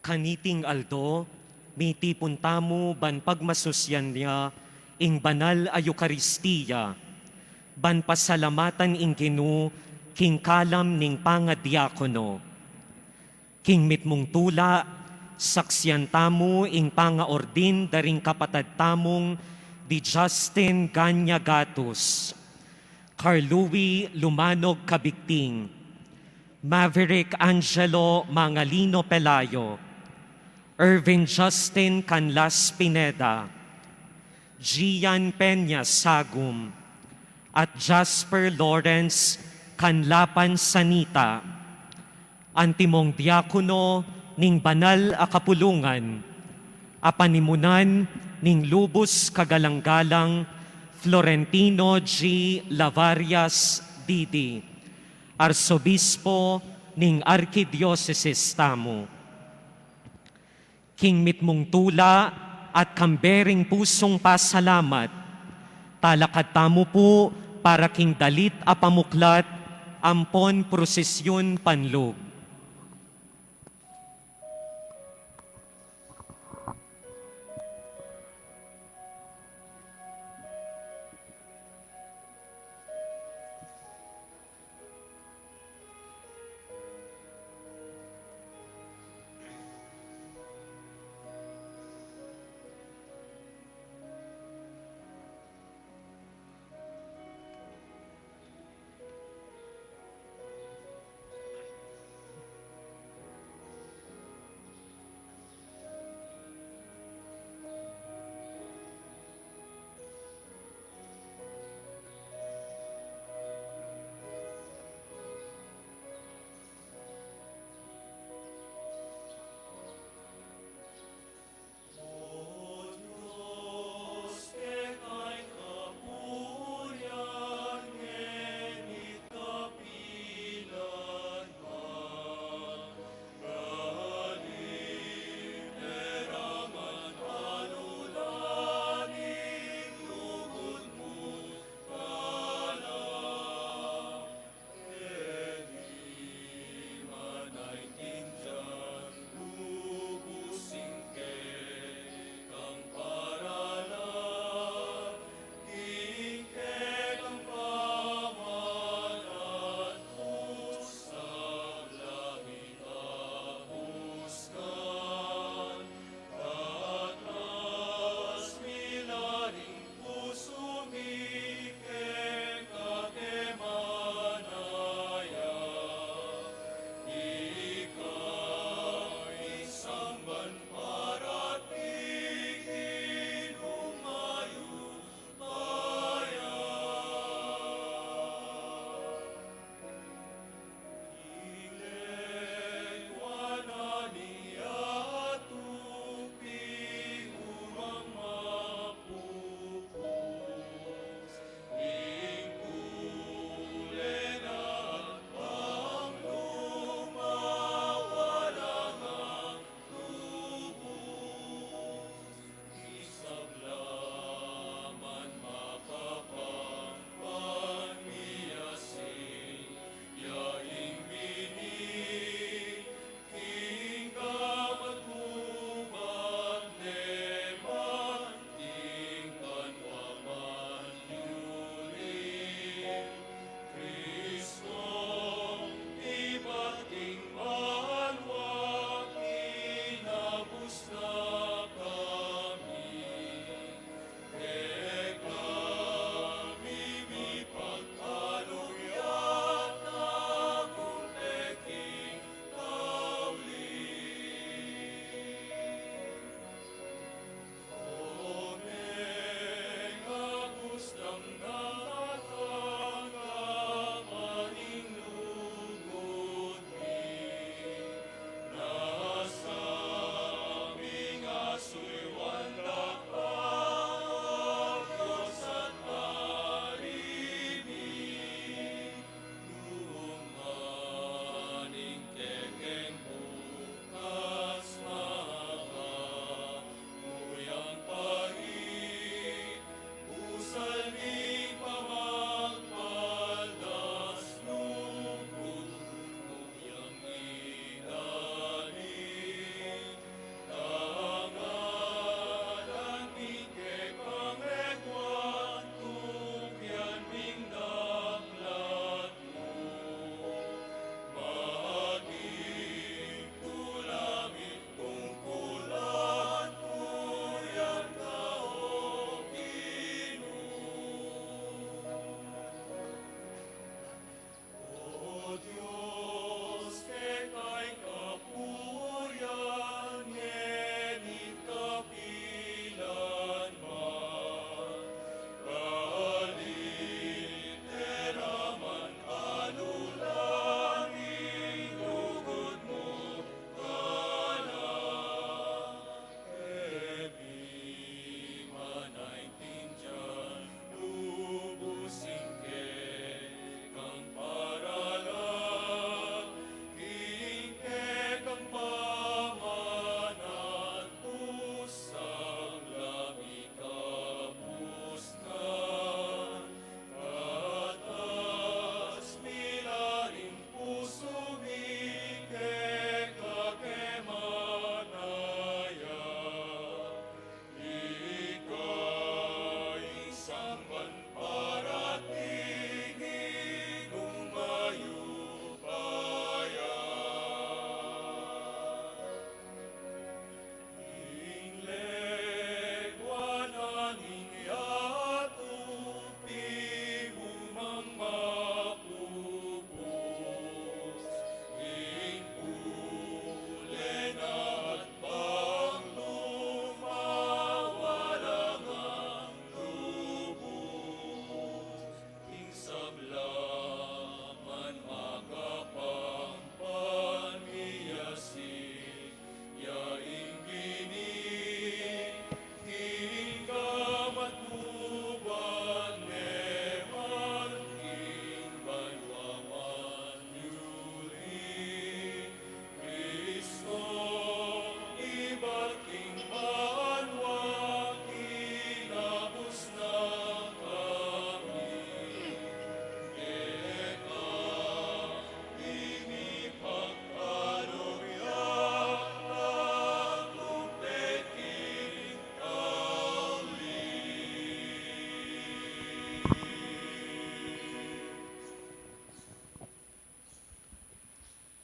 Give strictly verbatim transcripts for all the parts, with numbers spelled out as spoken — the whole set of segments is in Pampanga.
Kaniting aldo, mitipun tamu ban pagmasusyan ya ing banal a Eukaristia, ban pasalamatan ing Ginu king kalam ning pangadiakono. King mitmung tula, saksian tamu ing pangaordin da ring kapatad tamung di Justin Ganya Gatus, Carlui Lumanog Cabigting, Maverick Angelo Mangalino Pelayo, Irvin Justin Canlas Pineda, Gian Peña Sagum, at Jasper Lawrence Canlapan Sanita, antimong diakono ning banal a kapulungan, a panimunan ning lubus kagalang-galang Florentino G. Lavarias, D D, Arsobispo ning Arkidiosesis tamu. King mitmung tula at kambe ring pusung pasalamat, talakad tamu pu para king dalit a pamuklat ampon prosesyun panlug.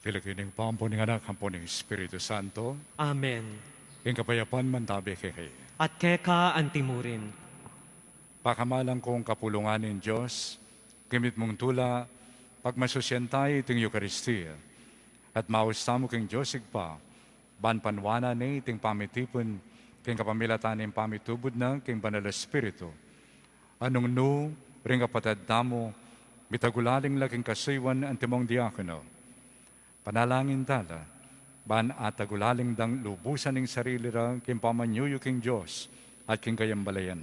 King lagyu ning Ibpa, ampo ning Anak, ampo ning Espiritu Santo. Amen. Ing kapayapan mantabi kekayu. At keka antimurin. Pakamalan kung kapulungan ning Dios, king mitmung tula, pagmasusyan tamu iting Eukaristia, at maus tamu king Dios Ibpa, ban panuanan ne iting pamitipun, king kapamilatan ning pamitubud na king Banal a Espiritu. Nung nu ring kapatad tamu, mitagulaling la king kasuyuan antimong diakono. Panalangin tala, ban atagulaling dang lubusan ing sarili ra king pamanyuyu king Dios at king kayang balayan.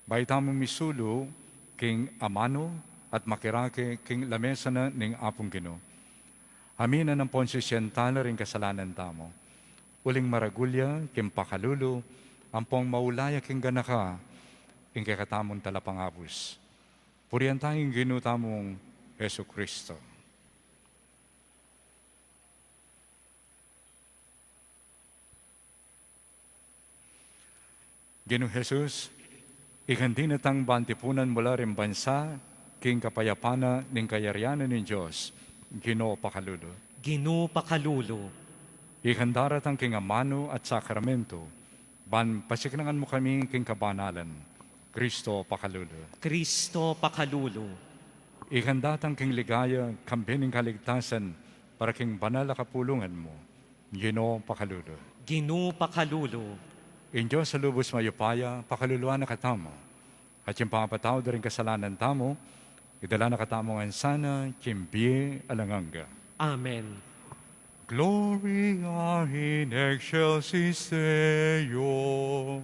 Bayu tamung misulu king amanu at makirake king lamesa na ning Apung Ginu. Aminan ampong sisian tala ring kasalanan tamu. Uling maragul ya king pakalulu, ampong maulaya king ganaka, ing kekatamung talapangabus. Purian taya ing Ginu tamung Jesucristo. Ginu Jesus, ikang dinatang ban tipunan mu la ring bansa king kapayapan na ning kayarian na ning Dios, Ginu pakalulu. Ginu pakalulu. Ikang daratang king amanu at sakramentu, ban pasiknangan mu kami king kabanalan, Kristo pakalulu. Kristo pakalulu. Ikang datang king ligaya, kambe ning kaligtasan, para king banal a kapulungan mu, Ginu pakalulu. Ginu pakalulu. Ing Dios a lubus mayupaya, pakaluluan na katamu. At ing pamapatawad da ring kasalanan tamu, idala na katamu ngan sana king bie alang angga. Amen. Gloria in excelsis Deo.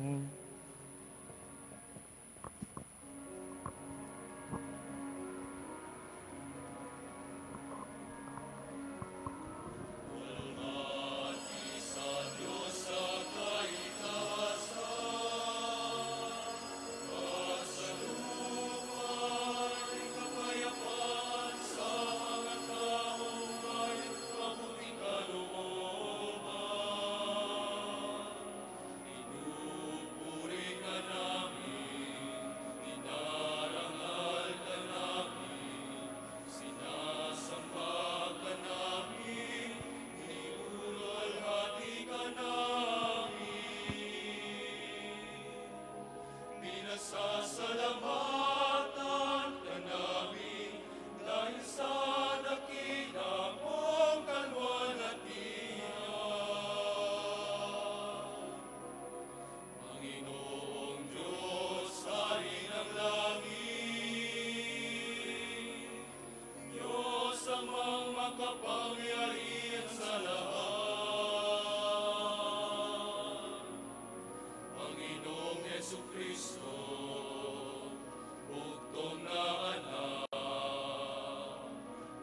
Pinasasalamatan ka namin dahil sa dakila mong kalwalatian. Panginoong Diyos, Hari ng langit, Diyos Amang makapangyarihan sa lahat, Panginoong Jesucristo, bugtong na Anak,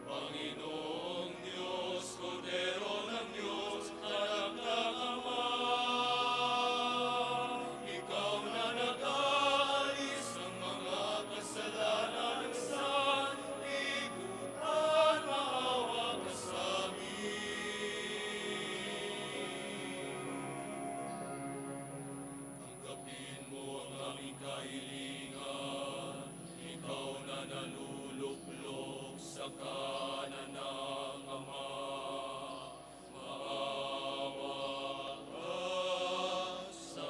Panginoong Diyos, Kordero ng Diyos, Anak ng Ama, ikaw na nag-aalis ng mga kasalanan ng sanlibutan, maawa ka sa amin. Tanggapin mo ang aming kahilingan, ikaw na naluluklok sa kanan ng Ama. Maawa ka sa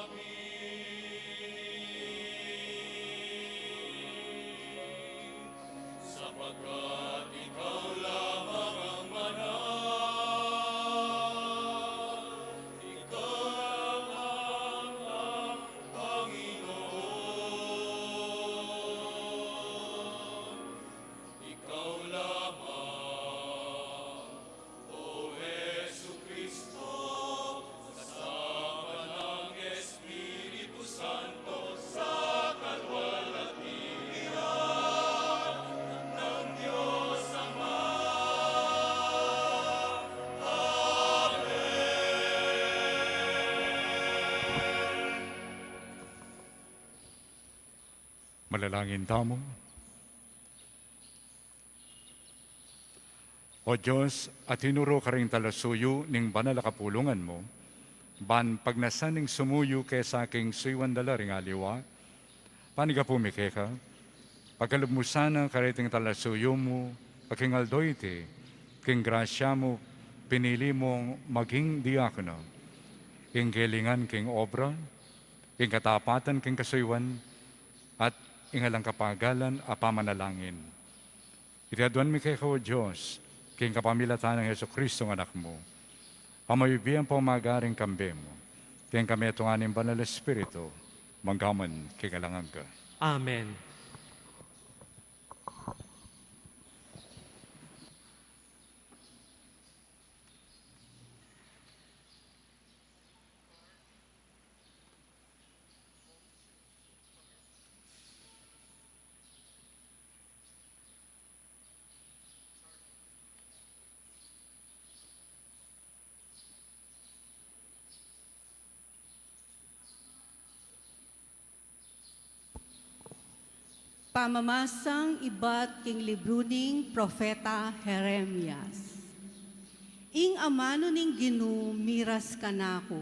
amin, sapagkat ikaw lamang ang manal, ikaw lamang ang Panginoon. Ikaw lamang, O Jesucristo, kasama ng Espiritu Santo, sa kalwalatian ng Diyos Ama. Amen. Manalangin tamu. O Dios, a tinuru karing talasuyu ning banal a kapulungan mu, ban pagnasan ning sumuyu kesa king suyuan da la ring aliwa, panigapu mi keka, pakalub mu sana kareting talasuyu mu, King aldo iti, king grasya mu, pinili mung maging diakono. Ing kalingan king obra, ing katapatan king kasuyuan, at ing alang kapagalan a pamanalangin. Iti aduan mi keka, O Dios, king kapamilatan nang Jesucristo nga Anak mu. Amay bie ampong magari ing kambe mu, king kametungan ning Banal a Espiritu, mangga man king alang angga. Amen. Pamamasang ibat king libru ning Propeta Jeremias. Ing amanu ning Ginu miras kanaku,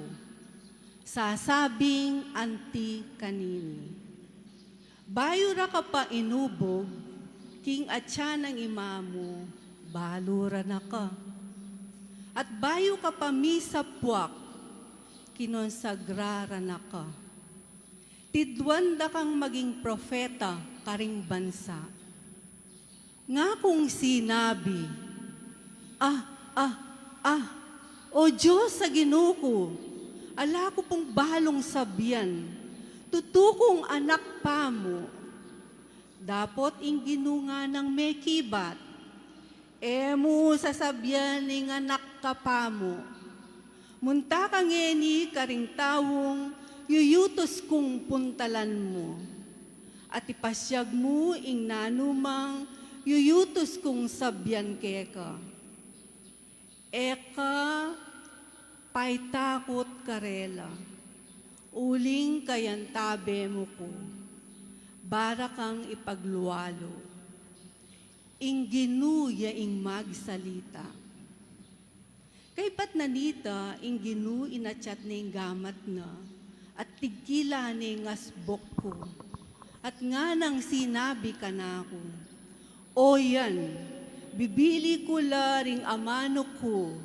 sasabing anti kanini: Bayu ra ka pa inubug king atian nang ima mu, balu ra na ka. At bayu ka pa misapuak, kinonsagra ra na ka. Tidwan da kang maging propeta karing bansa. Nga kung sinabi, "Ah, ah, ah, O Dios a Ginu ku, ala ku pung balung sabian, tutu kung anak pamu." Dapot ing Ginu nganang mekibat, "E mu sasabian ing anak ka pamu. Munta ka ngeni karing taung yuyutus kung puntalan mu, at ipasiag mu ing nanumang yuyutus kung sabian keka. E ka paitakut karela, uling kayantabe mu ku, bara kang ipaglualu." Ing Ginu ya ing magsalita. Kaybat na nita, ing Ginu inatyat ne ing gamat na, at tigkila ne ing asbuk ku, at nganang sinabi kanaku, "O yan, bibili ku la ring amanu ku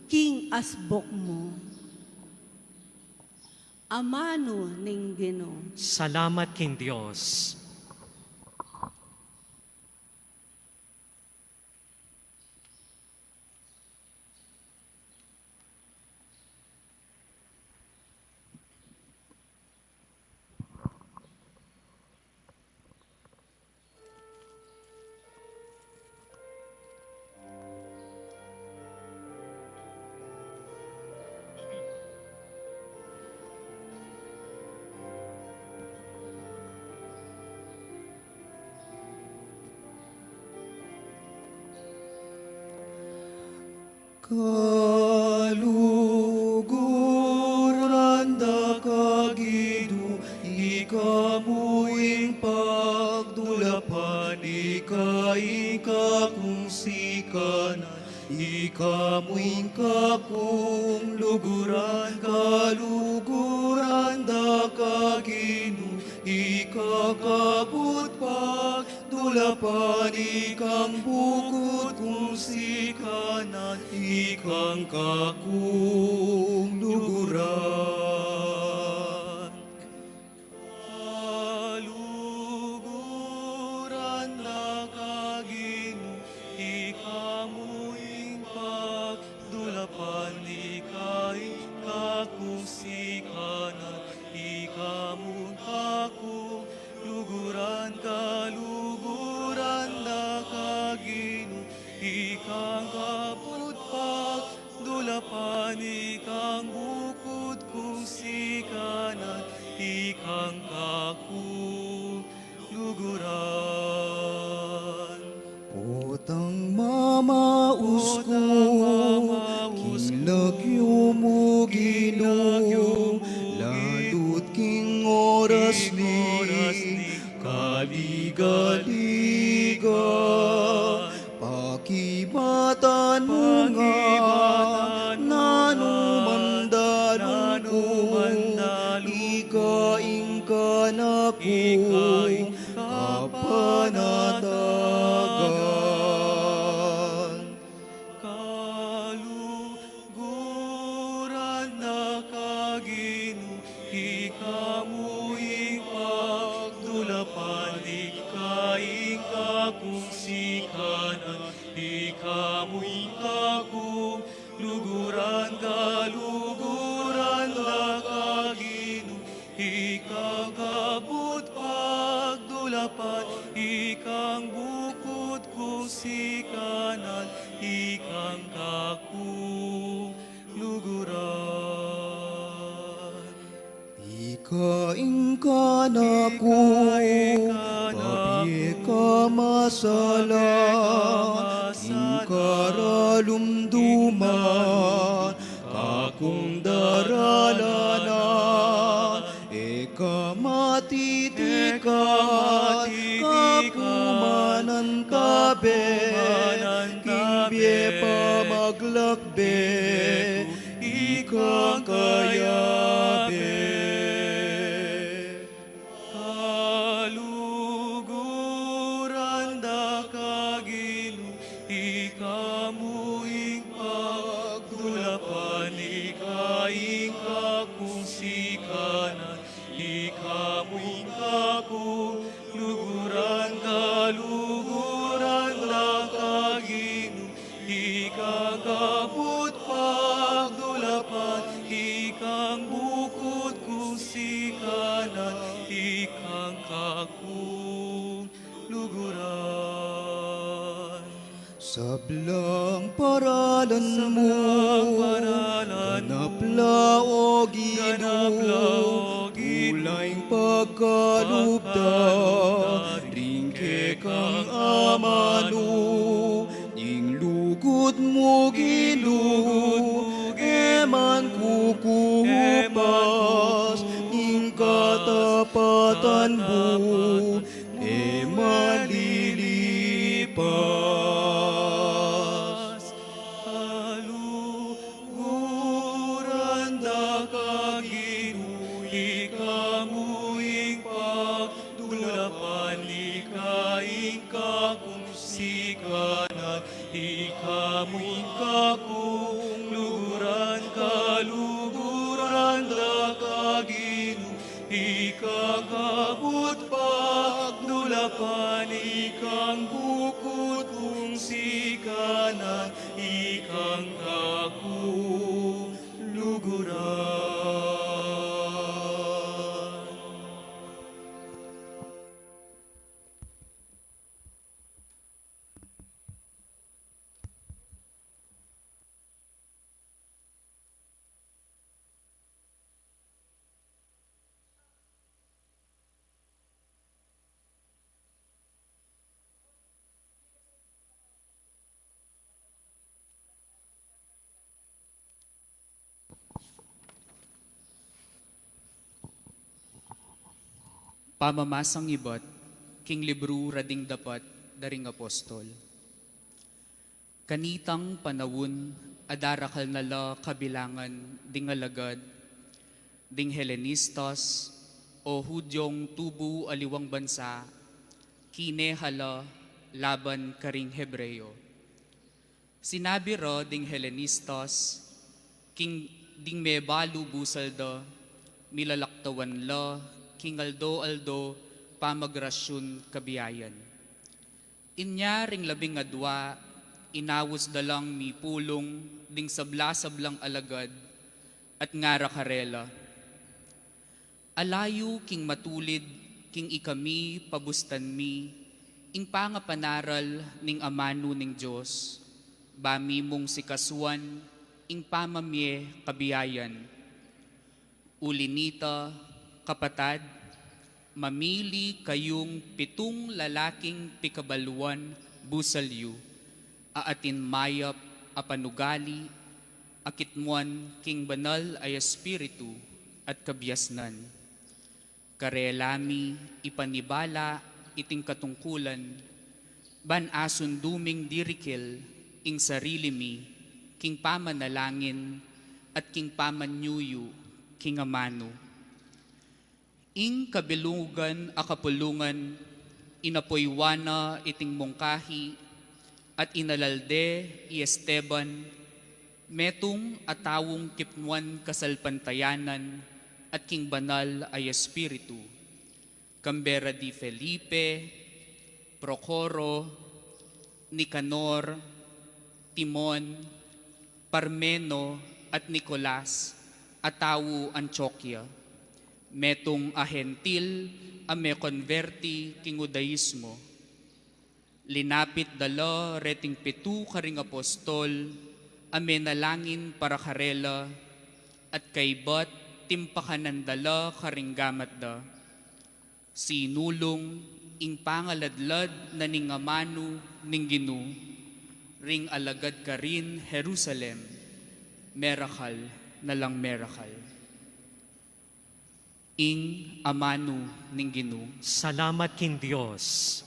king asbuk mu." Amanu ning Ginu. Salamat king Dios. Kaluguran da ka Ginu, ika mu ing pagdulapan, ika ing kakung sikanan, ika mu ing kakung luguran. Kaluguran da ka Ginu, ika kabud pag dulapan, ikang bukut kung sikanan, ikang kakung luguran. Kaluguran da ka Ginu, ika mu ing pagdulapan, ika ing kakung sikanan, ika mu ing kakung luguran. Kaluguran da ka Ginu, ikang kabud pagdulapan, ikang bukut kung sikanan, ikang kakung luguran. Potang mamaus ku king lagyu mu Ginu, lalut king oras ning kaligaligan. Pakibatan mu nga nanu man dalu ku, ika ing kanaku kapan Ika ing kanaku, kabie ka masalang, ing karalumduman, kakung daralanan, e ka matitikan, kaku manantabe, king bie pamaglakbe, ikang kayabe. Kaluguran da ka Ginu, ika mu ing pagdulapan, ika ing kakung sikanan, ika mu ing kakung luguran. Kaluguran da ka Ginu, ikang kabud pagdulapan, ikang bukut kung sikanan, ikang kakung luguran. Sablang paralan mu, ganap la o Ginu, pula ing pagkalub da ring kekang amanu. Ing lugud mu Ginu, e man kukupas, ing katapatan mu, e malilipas. Kaluguran da ka Ginu, ika mu ing pagdulapan, ika ing kakung sikanan, ika mu ing kakung luguran. Kaluguran da ka Ginu, ikang kabud pagdulapan, ikang bukut kung sikanan, ikang kakung luguran. Pamamasang ibat king libru ra ding Dapat da ring Apostol. Kanitang panaun a darakal na la kabilangan ding alagad ding Helenistas o Hudyong tubu aliwang bansa, kine la laban karing Hebreo. Sinabi ra ding Helenistas king ding mebalu busal da, milalaktawan la king aldo-aldo pamagrasyun kabiayan. Inya ring labing adua, inaus da lang mipulung ding sabla-sablang alagad at ngara karela, "Ala yu king matulid king ikami pabustan mi ing pangapanaral ning amanu ning Dios, ba mi mung sikasuan ing pamamie kabiayan. Uli nita, kapatad, mamili kayung pitung lalaking pikabaluan busal yu, a atin mayap a panugali, a kitmuan king Banal a Espiritu at kabiasnan. Karela mi ipanibala iting katungkulan, ban asundu ming dirikil ing sarili mi king pamanalangin at king pamanyuyu king amanu." Ing kabilugan a kapulungan, inapuywan na iting mungkahi at inalalde i Esteban, metung a taung kitmuan kasalpantayanan at king Banal a Espiritu, kambe ra di Felipe, Procoro, Nicanor, Timon, Parmeno, at Nicolas, a tau Antioquia, metung a Hentil a mekonberti king Judaismo. Linapit da la reting pitu karing apostol a menalangin para karela, at kaybat timpakanan da la karing gamat da. Sinulung ing pangaladlad na ning amanu ning Ginu, ring alagad karin Jerusalem, merakal na lang merakal. Ing amanu ning Ginu. Salamat king Dios.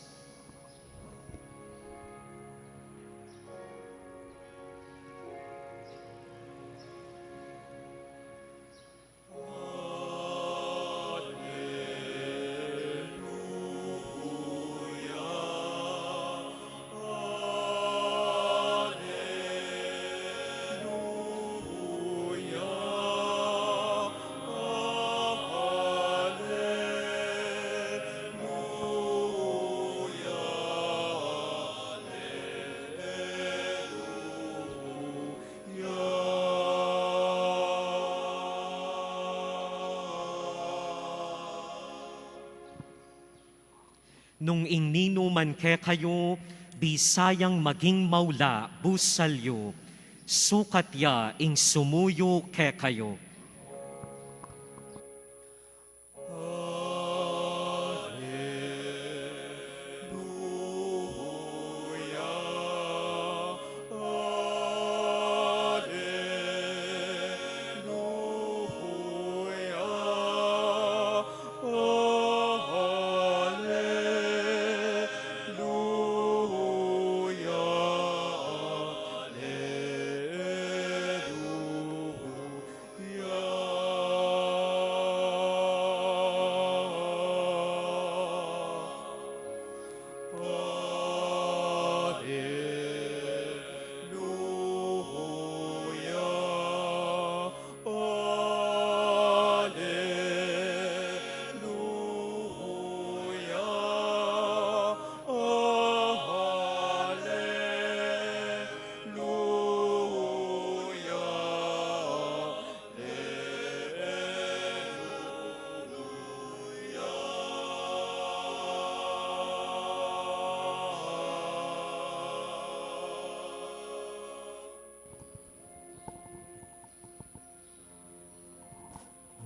Nung ing ninuman kekayu bisayang maging maula, busal yu, sukat ya ing sumuyu kekayu.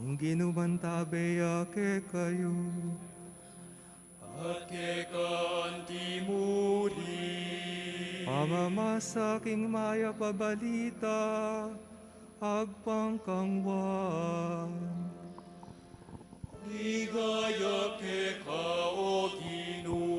Ing Ginu mantabe ya kekayu. At keka anti mu rin. Pamamasa king mayap a balita agpang kang Juan. Ligaya keka, o Ginu.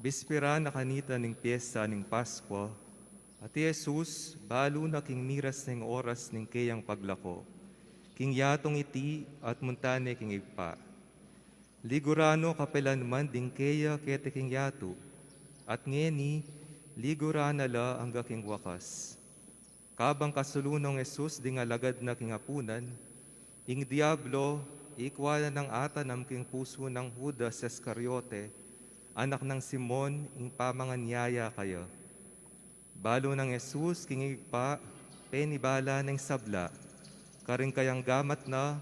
Bispera na kanita ning piesta ning Paskua, at i Jesus, balu na king miras ning oras ning keyang paglako king yatung iti, at munta ne king Ibpa. Liguran no kapilan man ding keya keti king yatu, at ngeni liguran na la angga king wakas. Kabang kasulu nong Jesus ding alagad na king apunan, ing Diablo ikua na nang atanam king pusu nang Judas Iscariote, anak nang Simon, ing pamanganyaya kaya. Balu nang Jesus king Ibpa, penibala na ing sabla karing kayang gamat na,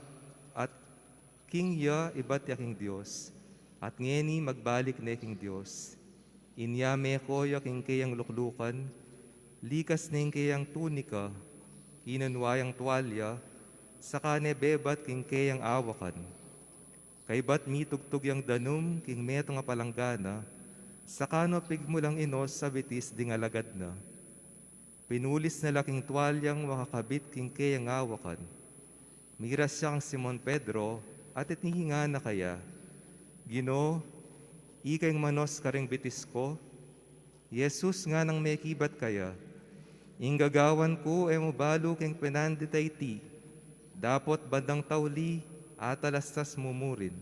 at king ya ibat ya king Dios, at ngeni magbalik ne king Dios. Inya meko ya king keyang luklukan, likas ne ing keyang tunika, kinunwa yang tualya, saka ne bebat king keyang awakan. Kaybat mitugtug yang danum king metung a palanggana, saka no pigmulang inos a bitis ding alagad na. Pinulis na la king tualyang makakabit king keyang awakan. Miras ya kang Simon Pedro, at itiningala na kaya, "Ginu, ika ing manos karing bitis ku?" I Jesus nganang mekibat kaya, "Ing gagawan ku e mu balu king penandit a iti, dapot bandang tauli atalastas mu mu rin."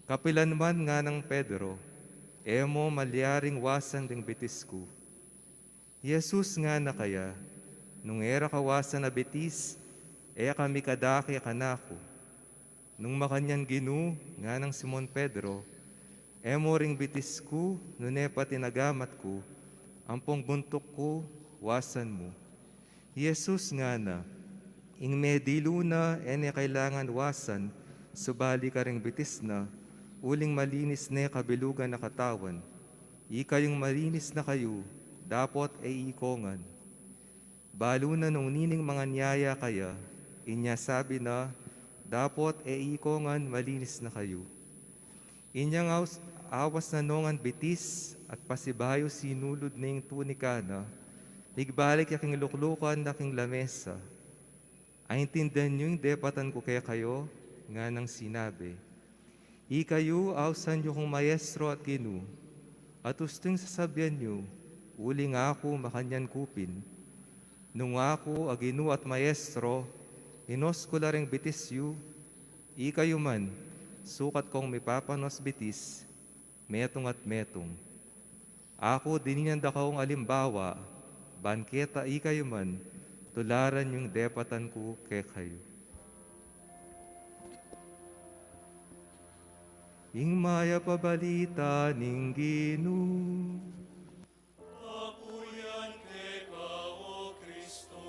"Kapilan man," nganang Pedro, "e mu malyaring wasan ding bitis ku." I Jesus ngana kaya, "Nung e ra ka wasan a bitis, e ka mikadake kanaku." "Nung makanyan, Ginu," nganang Simon Pedro, "e mu ring bitis ku, nune pati na gamat ku, ampong buntuk ku, wasan mu." I Jesus ngana, ing medilu na e ne kailangan wasan, subali karing bitis na, uling malinis ne kabilugan a katawan. Ikayung malinis na kayu, dapot e ikongan. Balu na nung nining manganyaya kaya, inya sabi na, dapot e ikongan malinis na kayu. Inyang awas, awas na nongan bitis at pasibayu sinulud ne ing tunika na, migbalik ya king luklukan na king lamesa. Aintindian yu ing depatan ku kekayu, nganang sinabi, ikayu ausan yu kung Maestro at Ginu, at ustu ing sasabian yu, uling aku makanyan ku pin. Nung aku a Ginu at Maestro, inos ku la ring bitis yu, ikayu man, sukat kong mipapanos bitis, metung at metung. Aku dininan da kayung alimbawa, ban keta ikayu man, tularan yung depatan ku kekayu. Ing mayap a balita ning Ginu. Kapuyan keka, O Kristo.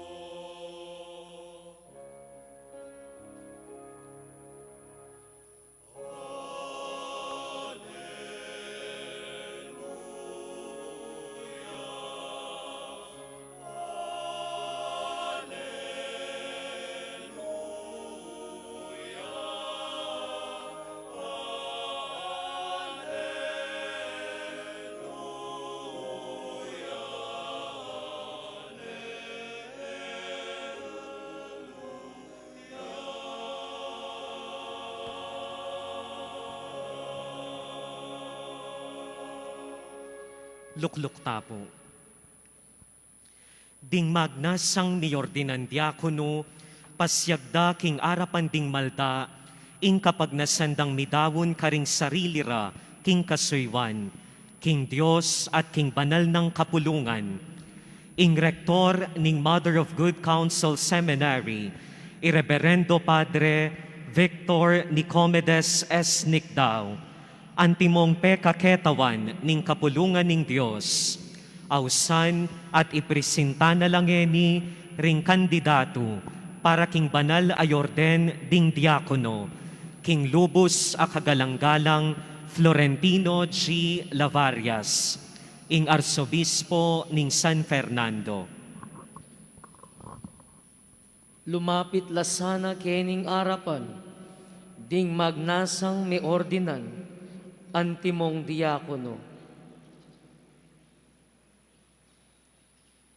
Lukluk ta pu. Ding magnasang miordinan diakono, pasiag da king arapan ding malda, ing kapagnasan dang midaun karing sarili ra king kasuyuan, king Dios at king banal nang kapulungan. Ing Rektor ning Mother of Good Counsel Seminary, i Reberendo Padre Victor Nicomedes S. Nicdao, antimong pekaketawan ning kapulungan ning Dios, ausan at ipresinta na la ngeni ring kandidatu para king banal a orden ding diakono, king lubus a kagalang-galang Florentino G. Lavarias, ing Arsobispo ning San Fernando. Lumapit la sana kening arapan ding magnasang miordinan antimong diakono.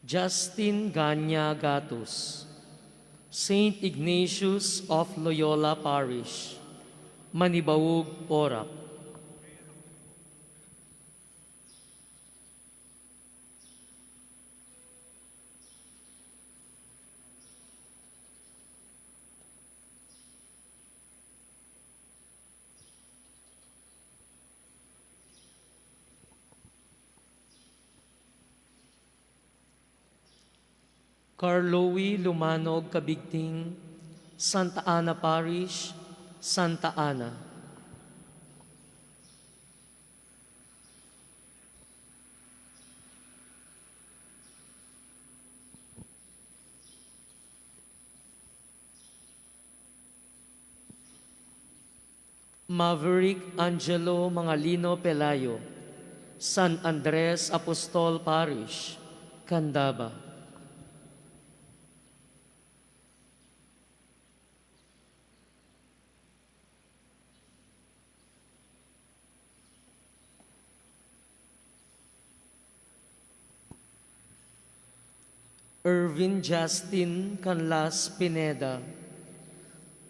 Justin Ganya Gatus, Saint Ignatius of Loyola Parish, Manibaug, Porac. Carlowy Lumanog Cabigting, Santa Ana Parish, Santa Ana. Maverick Angelo Mangalino Pelayo, San Andres Apostol Parish, Candaba. Ervin Justin Canlas Pineda,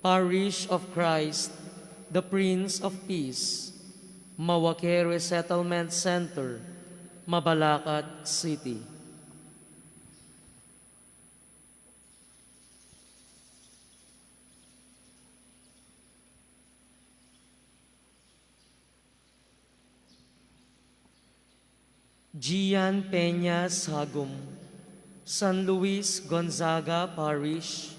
Parish of Christ, the Prince of Peace, Mawake Resettlement Center, Mabalacat City. Gian Peña Sagum, San Luis Gonzaga Parish,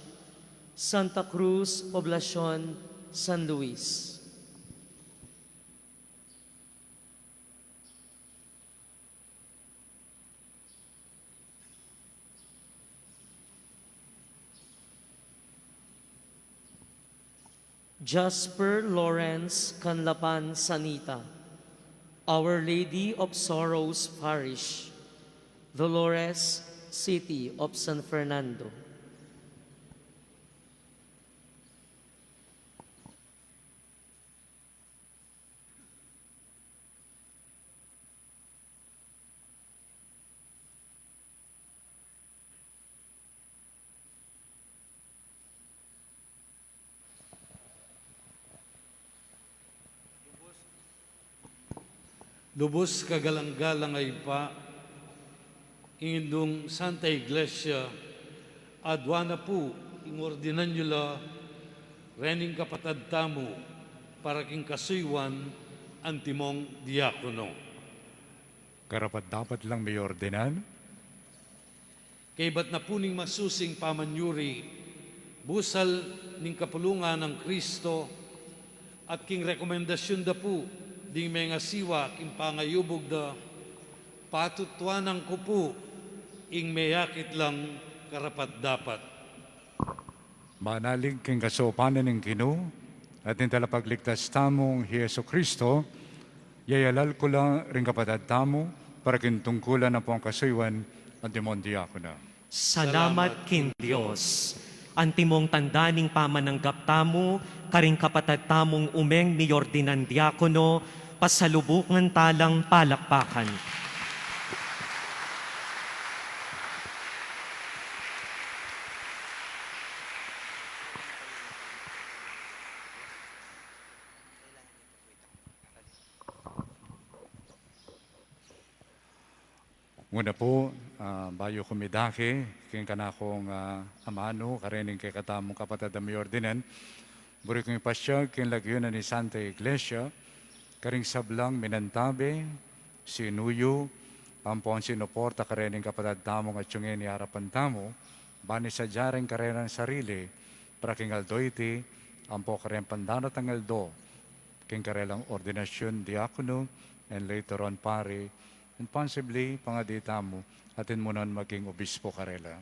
Santa Cruz Poblacion, San Luis. Jasper Lawrence Canlapan Sanita, Our Lady of Sorrows Parish, Dolores, City of San Fernando. Lubus kagalang-galang a Ibpa, ing Indung Santa Iglesia, adua na pu ing ordinan yu la rening kapatad tamu para king kasuyuan antimong diakono. Karapat-dapat lang mi ordinan. Kaybat na pu ning masusing pamanyuri, busal ning kapulungan nang Kristo, at king rekomendasyun da pu ding mengasiwa king pangayubug da, patutuanan ku pu ing meyakit lang karapat-dapat. Manalig king kasaupan ning Ginu at ning Talapagligtas tamung hi Jesucristo, yayalal ku la ring kapatad tamu para king tungkulan ampong kasuyuan antimong diakono. Salamat king Dios. Antimong tanda ning pamananggap tamu karing kapatad tamung umeng miordinan diakono, pasalubukan ta lang palakpakan. Muna pu, ah, bayu ku midake king kanakung, ah, amanu karening kekatamung kapatad a miordinan, buri kung ipasyag king lagyu na ning Santa Iglesia karing sablang minantabe, sinuyu, ampong sinuporta karening kapatad tamung atiu ngeni arapan tamu, ban isadya reng karelang sarili para king aldo iti ampo kareng pandaratang aldo, king karelang ordinasyun diakono and later on pari, and possibly pangadi tamu atin mu nang maging obispo karela.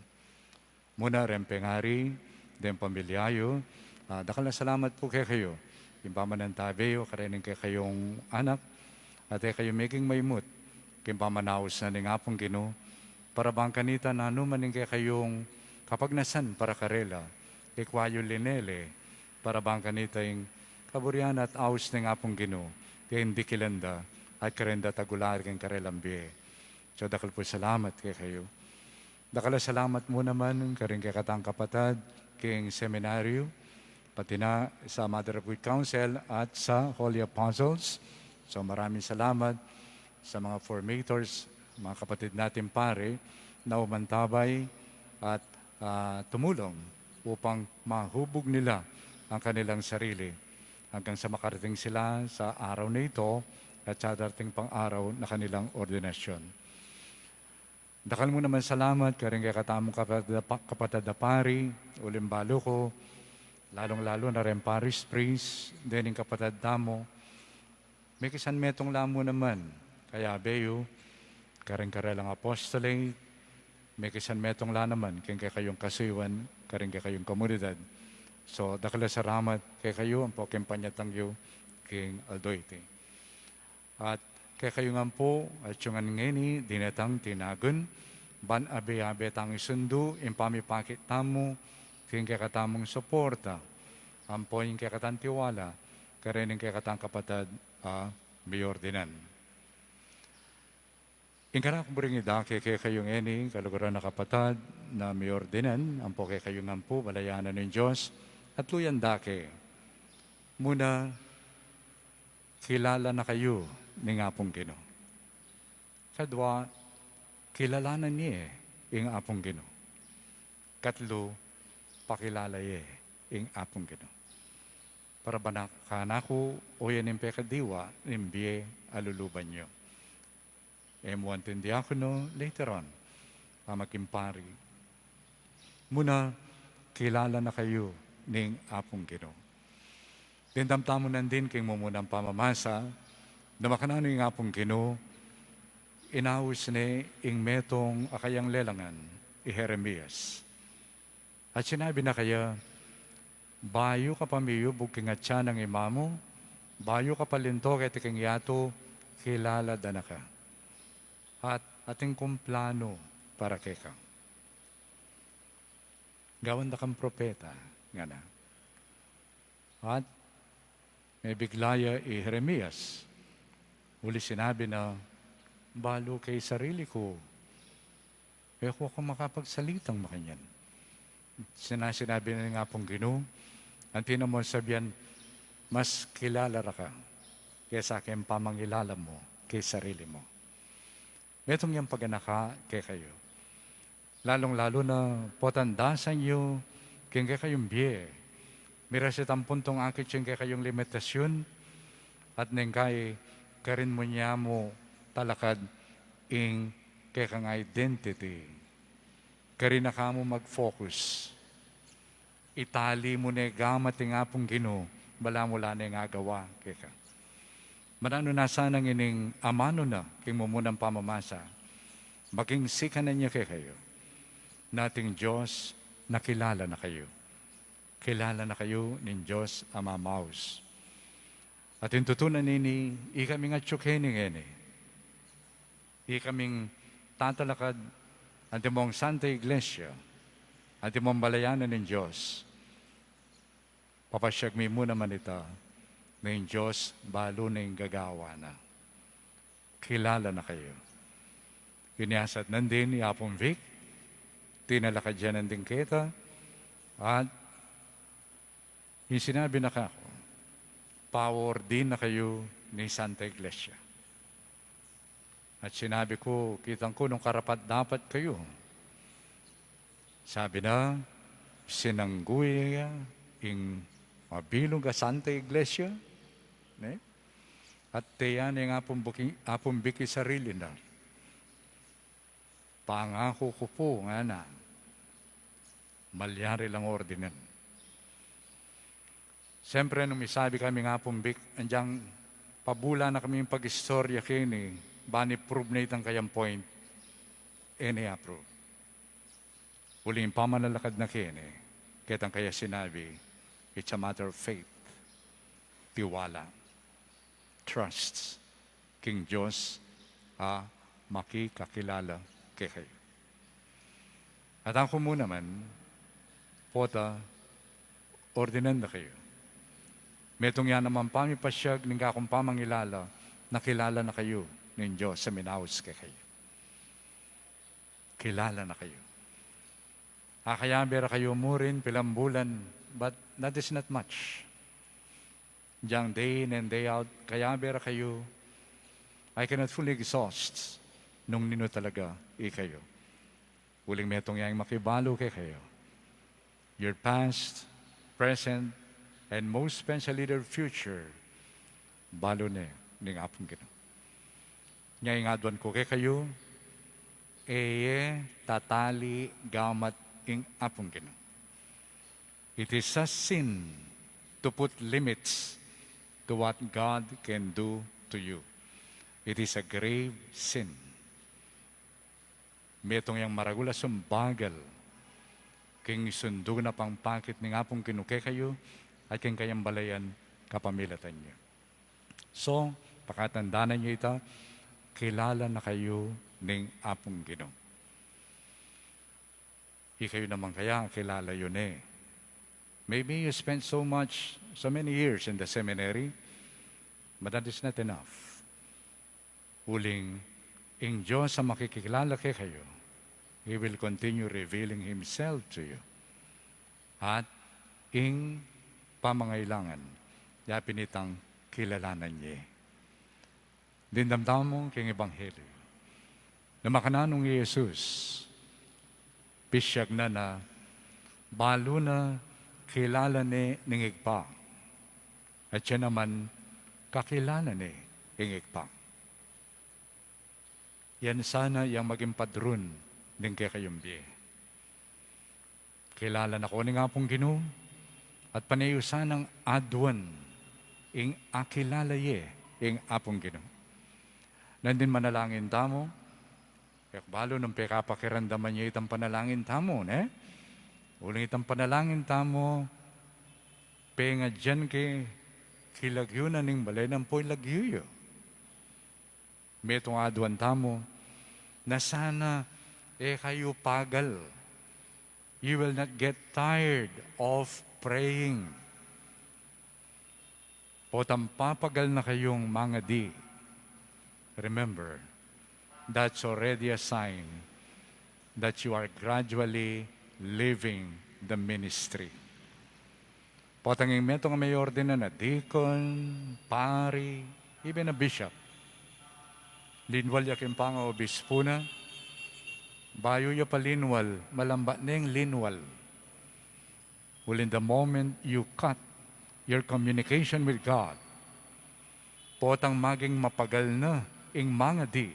Muna reng pengari deng pamilya yu, ah, dakal a salamat pu kekayu king pamanantabe yu karening kekayung anak, at e kayu meging maimut king pamanaus na ning Apung Ginu, para bang kanita nanu man ing kekayung kapagnasan para karela, ikwa yu linele, para bang kanita ing kaburian at aus ning Apung Ginu, ing dikilan da at kareng da tagularan king karelang bie. So, dakal pu salamat kekayu. Dakal a salamat mu naman karing kekatang kapatad king seminaryo, pati na sa Mother of Good Counsel at sa Holy Apostles. So, maraming salamat sa mga formators, mga kapatid nating pari na umantabay at, ah, tumulong upang mahubog nila ang kanilang sarili hanggang sa makarating sila sa araw na ito at sa darating pang araw na kanilang ordinasyon. Dakal mu naman salamat karing kekatamung kapatad a pa-, kapatad a pari, uling balu ku, lalung-lalu na reng parish priest, dening kapatad tamu, mekisan metung la mu naman kayabe yu karing karelang apostolate, mekisan metung la naman king kekayung kasuyuan karing kekayung komunidad. So, dakal a salamat kekayu ampo king panyatang yu king aldo iti. At kekayu ngan pu, atiu ngan ngeni dinatang tinagun, ban abe-abe tang isundu ing pamipakit tamu king kekatamung suporta ampo ing kekatang tiwala karening kekatang kapatad a miordinan. Ing kanaku buring idake kekayu ngeni, kaluguran a kapatad na miordinan, ampo kekayu ngan pu, balayan na ning Dios at luyan dake. Muna, kilala na kayu ning Apung Ginu. Kadua, kilalanan ye ing Apung Ginu. Katlu, pakilala ye ing Apung Ginu. Para bang kanaku, oyan ing pekadiwa ning bie a luluban yu. E mu anting diakono, later on, pamakimpari. Muna, kilala na kayu ning Apung Ginu. Dimdam tamu nandin king mumunang pamamasa, na makananu ing Apung Ginu inaus ne ing metung a kayang lelangan, i Jeremias. At sinabi na kaya, Bayu ka pa miyubug king atyan ning Ima mu, bayu ka pa linto keti king yatu, kilala da na ka. At atin kung planu para keka. Gawan da kang propeta, ngana. At mebigla ya i Jeremias. Uli sinabi na, "Balu ke sarili ku, e ku makapagsalita makanyan." Sina-, sinabi na ning Apung Ginu, "Anti na mung sabian, mas kilala ra ka kesa king pamangilala mu ke sarili mu." Metung yang paganaka kekayu. Lalung-lalu na potang dasan yu king kekayung bie. Miras itang puntung akit yu king kekayung limitasyun, at neng kai karin mu ne mu talakad ing kekang identity. Karin na ka mu mag-focus. Itali mu ne gamat ing Apung Ginu, balamu la neng agawa keka. Mananu na sana ngening amanu na king mumunang pamamasa, maging sikanan ya kekayu, na ating Dios, nakilala na kayu. Kilala na kayu ning Dios a mamaus. At ing tutu na nini, ikaming atyu keni ngeni. Ikaming tatalakad antimong Santa Iglesia, antimong balayan na ning Dios. Papasyag mi mu naman ita, na ing Dios balu na ing gagawa na. Kilala na kayu. Inyasat nandin i Apung Vic, tinalakad ya nandin keta, at ing sinabi na kaku, paordin na kayu ning Santa Iglesia. At sinabi ku, kitang ku nung karapat-dapat kayu. Sabi na, sinanggu ya ing mabilug a Santa Iglesia, ne? At teya ne ing Apung Vic, Apung Vic ing sarili na. Pangaku ku pu, ngana, malyari lang ordinan. Siyempre, nung misabi kami ning Apung Vic, andiang pabula na kami pag-istorya keni, ban i-prove na itang kayang point, e ne a-prove. Uling pamanalakad na keni, ketang kaya sinabi, it's a matter of faith. Tiwala. Trust king Dios a makikakilala kekayu. At aku mu naman, pota, ordinan da kayu. Metung ya namang pamipasyag ning kakung pamangilala, nakilala na kayu ning Dios a minaus kekayu. Kilala na kayu. Akayabe ra kayu murin pilang bulan, but that is not much. Diyang day in and day out, kayabe ra kayu, I cannot fully exhaust nung ninu talaga ikayu. Uling metung yang makibalu kekayu. Your past, present, and most especially your future, balu ne ning Apung Ginu. Nya ing aduan ku kekayu, e ye tatali gamat ing Apung Ginu. It is a sin to put limits to what God can do to you. It is a grave sin. Metung yang maragul a sumbagal king isundu na pang pakit ning Apung Ginu kekayu at king kayang balayan kapamilatan yu. So, pakatandanan yu ita, kilala na kayu ning Apung Ginu. Ikayu naman kaya, kilala yu ne. Maybe you spent so much, so many years in the seminary, but that is not enough. Uling, ing Dios a makikilala kekayu, He will continue revealing Himself to you. At ing pamangailangan, yapin itang kilalanan ye. Dimdam tamu king Ebanghelyo. Na makananu nung i Jesus, pisyag na na, balu na kilala ne ning Ibpa. At siya naman kakilala ne ing Ibpa. Yan sana yang maging padrun ning kekayung bie. Kilala na ko ning Apung Ginu, at pane yu sanang aduan ing akilala ye ing Apung Ginu. Nandin manalangin tamu, e ku balu nung pekapakiramdaman ye itang panalangin tamu, ne? Uling itang panalangin tamu, pengadyan ke kilagyu na ning balen ampo ilagyu yu. Metung aduan tamu, na sana e kayu pagal. You will not get tired of praying. Potang papagal na kayung mangadi. Remember, that's already a sign that you are gradually leaving the ministry. Potang ing metung a meordinan a deacon, pari, even a bishop, linwal ya king pangaobispu na, bayu ya pa linwal, malambat neng linwal. Well, in the moment you cut your communication with God, potang maging mapagal na ing mangadi.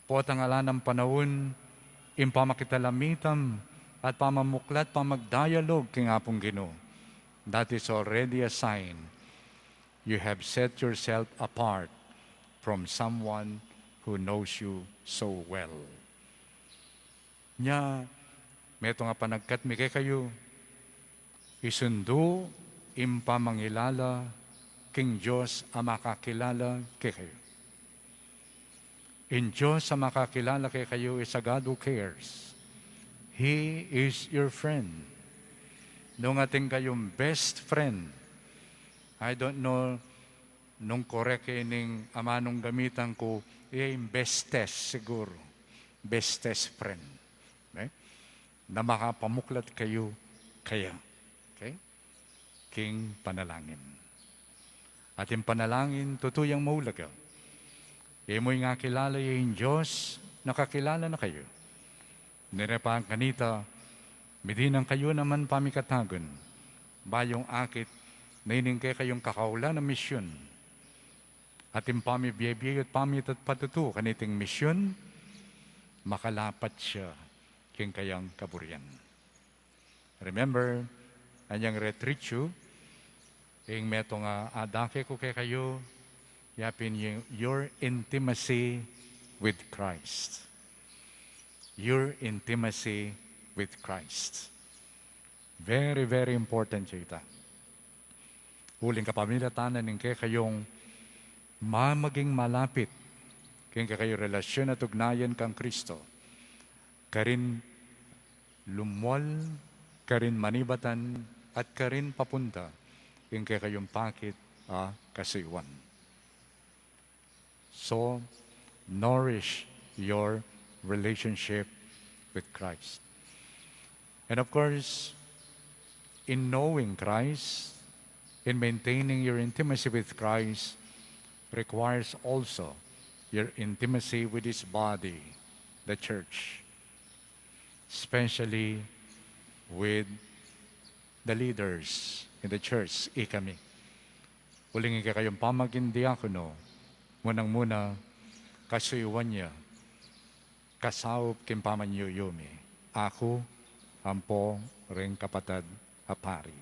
Potang ala nang panaun ing pamakitalamitam at pamamuklat, pamagdialogue king Apung Ginu. That is already a sign you have set yourself apart from someone who knows you so well. Nya, metung a panagkat mi kekayu, isundu ing pamangilala king Dios a makakilala kekayu. Ing Dios a makakilala kekayu is a God who cares. He is your friend. Nung atin kayung best friend, I don't know nung korek ining amanung gamitan ku, iya ing bestes siguru. Bestest friend. Eh? Na makapamuklat kayu kaya. Okay? King panalangin. At ing panalangin, tutu yang maulaga. Imu ing akilala ya ing Dios, na kakilala na kayu. Nune pa kanita, midinan kayu naman pamikatagun, bayung akit, na ining kekayung kakaulan a misyun. At ing pamibie-bie at pamipatutu kaniting misyun, makalapat ya king kayang kaburian. Remember, anyang retreat yu, ing metung a adake ku kekayu, yapin yu, your intimacy with Christ. Your intimacy with Christ. Very, very important ya ita. Uling kapamilatan na ning kekayung mamaging malapit, king kekayung relasyon at ugnayan kang Kristo. Karin lumual, karin manibatan, at karin papunta, ing kekayung pakit a kasuyuan. So, nourish your relationship with Christ. And of course, in knowing Christ, in maintaining your intimacy with Christ, requires also your intimacy with His body, the church, especially with the leaders in the church, ikami. Uling ing kekayung pamaging diakono, munang-muna, kasuyuan ya, kasaup king pamanyuyumi, aku, ampo ring kapatad a pari.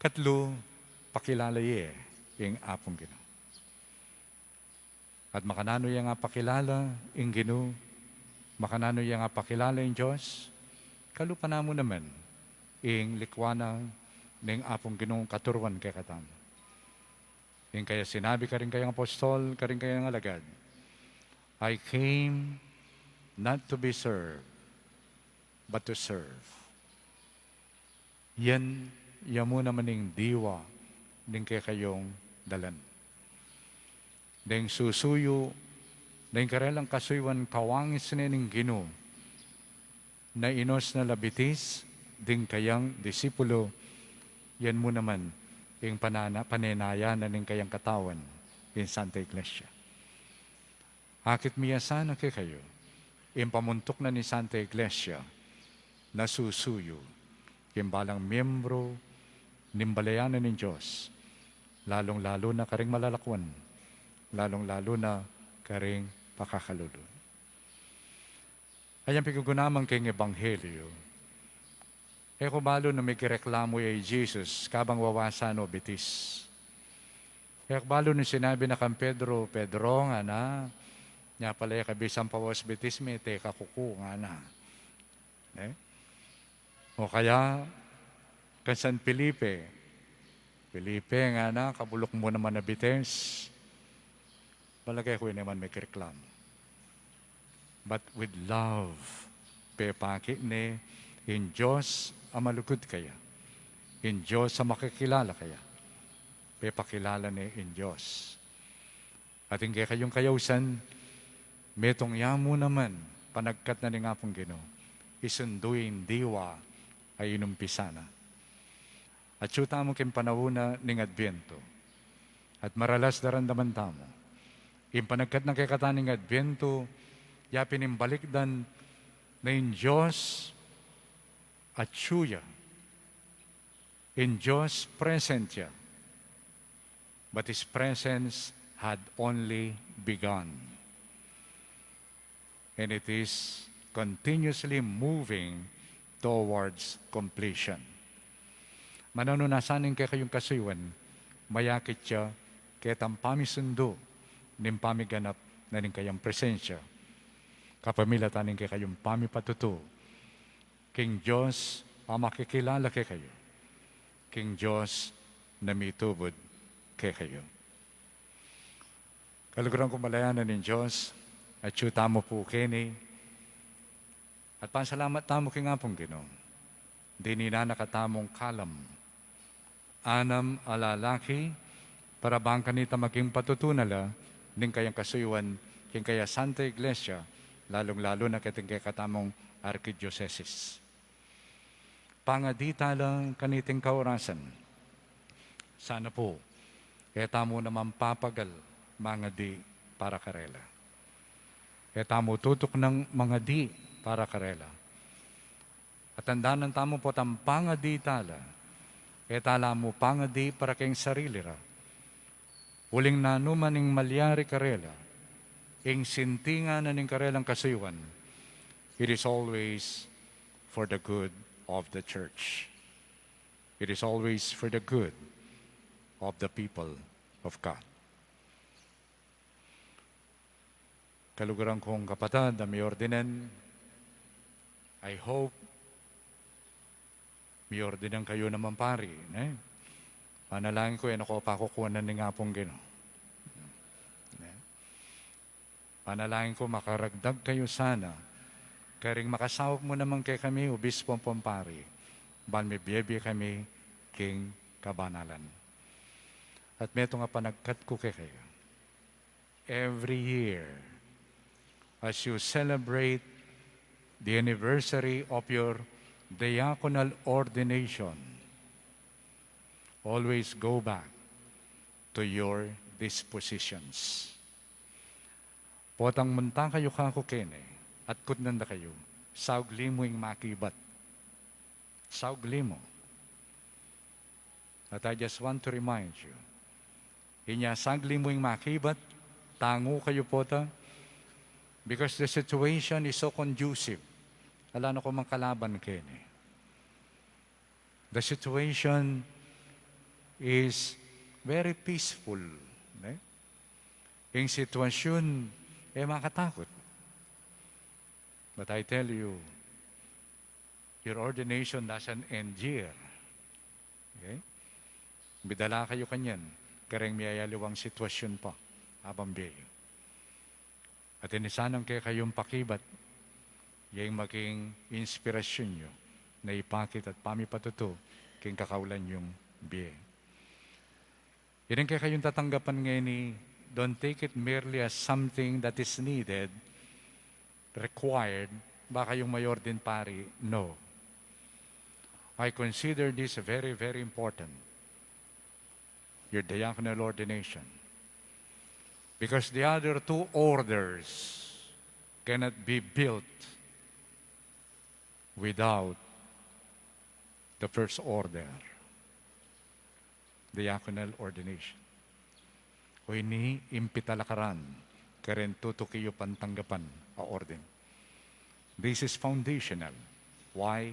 Katlu, pakilala ye ing Apung Ginu. At makananu yang apakilala ing Ginu, makananu yang apakilala ing Dios, kalupa na mu naman ing likwan na ning Apung Ginung katuruan kekatamu. Ing kaya sinabi karing kayang apostol, karing kayang alagad, "I came not to be served, but to serve." Yan, ya mu naman ing diwa ning kekayung dalan. Deng susuyu, deng karelang kasuyuan kawangis ne ning Ginu, na inus na la bitis ding kayang disipulo, yan mu naman ing panana-, panenayan na ning kayang katawan, ing Santa Iglesia. Akit mi ya sana kekayu ing pamuntuk na ning Santa Iglesia na susuyu king balang miyembro ning balayan na ning Dios, lalung-lalu na karing malalakuan, lalung-lalu na karing pakakalulu. Ayang pigugunamang king ebanghelyo, e ku balu nung mikireklamu ya i Jesus kabang wawasan o bitis. E ku balu nung sinabi na kang Pedro, "Pedro," ngana, "nya pala e ka bisang pawas bitis, mete ka kuku," ngana. E? O kaya, Kan San Felipe, Felipe, ngana, kabuluk mu naman a bites. Palage ku e naman mekiriklam. But with love, pepakit ne ing Dios a malugud kaya, ing Dios a makikilala kaya, pepakilala ne ing Dios. At ing kekayung kayausan, metung ya mu naman, panagkat na ning Apung Ginu, isundu ing diwa a inumpisa na. Atyu tamu king panaun na ning Adviento. At maralas daramdaman tamu, ing panagkat na kekatamu ning Adviento, ya pin ing balikdan na ing Dios atyu ya, ing Dios present ya. But His presence had only begun. And it is continuously moving towards completion. Mananu na sa ning kekayung kasuyuan, mayakit ya ketang pamisundu ning pamiganap na ning kayang presensya, kapamilatan ning kekayung pamipatutu king Dios a makikilala kekayu, king Dios na mitubud kekayu. Kaluguran kung malayanan ning Dios, atyu tamu pu keni, at pasalamat tamu king Apung Ginu, dininan na katamung kalam, anam a lalaki, para bang kanita maging patutu na la ning kayang kasuyuan king kayang Santa Iglesia, lalung-lalu na keting kekatamung arkidiosesis. Pangadi tala kaniting kaurasan. Sana pu, e tamu naman papagal mangadi para karela. E tamu tutuknang mangadi para karela. At tandanan tamu potang pangadi tala, e tala mu pangadi para keng sarili ra. Uling nanu man ing malyari karela, ing sintingan na ning karelang kasuyuan, it is always for the good of the church. It is always for the good of the people of God. Kaluguran kung kapatad a miordinan, I hope miordinan kayu naman, pari, ne? Panalangin ku, e na ko pa kukuanan ning Apung Ginu. Ne? Panalangin ku, makaragdag kayu sana karing makasaup mu naman kekami, Obispo ampong pari, ban mibie-bie kami king kabanalan. At metung a panagkat ku kekayu. Every year, as you celebrate the anniversary of your diaconal ordination, always go back to your dispositions. Potang munta kayu kaku keni, at kutnan da kayu, saugli mu ing makibat. Saugli mu. But I just want to remind you, inya saugli mu ing makibat, tangu kayu pota, because the situation is so conducive. Ala na ku mang kalaban keni. The situation is very peaceful, ne? Ing sitwasyun e makatakut. But I tell you, your ordination doesn't end here. Okay? Midala kayu kanyan kareng miyayaliwang sitwasyun pa abang bie yu. At ini sanang kekayung pakibat, ya ing maging inspirasyun yu na ipakit at pamipatutu king kakaulan yung bie. Ining kekayung tatanggapan ngeni, don't take it merely as something that is needed, required, ba kayung mayordain pari. No. I consider this very, very important, your diaconal ordination. Because the other two orders cannot be built without the first order, diaconal ordination. O ini ing pitalakaran kareng tutuki yu pang tanggapan a orden. This is foundational. Why?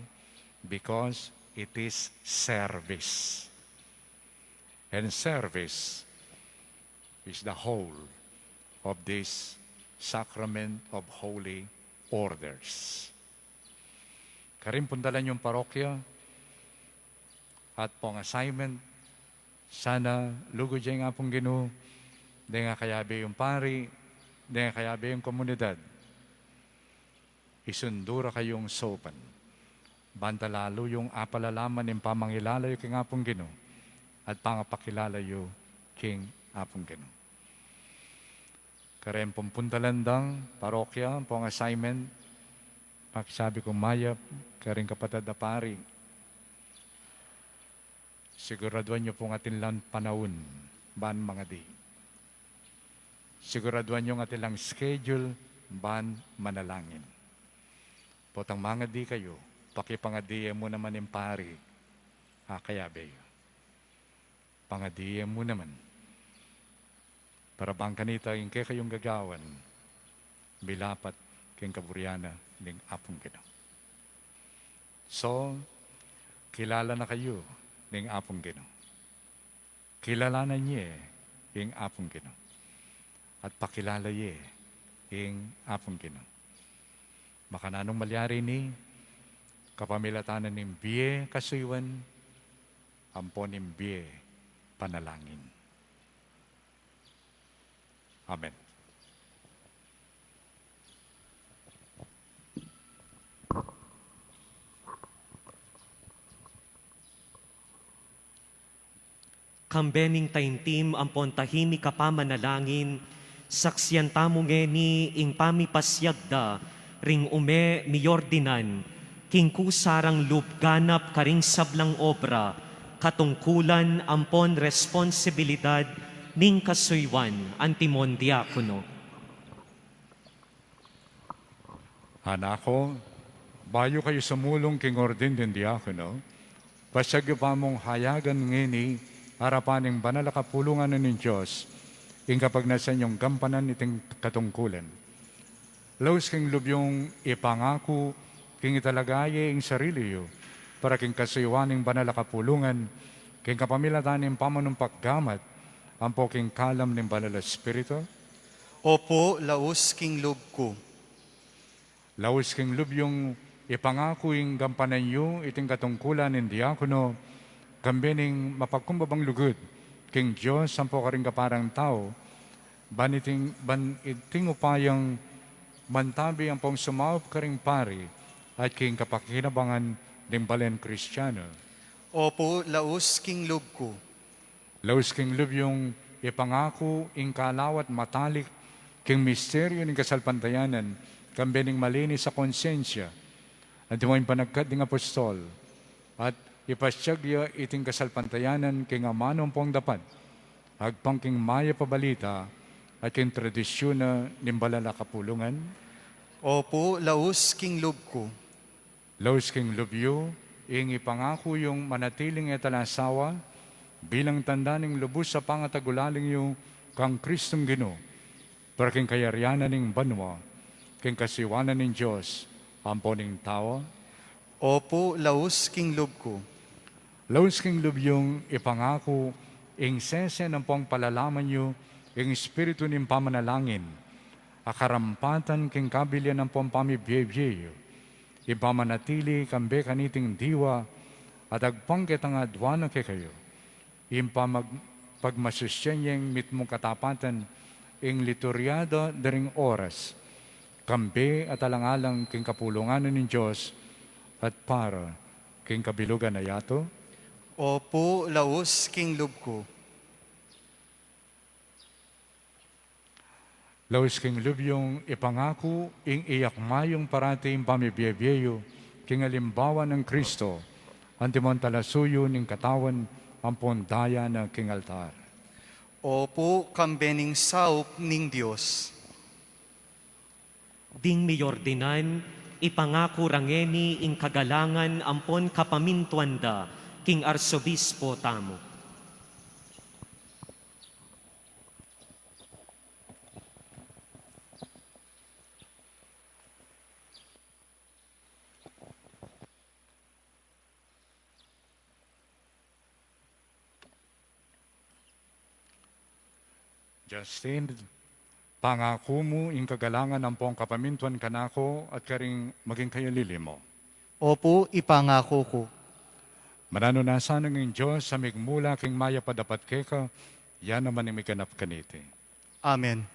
Because it is service. And service is the whole of this sacrament of holy orders. Karing puntalan yung parokya, at pong assignment. Sana lugud ya ing Apung Ginu, deng akayabe yung pari, deng akayabe yung komunidad. Isundu ra kayung saupan. Banta lalu yung apalalaman ing pamangilala yu king Apung Ginu at pangapakilala yu king Apung Ginu. Kareng pumpuntalan dang parokya, pong assignment, pakisabi kung mayap karing kapatad a pari. Siguraduan yu pung atin lang panaun ban mangadi. Siguraduan yung atin lang schedule ban manalangin. Potang mangadi kayu, pakipangadi ye mu naman ing pari a kayabe yu. Pangadi ye mu naman. Para bang kanita ing kekayung gagawan, milapat king kaburian na ning Apung Ginu. So, kilala na kayu ning Apung Ginu. Kilalanan ye ing Apung Ginu. At pakilala ye ing Apung Ginu. Makananung malyari ini, kapamilatan na ning bie kasuyuan, ampo ning bie panalangin. Amen. Kambe ning taimtim ampon tahimik a pamanalangin, saksian tamu ngeni ing pamipasiag da ring ume miordinan king kusa rang lub ganap karing sablang obra, katungkulan ampon responsibilidad ning kasuyuan. Antimong diakono. Anak ku, bayu kayu sumulung king ordin ding diakono, pasyag yu pa mung hayagan ngeni arapan ning banal a kapulungan na ning Dios ing kapagnasan yung gampanan iting katungkulan. Laus king lub yung ipangaku king italaga ye ing sarili yu para king kasuyuan ning banal a kapulungan, king kapamilatan ning pamanumpak gamat ampo king kalam ning Banal a Espiritu? Opu, laus king lub ku. Laus king lub yung ipangaku ing gampanan yu iting katungkulan ning diakono, kambe ning mapagkumbabang lugud king Dios ampo karing kaparang tau, ban iting, ban iting upayang mantabi ampong sumaup karing pari at king kapakinabangan ning balen Kristiano. Opu, laus king lub ku. Laus king lub yung ipangaku ing kalawat matalik king misteryu ning kasalpantayanan, kambe ning malinis a konsyensya, antimong panagkat ding apostol, at ipasyag ya iting kasalpantayanan king amanu ampong dapat, agpang king mayap a balita at king tradisyun na ning banal a kapulungan. Opu, laus king lub ku. Laus king lub yu ing ipangaku yung manatiling e talasawa, bilang tanda ning lubus a pangatagulaling yu kang Kristong Ginu, para king kayarian na ning banua, king kasuyuan na ning Dios ampo ning tau. Opu, laus king lub ku. Laus king lub yung ipangaku ing sese ampong palalaman yu ing espiritu ning pamanalangin, a karampatan king kabilian ampong pamibiebie yu, ing pamanatili kambe kaniting diwa, at agpang ketang aduan na kekayu, ing pamag-, pagmasusyan yeng mitmung katapatan ing liturya da ding oras, kambe at alang-alang king kapulungan na ning Dios at para king kabilugan a yatu. Opu, laus king lub ku. Laus king lub yung ipangaku ing iyak mayung parati ing pamibiebie yu king alimbawa nang Kristo, antimong talasuyu ning katawan ampong daya na king altar. Opu, kambe ning saup ning Dios. Ding miordinan, ipangaku ra ngeni ing kagalangan ampon kapamintuan da king arsobispo tamu. Justin, pangaku mu ing kagalangan ampong kapamintuan kanaku at karing maging kayalili mu. Opu, ipangaku ku. Mananu na sana ing Dios a migmula king mayap a dapat keka, ya naman ing miganap kaniti. Amen.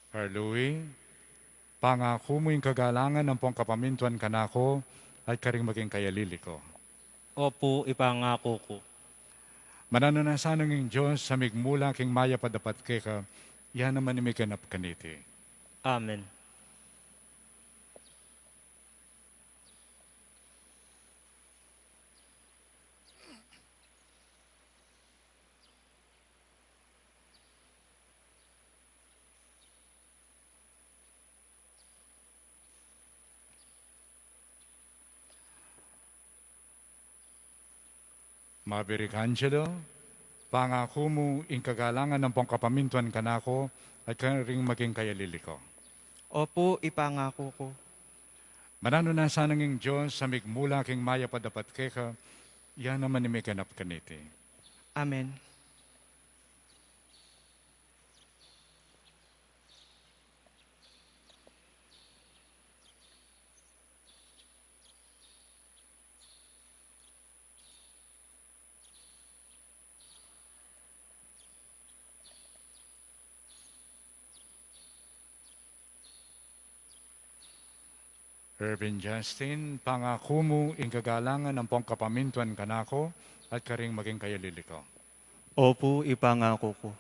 Carlui, pangaku mu ing kagalangan ampong kapamintuan kanaku, at karing maging kayalili ku. Opu, ipangaku ku. Mananu na sana ing Dios a migmula king mayap a dapat keka, ya naman ing miganap kaniti. Amen. Mabirigangelo, pangaku mu ing kagalangan ampong kapamintuan kanaku, at karing maging kayalili ku. Opu, ipangaku ku. Mananu na sana ing Dios a migmula king mayap a dapat keka, ya naman ing miganap kaniti. Amen. Reverend Justin, pangaku mu ing kagalangan ampong kapamintuan kanaku, at karing maging kayalili ku. Opu, ipangaku ku.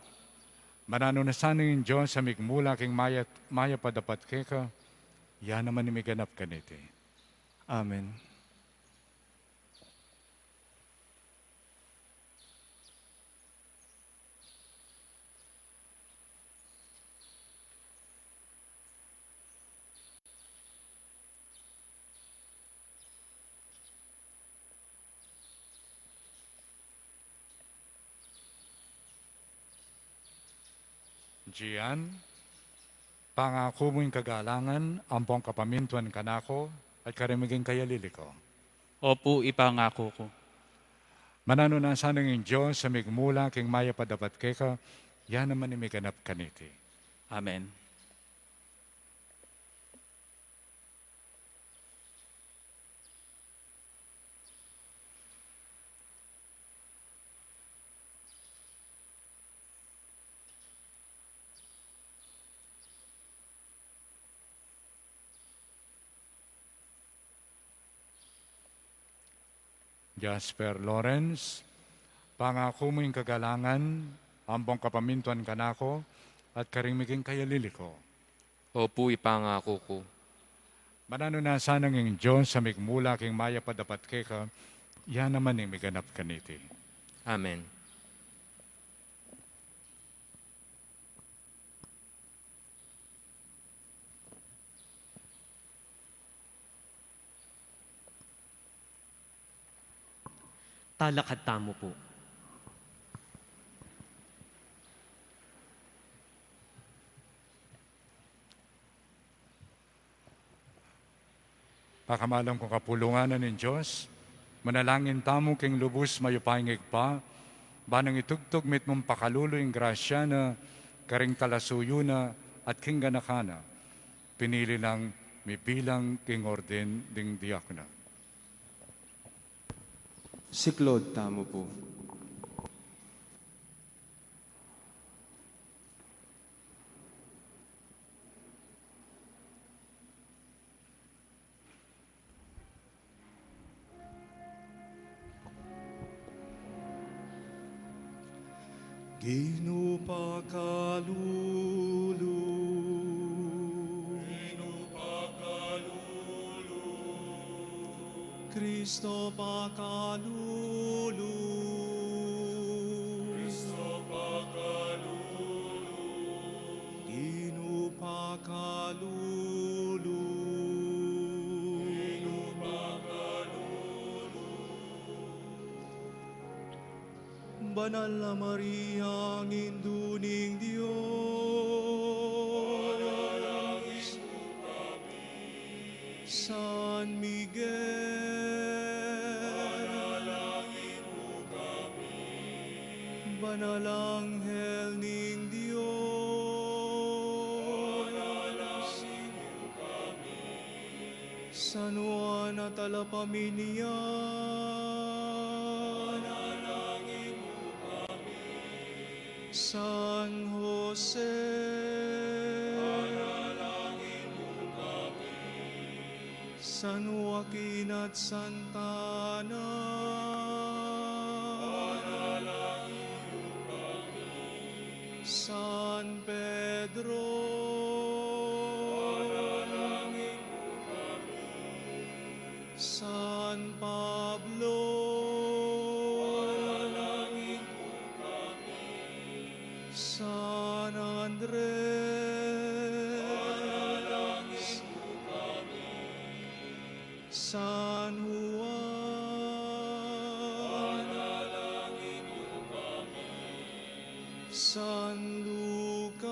Mananu na sana ing Dios a migmula king mayap, mayap a dapat keka, ya naman ing miganap kaniti. Amen. Gian, pangaku mu ing kagalangan ampong kapamintuan kanaku, at karing maging kayalili ku. Opu, ipangaku ku. Mananu na sana ing Dios a migmula king mayap a dapat keka, ya naman ing miganap kaniti. Amen. Jasper Lawrence, pangaku mu ing kagalangan ampong kapamintuan kanaku, at karing maging kayalili ku. Opu, ipangaku ku. Mananu na sana ing Dios a migmula king mayap a dapat keka, ya naman ing miganap kaniti. Amen. Talakad tamu pu. Pakamalan kung kapulungan ning Dios, manalangin tamu king lubus mayupayang Ibpa, ba nang itugtug mitmung pakalulu ing grasya na karing talasuyu na at king ganaka na, pinili lang mibilang king orden ding diakona. Siklaud tamu pu. Ginu pakalulu. Ginu pakalulu. Kristo pakalulu. Kristo pakalulu. Ginu pakalulu. Ginu pakalulu. Banal a Maria, Indu ning Dios. Panalangin mu kami. San Miguel, panalangin mu kami. Banal anghel ning Dios, panalangin mu kami. San Juan a Talapamilyar, panalangin mu kami. San Jose, panalangin mu kami. San Joaquin at Santa Ana, panalangin mu kami. San Pedro, panalangin mu kami. San Pablo, panalangin mu kami. San Andres, panalangin mu kami. San Juan, panalangin mu kami. San Lucas,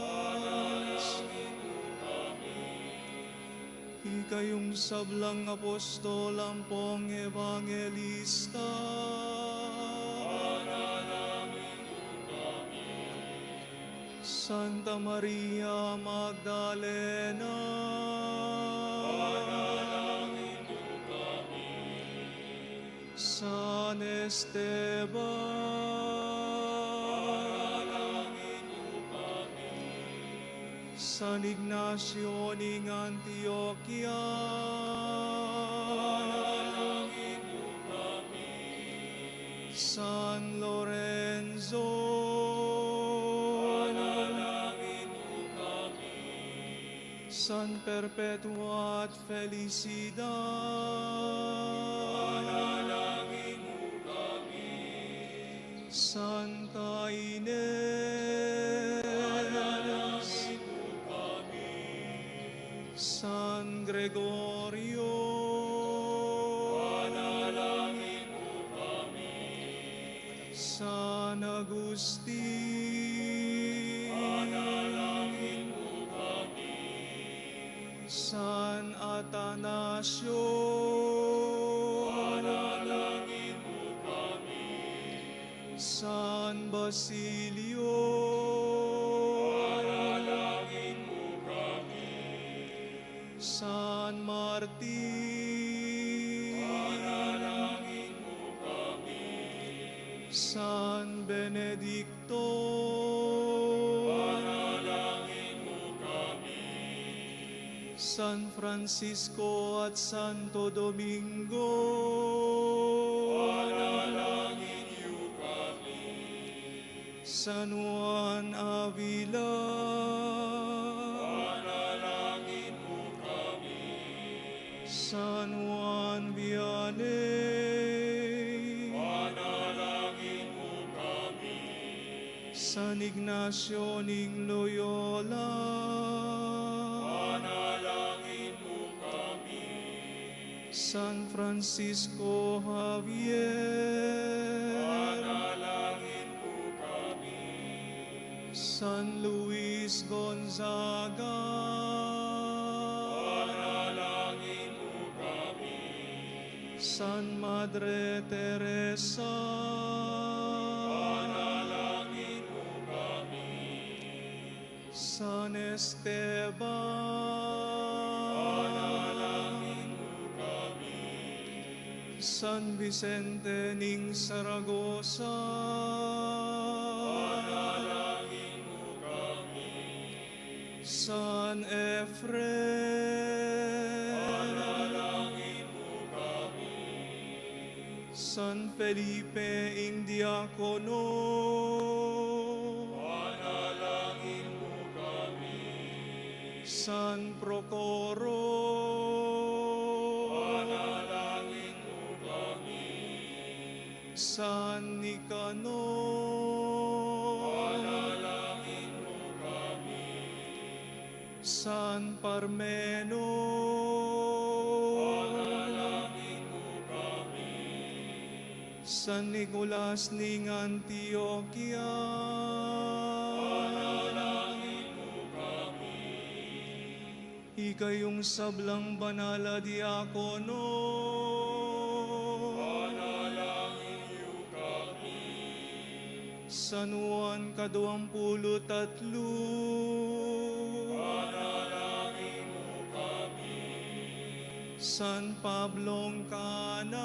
panalangin mu kami. Ikayung sablang apostol ampong ebanghelista, panalangin mu kami. Santa Maria Magdalena, panalangin mu kami. San Esteban, panalangin mu kami. San Ignacio ning Antioquia, panalangin mu kami. San Lorenzo, panalangin mu kami. San Perpetua at Felicidad, panalangin mu kami. Santa Ines, panalangin mu kami. San Gregorio, panalangin mu kami. San Agustin, panalangin mu kami. San Atanasio, panalangin mu kami. San Basilio, panalangin mu kami. San Martin, panalangin mu kami. San Benedicto, panalangin mu kami. San Francisco at Santo Domingo, panalangin yu kami. San Juan Avila, panalangin mu kami. San Juan Vianney, panalangin mu kami. San Ignacio ning Loyola, panalangin mu kami. San Francisco Javier, panalangin mu kami. San Luis Gonzaga, panalangin mu kami. San Madre Teresa, panalangin mu kami. San Esteban, panalangin mu kami. San Vicente ning Saragosa, panalangin mu kami. San Efren, panalangin mu kami. San Felipe ing Diakono, panalangin mu kami. San Procoro, panalangin mu kami. San Nicanor, panalangin mu kami. San Parmeno, panalangin mu kami. San Nicolas ning Antioquia, panalangin mu kami. Ikayung sablang banal a diakono, panalangin yu kami. San Juan kaduang pulu't atlu, panalangin mu kami. San Pablong kaanam,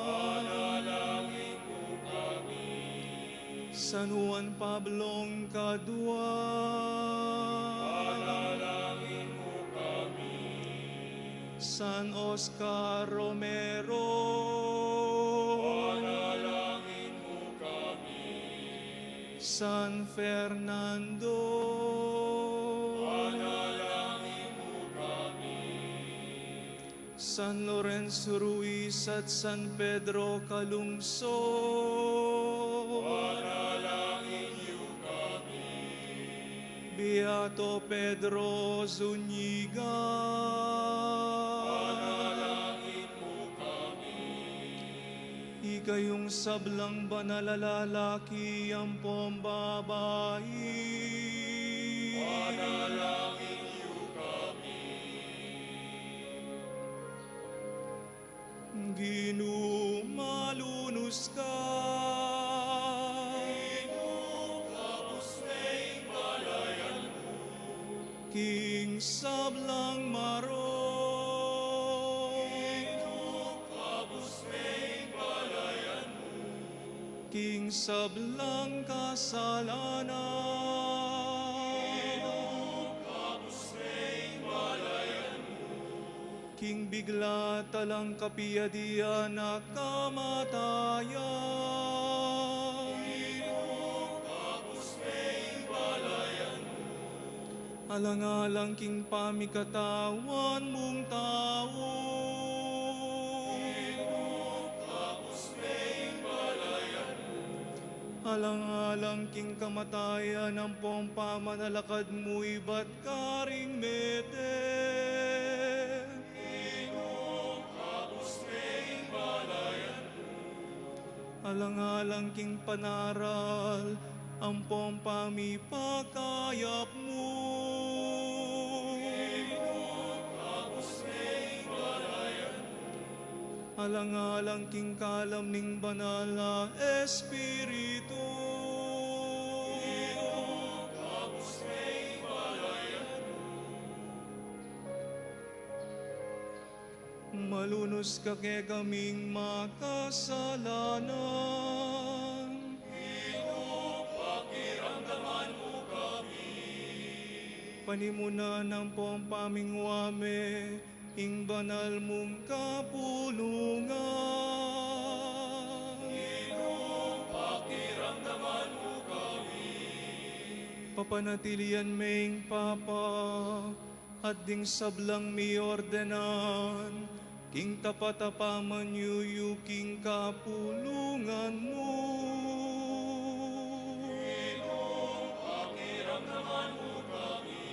panalangin mu kami. San Juan Pablong kadua, panalangin mu kami. San Oscar Romero, panalangin mu kami. San Fernando, panalangin mu kami. San Lorenzo Ruiz at San Pedro Calungsod, panalangin yu kami. Beato Pedro Zuniga, panalangin mu kami. Ikayung sablang banal a lalaki ampong babai, panalangin yu kami. Ginu, malunus ka. Ginu, kabus me ing balayan mu. King sablang marok. Ginu, kabus me ing balayan mu. King sablang kasalanan. Ginu, kabus me ing balayan mu. King bigla at alang kapiadian a kamatayan. Ginu, kabus me ing balayan mu. Alang-alang king pamikatawan mung tau. Ginu, kabus me ing balayan mu. Alang-alang king kamatayan ampong pamanalakad mu ibat karing mete. Ginu, kabus me ing balayan mu. Alang-alang king panaral ampong pamipakayap mu. Ginu, kabus me ing balayan mu. Alang-alang king kalam ning Banal a Espiritu. Ginu, kabus me ing balayan mu. Malunus ka kekaming makasalanan. Ginu, pakiramdaman mu kami. Panimunan ampong pamingwame ing banal mung kapulungan. Ginu, pakiramdaman mu kami. Papanatilian me ing Papa at ding sablang miordenan king tapat a pamanyuyu king kapulungan mu. Ginu, pakiramdaman mu kami.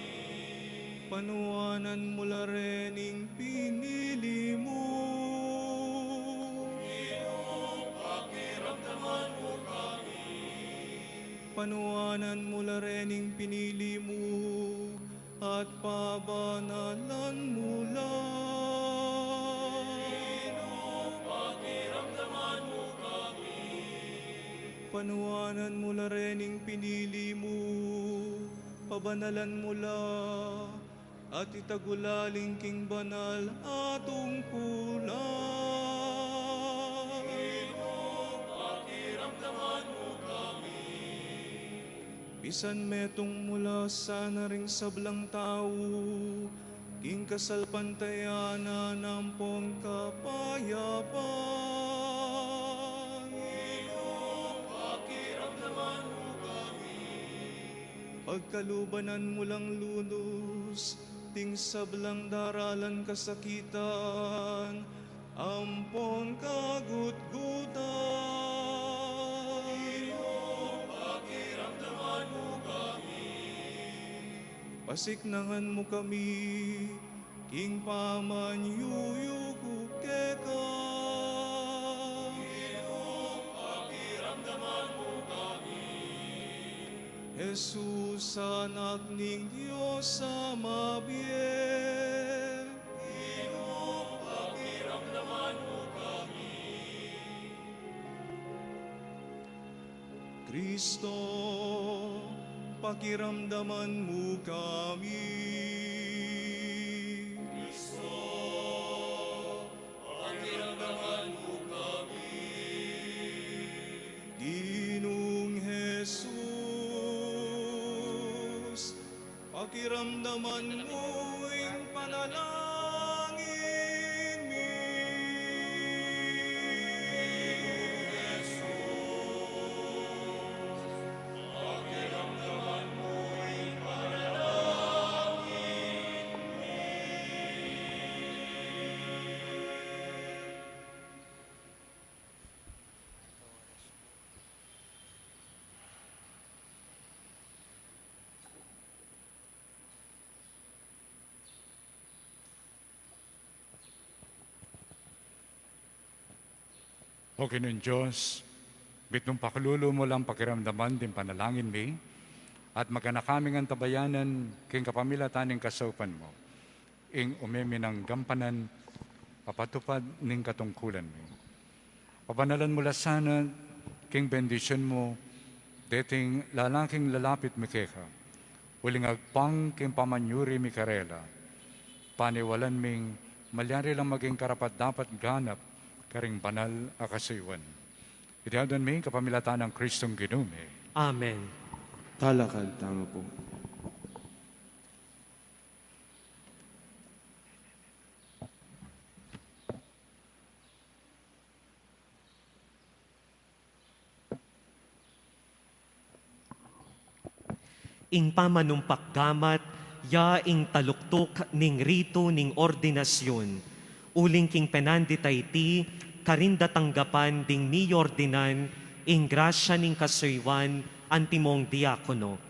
Panuanan mu la rin ing pinili mu. Ginu, pakiramdaman mu kami. Panuanan mu la rin ing pinili mu at pabanalan mu la. Ginu, pakiramdaman mu kami. Panuanan mu la rin ing pinili mu, pabanalan mu la, at itagulaling king banal a tungkulan. Ginu, pakiramdaman mu kami. Pisan metung mu la sana ring sablang tau king kasalpantayanan ampong kapayapan. Ginu, pakiramdaman mu kami. Pagkalubanan mu lang lunus ding sablang daralan kasakitan ampong kagutgutan. Ginu, pakiramdaman mu kami. Pasiknangan mu kami king pamanyuyuku keka. Ginu, pakiramdaman mu kami. Jesus, Anak ning Dios a mabie. Ginu, pakiramdaman mu kami. Kristo, pakiramdaman mu kami. Kristo, pakiramdaman mu kami. Ginung Jesus, pakiramdaman mu ing panalangin mi. O Ginung Dios, mitmung pakalulu mu lang pakiramdaman ding panalangin mi, at magana kaming antabayanan king kapamilatan ning kasaupan mu, ing ume mi nang gampanan papatupad ning katungkulan mi. Pabanalan mu la sana king bendisyun mu deting lalaking lalapit mi keka, uling agpang king pamanyuri mi karela, paniwalan ming malyari lang maging karapat-dapat ganap karing banal a kasuyuan. Iti aduan mi kapamilatan nang Kristong Ginu mi. Amen. Talakad tamu pu. Ing pamanumpak gamat, ya ing taluktuk ning ritu ning ordinasyun. Uling king penandita iti, karin da tanggapan ding miordinan ing grasya ning kasuyuan antimong diakono.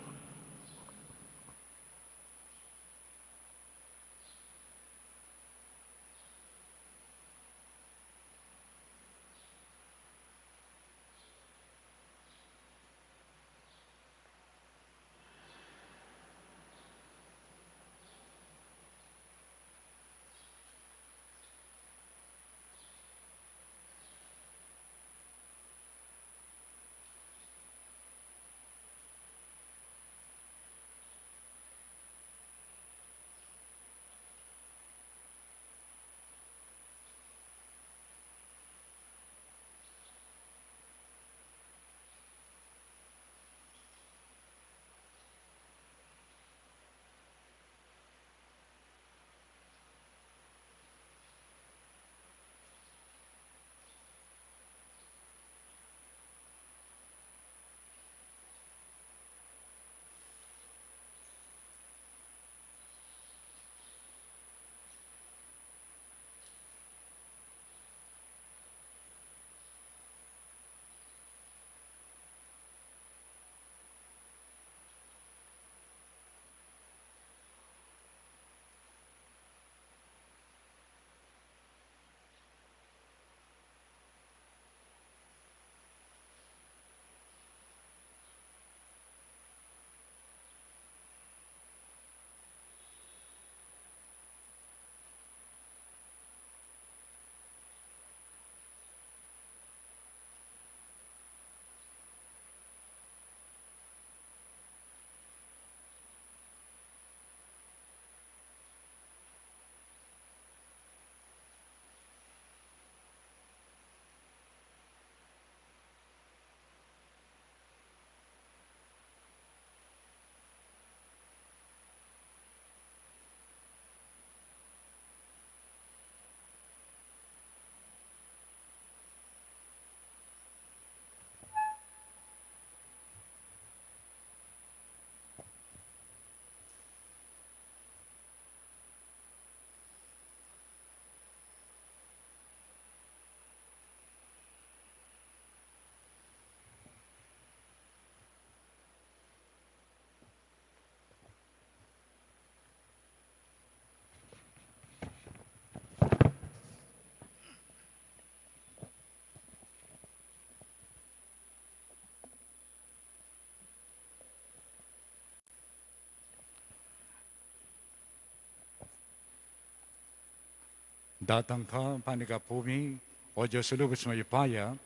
Datang ka, panigapu mi, O Dios a lubus mayupaya,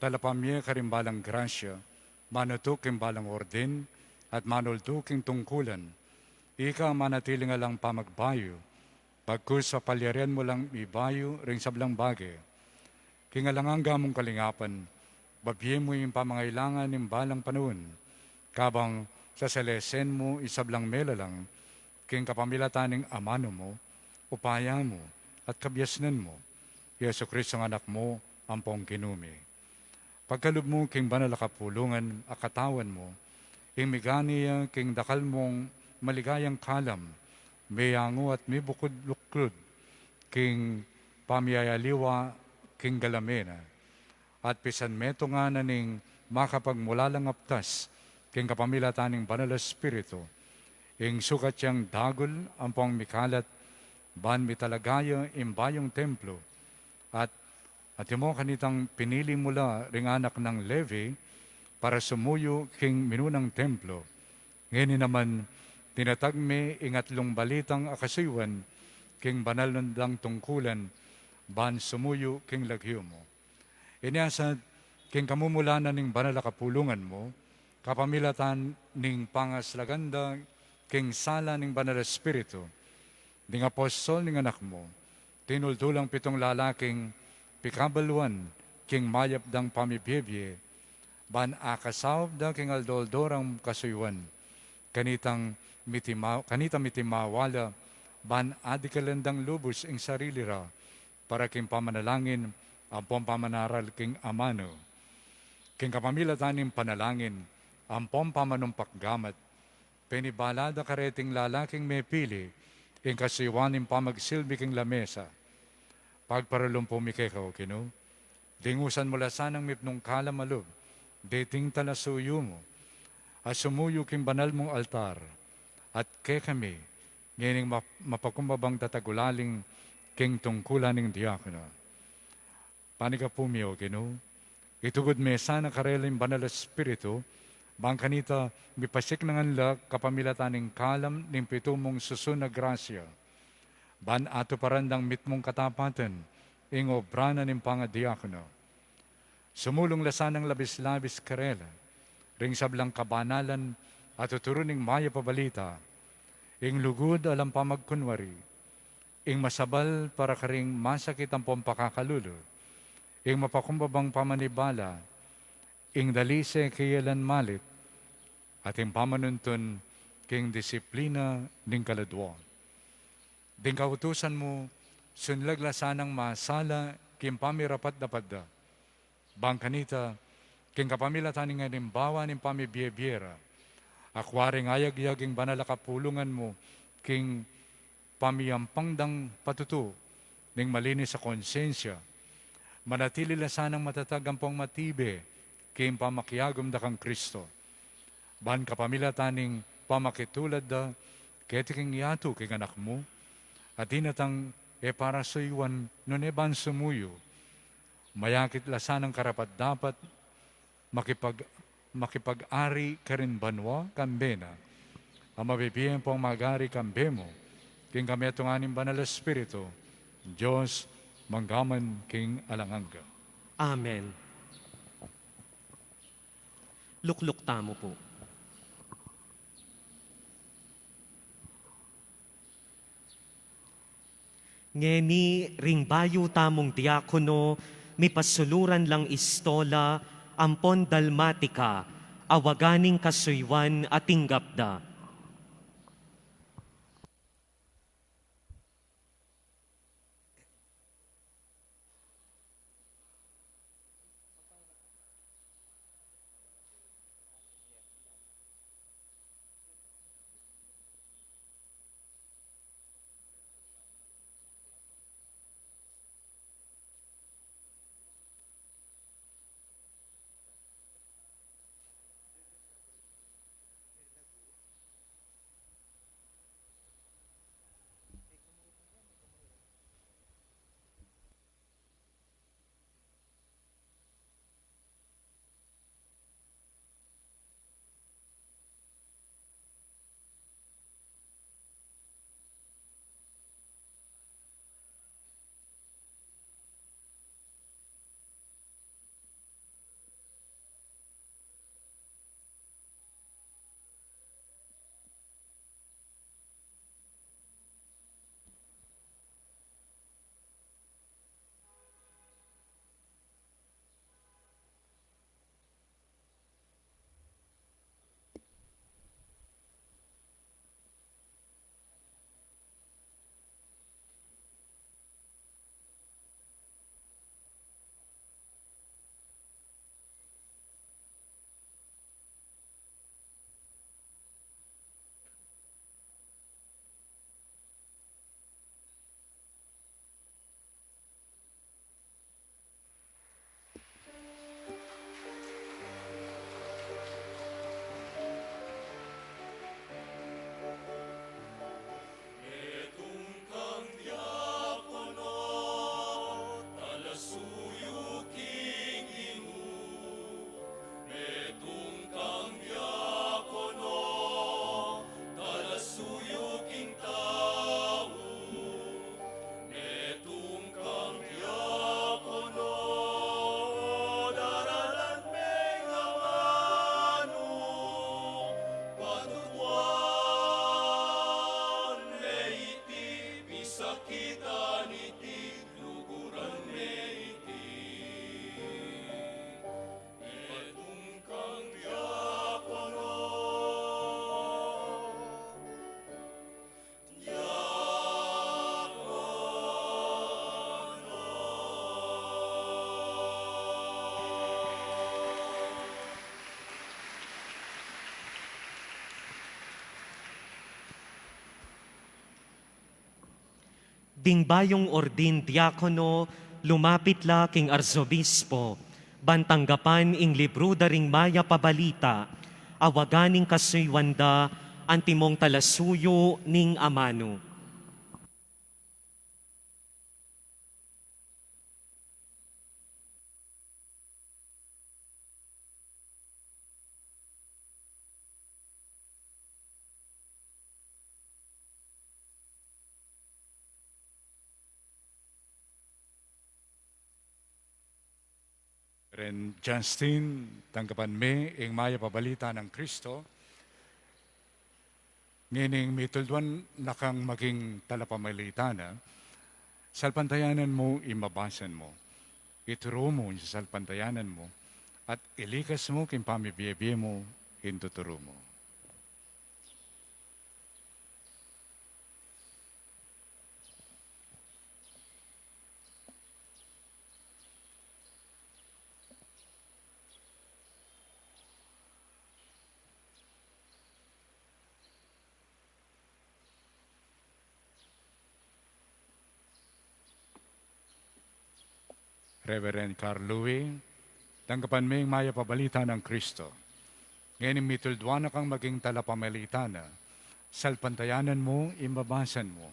talapamye karing balang grasya, manutu king balang ordin, at manuldu king tungkulan. Ika a manatiling alang pamagbayu, bagkus papalyarian mu lang mibayu ring sablang bage. King alang angga mung kalingapan, babie mu ing pamangailangan ning balang panaun, kabang sasalesen mu ing sablang melalang, king kapamilatan ning amanu mu, upaya mu, at kabiasnan mu, i Jesucristong Anak mu, ampong Ginu mi. Pagkalub mu king banal a kapulungan a katawan mu, ing migani ya king dakal mung maligayang kalam, meyangu at mibukud luklud king pamiyayaliwa king galame na, at pisan metungan na ning makapagmulalang aptas king kapamilatan ning Banal a Espiritu, ing sukat yang dagul ampong mikalat, ban mitalaga ya ing bayung templo, at At imo kanitang pinili mu la ring anak nang Levi para sumuyu king minunang templo. Ngeni naman, tinatag me ing atlung balitang akasuyuan king banal nang tungkulan ban sumuyu king lagyu mu. Inya sa king kamumulanan ning banal a kapulungan mu, kapamilatan ning pangaslagan da king sala ning Banal a Espiritu, ding apostol ning Anak mu, tinuldu lang pitung lalaking pikabaluan king mayap dang pamibie-bie, ban akasaup da king aldo-aldo rang kasuyuan. Kanitang mitima-, kanita mitimawala, ban adikalan dang lubus ing sarili ra, para king pamanalangin ampong pamanaral king amanu. King kapamilatan ning panalangin ampong pamanumpak gamat, penibala da kareting lalaking mepili ing kasuyuan ning pamagsilbi king lamesa. Pagparalumpu mi keka, O Ginu, lingusan mu la sanang mipnung kalam a lub deting talasuyu mu, a sumuyu king banal mung altar, at kekami, ngening map-, mapakumbabang tatagulaling king tungkulan ning diakono. Panigapu mi, O Ginu, itugud me sana karela ing Banal a Espiritu, ban kanita mipasiknangan la kapamilatan ning kalam ning pitu mung susun a grasya, ban atuparan dang mitmung katapatan ing obra na ning pangadiakono. Sumulung la sanang labis-labis karela ring sablang kabanalan a tuturu ning mayap a balita, ing lugud alang pamagkunwari, ing masabal para karing masakit ampong pakakalulu, ing mapakumbabang pamanibala, ing dalise keyang malit, at ing pamanuntun king disiplina ning kaladua. Ding kautusan mu, sunlag la sanang masala king pamirapat-dapat da. Ban kanita, king kapamilatan ning alimbawa ning pamibie-bie ra, akua ring ayagyag ing banal a kapulungan mu king pamiyampang dang patutu ning malinis a konsyensya, manatili la sanang matatag ampong matibe king pamakiagum da kang Kristo. Ban kapamilatan ning pamakitulad da keti king yatu king Anak mu, a dinatang e para suyuan nune ban sumuyu, mayakit la sanang karapat-dapat makipag-, makipag-ari karin banua kambe na, a mabibie ampong mag-ari kambe mu, king kametungan ning Banal a Espiritu, Dios, mangga man king alang angga. Amen. Lukluk tamu pu. Ngeni ring bayu tamung diakono, mipasuluran lang istola ampon dalmatika, a waga ning kasuyuan a tinggap da. Ding bayung ordin diakono, lumapit la king arsobispo, ban tanggapan ing libru da ring mayap a balita, awagan ing kasuyuan da, antimong talasuyu ning amanu. Reverend Justin, tanggapan me ing mayap a balita nang Kristo. Ngening mitulduan na kang maging talapamilita na, salpantayanan mu ing mabasan mu. Ituru mu ing sasalpantayanan mu, at ilikas mu king pamibie-bie mu ing tuturu mu. Reverend Carl Louis, tanggapan me ing mayap a balita nang Kristo. Ngening mitulduan na kang maging talapamilita na, salpantayanan mu ing mabasan mu.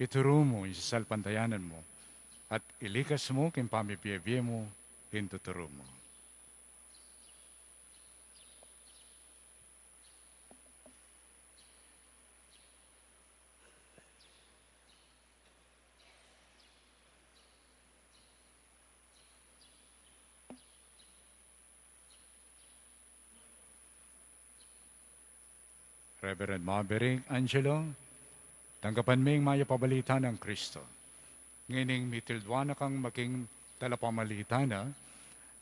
Ituru mu ing sasalpantayanan mu, at ilikas mu king pamibie-bie mu ing tuturu mu. Reverend Maverick Angelo, tanggapan me ing mayap a balita nang Kristo. Ngening mitulduan na kang maging talapamilita na,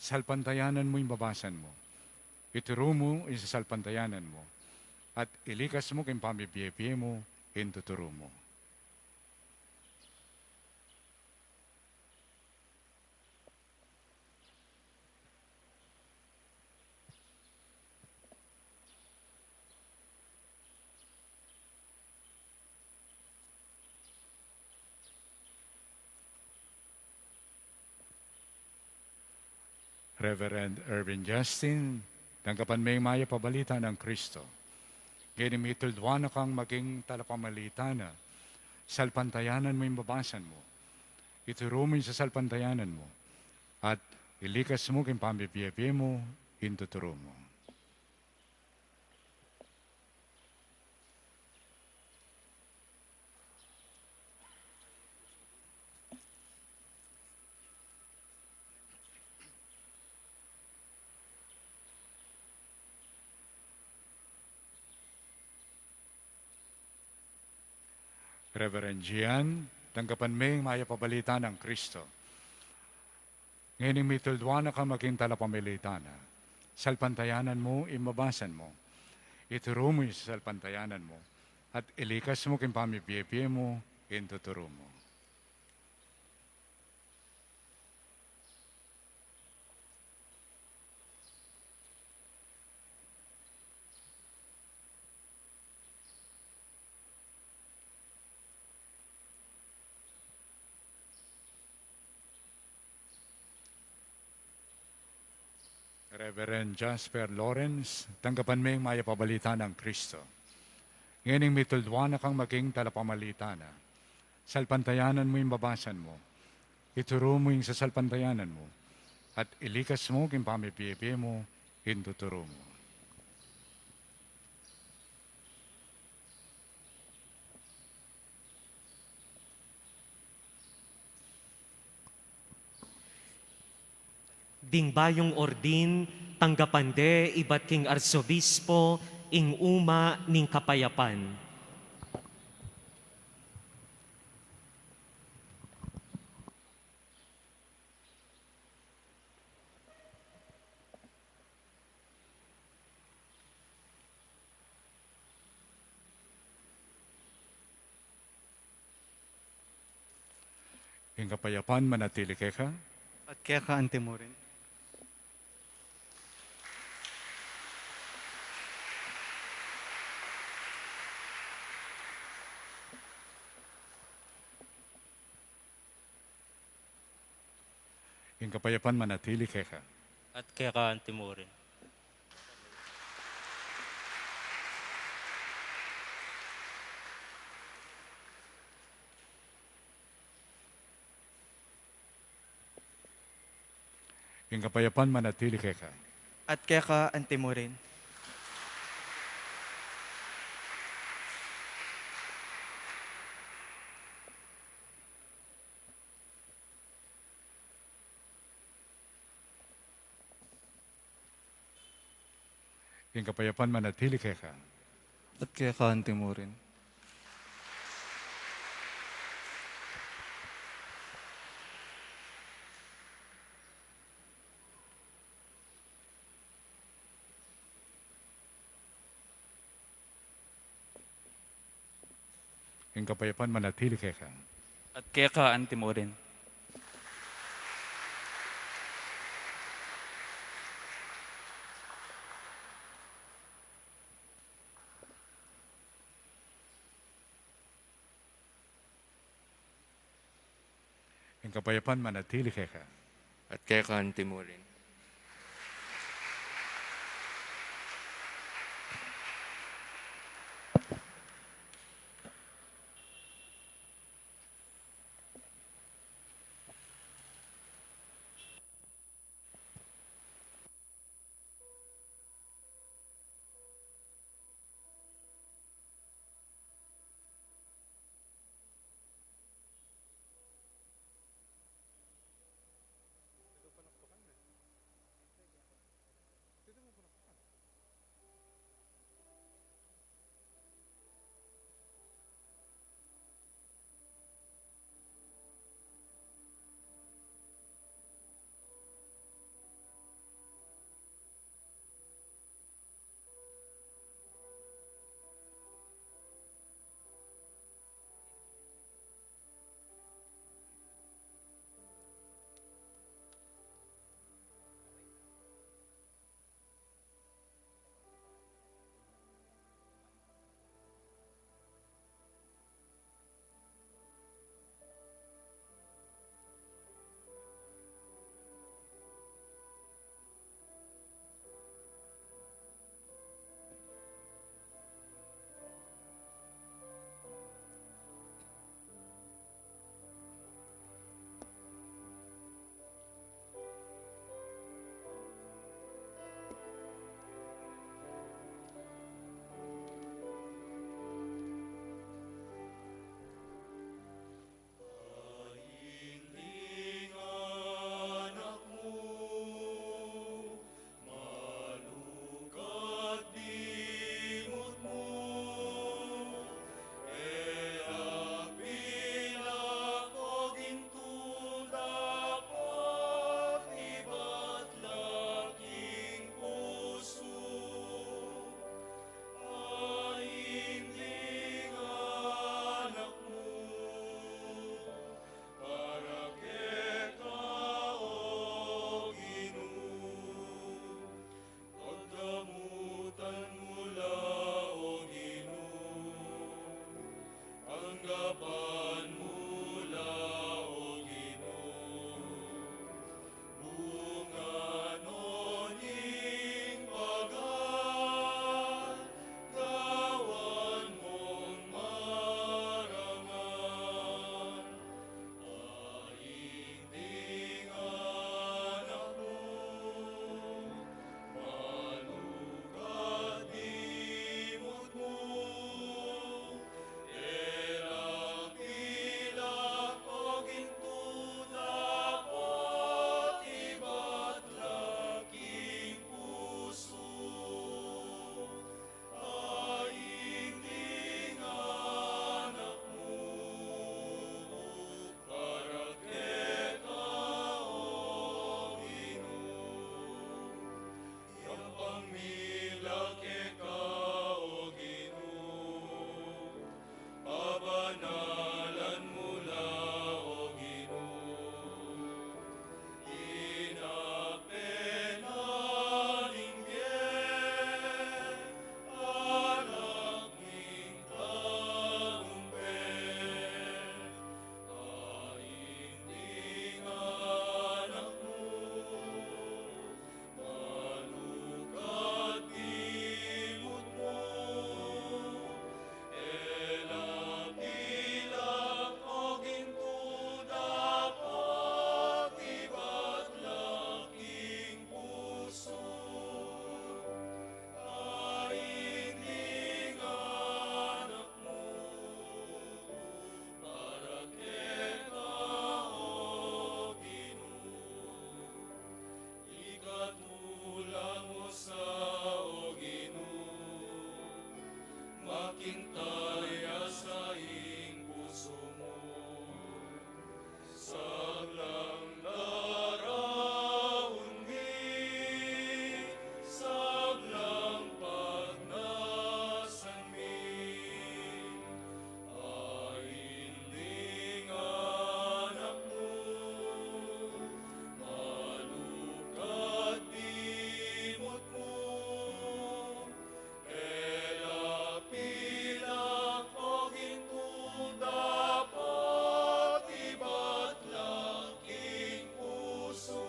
salpantayanan mu ing babasan mu. Ituru mu ing sasalpantayanan mu, at ilikas mu king pamibie-bie mu ing tuturu mu. Reverend Erwin Justin, tanggapan me ing mayap a balita nang Kristo. Ngening mitulduan na kang maging talapamilita na, salpantayanan mu ing babasan mu. Ituru mu ing sasalpantayanan mu, at ilikas mu king pamibie-bie mu ing tuturu mu. Reverend Gian, tanggapan me ing mayap a balita nang Kristo. Ngening mitulduan na kang maging talapamilita na, salpantayanan mu ing mabasan mu. Ituru mu ing sasalpantayanan mu, at ilikas mu king pamibie-bie mu ing tuturu mu. Reverend Jasper Lawrence, tanggapan me ing mayap a balita nang Kristo. Ngening mitulduan na kang maging talapamilita na, salpantayanan mu ing babasan mu. Ituru mu ing sasalpantayanan mu, at ilikas mu king pamibie-bie mu ing tuturu mu. Ding bayung ordin, tanggapan de ibat king arsobispo ing uma ning kapayapan. Ing kapayapan manatili keka. At keka antimurin. Ing kapayapan manatili keka. At keka antimurin. Ing kapayapan manatili keka. At keka antimurin. Ing kapayapan manatili keka. At keka antimurin. Ing kapayapan manatili keka. At keka antimurin. Ing kapayapan manatili keka. At keka antimurin. King taya sa ing pusu mu. Sablang laraun mi, sablang pagnasan mi, ain ding anak mu, malukat dimut mu, e la pilak o gintu, dapat ibat la king pusu,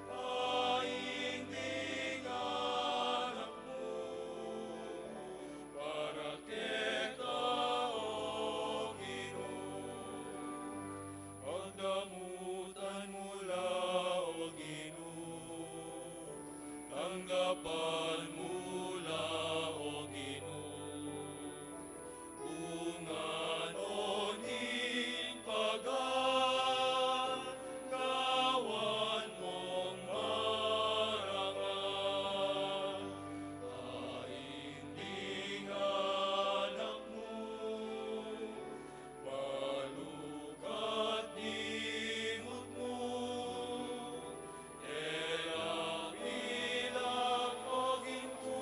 ain ding anak mu, para keka, o Ginu. Pagdamutan mu la, o Ginu, tanggapan mu la, o Ginu, kung ano ning pagagawan mung marangal, ain ding anak mu, malukat dimut mu, e la pilak o gintu,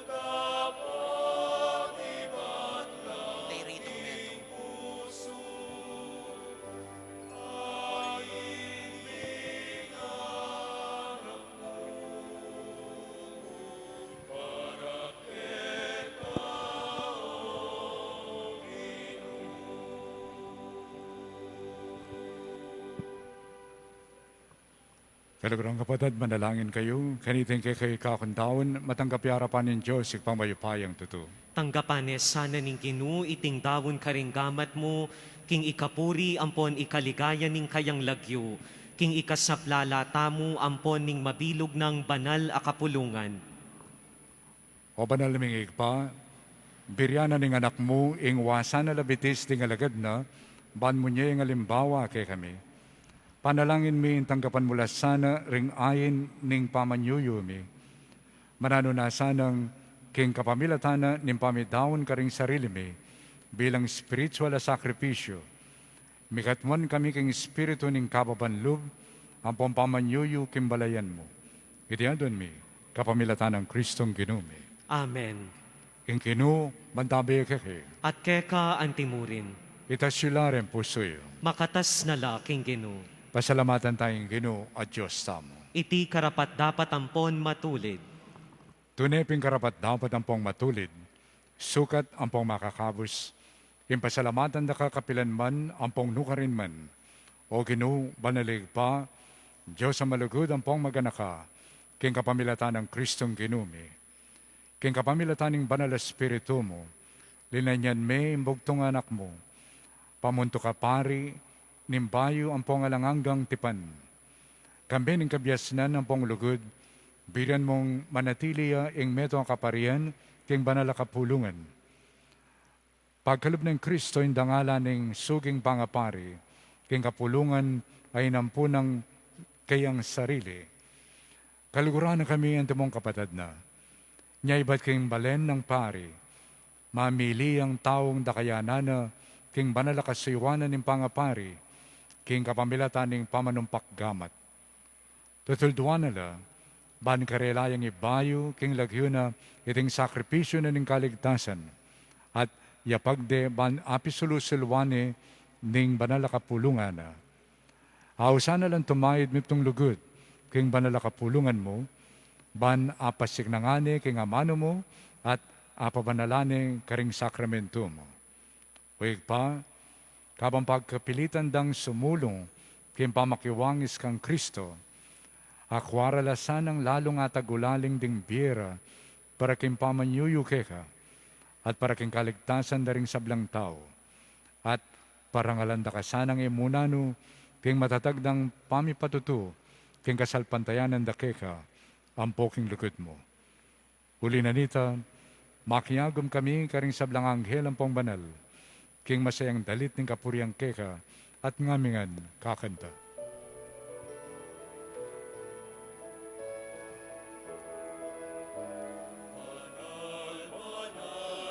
dapat ibat la king pusu, ain ding anak mu, para keka, o Ginu. Kaluguran kung kapatad, manalangin kayu. Kaniting kekayu kakantaun, matanggap ya arapan ning Dios, Ibpang mayupayang tutu. Tanggapan ne sana ning Ginu iting daun karing gamat mu, king ikapuri ampon ikaligaya ning kayang lagyu, king ikasaplala tamu ampon ning mabilug nang banal a kapulungan. O banal ming Ibpa, birian na ning Anak mu ing wasan a labitis ding alagad na, ban munye ing alimbawa kekami. Panalangin mi ing tanggapan mu la sana ring ain ning pamanyuyu mi. Mananu na sanang king kapamilatan na ning pamidaun karing sarili mi bilang spiritual a sakripisyu, mikatmuan kami king espiritu ning kababan lub ampong pamanyuyu king balayan mu. Iti adwan mi kapamilatan nang Kristong Ginu mi. Amen. Ing Ginu mantabe kekayu. At keka antimurin. Itas yu la ring pusu yu. Makatas na la king Ginu. Pasalamatan taya ing Ginu a Dios tamu. Iti karapat-dapat ampon matulid. Tune pin karapat-dapat ampong matulid, sukat ampong makakabus, ing pasalamatan da ka kapilan man ampong nukarin man, O Ginu, banal a Ibpa, Dios a malugud ampong maganaka, king kapamilatan nang Kristong Ginu mi. King kapamilatan ning Banal a Espiritu mu, linanyan me ing bugtung Anak mu, pamuntuk a pari ning bayu ampong alang anggang tipan. Kambe ning kabiasnan ampong lugud, birian mung manatili ya ing metung a kaparian king banal a kapulungan. Pagkalub nang Kristo ing dangalan ning suging pangapari king kapulungan a inampu nang kayang sarili. Kaluguran na kami antimong kapatad na. Nya ibat king balen nang pari, mamili yang taung dakayanan na king banal a kasuyuan ning pangapari, king kapamilatan ning pamanumpak gamat. Tutulduan na la, ban karela yang ibayu king lagyu na iting sakripisyu na ning kaligtasan, at yapag de ban apisulu-suluan ne ning banal a kapulungan na. Ausan na lang tumayud mipnung lugud king banal a kapulungan mu, ban apasiknangan ne king amanu mu, at apabanalan ne karing sakramentu mu. O Ibpa, kabang pagkapilitan dang sumulung king pamakiwangis kang Kristo, akua ra la sanang lalung atagulaling ding bie ra para king pamanyuyu keka, at para king kaligtasan da ring sablang tau. At parangalan da ka sanang imuna nu king matatag dang pamipatutu king kasalpantayanan da keka ampo king lugud mu. Uli na nita, makiagum kami karing sablang anghel ampong banal, king masayang dalit ning kapurian keka, at ngamingan kakanta. Banal, banal,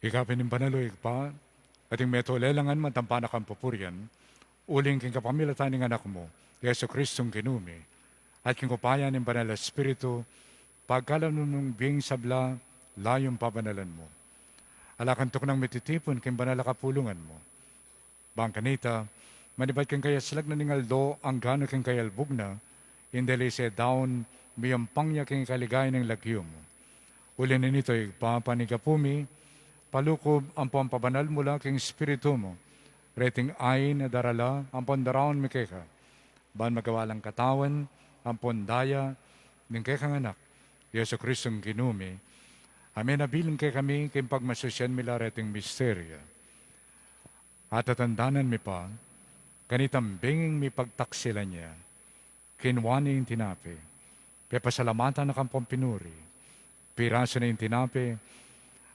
Ika pin ing banal, o Ibpa, at ing metung lelangan mantampana kang pupurian, uling king kapamilatan ning Anak mu, Jesu Kristong Ginu mi, at king upaya ning Banal a Espiritu, pagkalub nung bing sabla, layun pabanalan mu. Ala kang tuknang mititipun king banal a kapulungan mu. Bang kanita, manibat king kayaslag na ning aldo, anggana king kayalbug na, ing delise daun, miyampang ya king kaligayan ning lagyu mu. Uli na nito, Ibpa, panigapu mi, palukub ampong pabanal mu la king Espiritu mu, reting ain a darala ampong daraun mi keka, ban magawa lang katawan ampong daya ning kekang Anak, Jesu Kristong Ginu mi, a menabilang kekami king pagmasusian mi la reting misteryu. Atatandanan mi pa, kanitang benging mipagtaksilan ya, kinua ne ing tinape, pepasalamatan na kang ampong pinuri, pirasu ne ing tinape,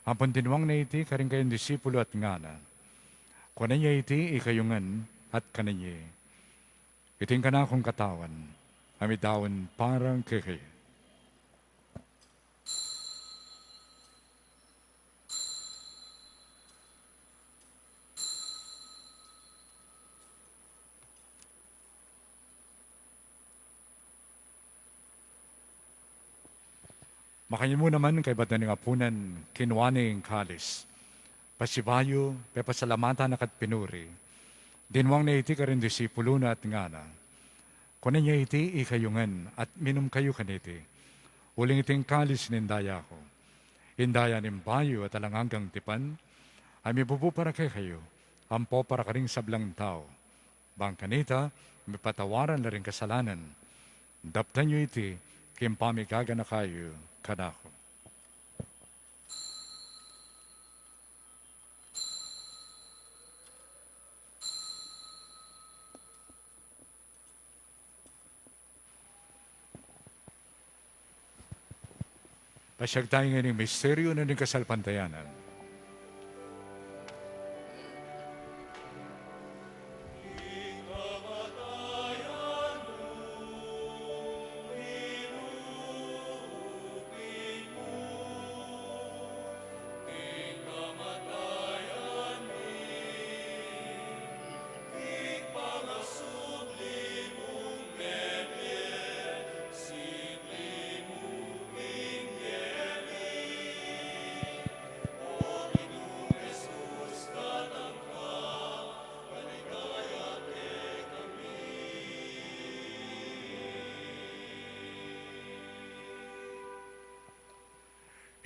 ampong dinwang ne iti karing kayang disipulu at ngana, kuanan ye iti ikayu ngan at kanan ye. Iti ing kanakung katawan, a midaun para kekayu. Makanyan mu naman, kaybat na ning apunan, kinua ne ing kalis. Pasibayu, pepasalamatan na ka't pinuri. Dinwang ne iti karing disipulu na at ngana, kuanan ye iti ikayu ngan at minum kayu kaniti. Uling iti ing kalis ning daya ku, ing daya ning bayu at alang anggang tipan, a mibubu para kekayu, ampo para karing sablang tau. Bang kanita, mipatawaran la ring kasalanan. Daptan yu iti king pamigaganaka yu kanaku. Pasiag tamu ngening misteryu na ning kasalpantayanan.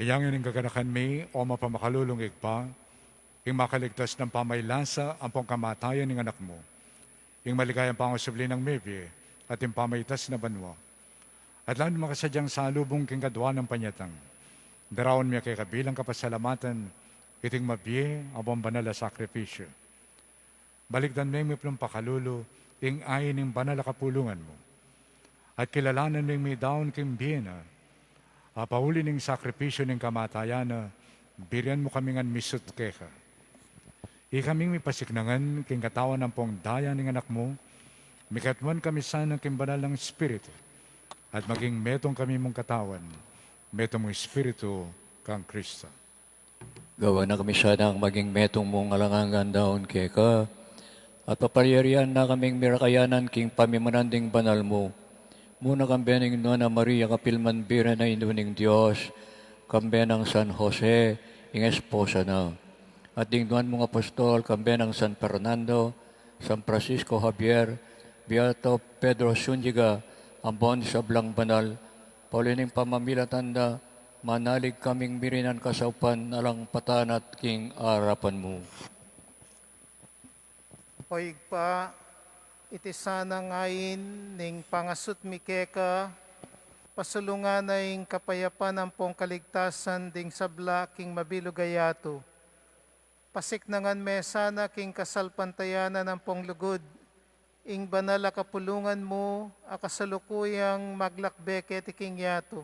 Inya ngeni ing gaganakan mi, o mapamakalulung Ibpa, ing makaligtas nang pamailasa ampong kamatayan ning Anak mu, ing maligayang pangasubli nang mebie at ing pamaitas na banua, at lalung makasadyang salubung king kadua nang panyatang, daraun mi keka bilang kapasalamatan iting mabie ampong banal a sakripisyu. Balikdan meng miplung pakalulu ing ain ning banal a kapulungan mu. At kilalanan meng midaun king bie na, a pauli ning sakripisyu ning kamatayan na, birian mu kami ngan misut keka. Ikaming mipasiknangan king katawan ampong daya ning Anak mu, mikatuan kami sana king banal nang Espiritu, at maging metung kami mung katawan, metung mung Espiritu kang Kristo. Gawan na kami sanang maging metung mung alang anggang daun keka, at papalyarian na kaming mirakayanan king pamimanan ding banal mu. Muna kambe ning Nuan a Maria, kapilman Birhen a Indu ning Dios, kambe nang San Jose, ing esposa na, at ding nuan mung apostol, kambe nang San Fernando, San Francisco Javier, Beato Pedro Zuniga, ampong sablang banal, pauli ning pamamilatan da, manalig kaming mirinan kasaupan alang patanat king arapan mu. O Ibpa, iti sanang ain ning pangasut mi keka, pasulungan na ing kapayapan ampong kaligtasan ding sabla king mabilug a yatu. Pasiknangan me sana king kasalpantayanan ampong lugud ing banal a kapulungan mu a kasalukuyang maglakbe keti king yatu.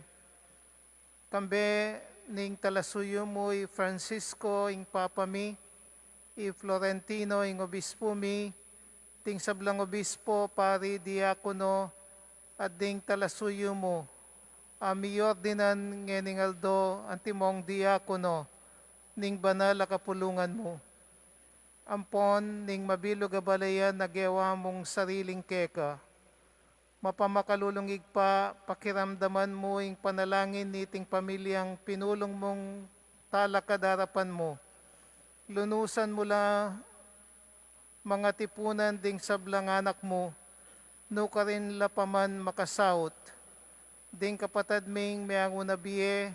Kambe ning talasuyu mu i Francisco, ing Papa mi, i Florentino, ing Obispu mi, ding sablang obispo, pari, diakono, at ding talasuyu mu a miordinan ngening aldo antimong diakono, ning banal a kapulungan mu, ampon ning mabilug a balayan a gewa mung sariling keka. Mapamakalulung Ibpa, pakiramdaman mu ing panalangin niting pamilyang pinulung mung talakad arapan mu. Lunusan mu la mangatipunan ding sablang anak mu, nukarin la pa man makasaut. Ding kapatad ming meangu na bie,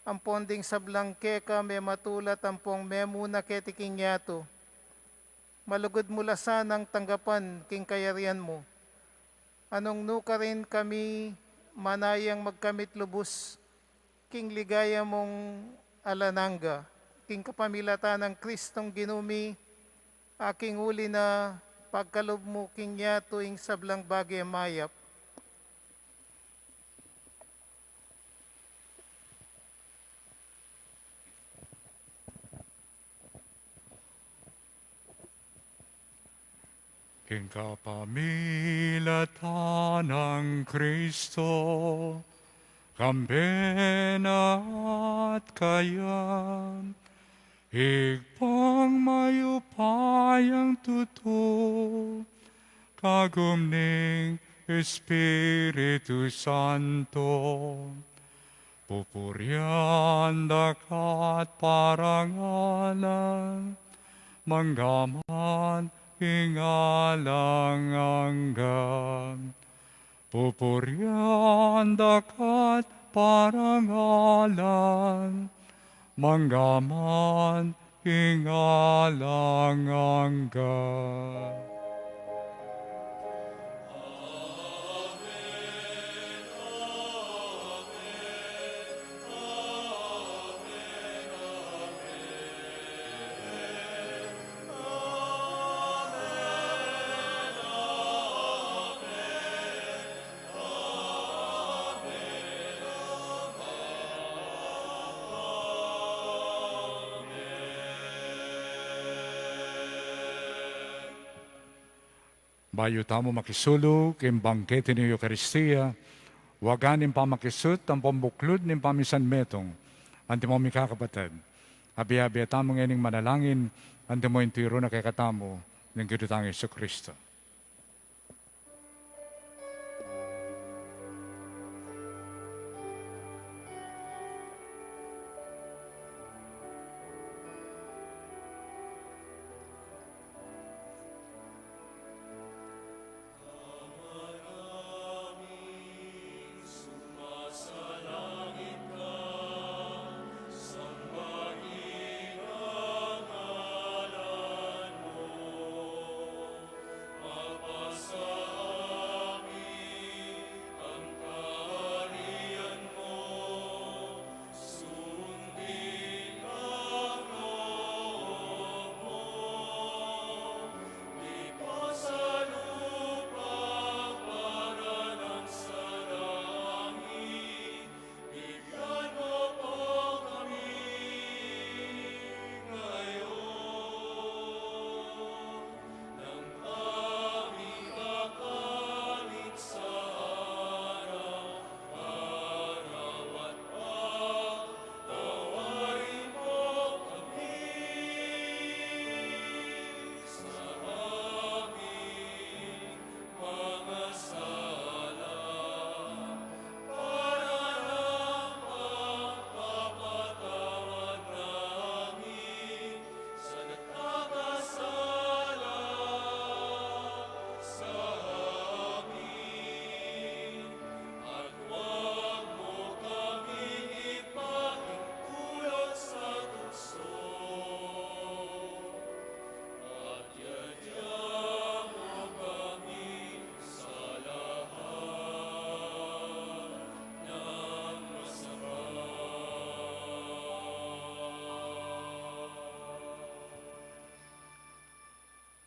ampon ding sablang keka mematulat ampong memuna keti king yatu. Malugud mu la sanang tanggapan king kayarian mu. Nung nukarin kami manayang magkamit lubus king ligaya mung alang angga, king kapamilatan nang Kristong Ginu mi, a king uli na pagkalub mu king yatu ing sablang bage a mayap. King kapamilatan nang Kristo, kambe na at kaya, Ibpang mayupayang tutu, kagum ning Espiritu Santo, pupurian da ka at parangalan, mangga man king alang angga. Pupurian da ka at parangalan, mangga man king alang angga. Bayu tamu makisulug king bangkete ning Eukaristia, wagan ing pamakisut ampong buklud ning pamisanmetung. Antimo mikakapatad, abe-abe tamu ngening manalangin, antimo ing tiru na kekatamu ning Ginu tang Jesucristo.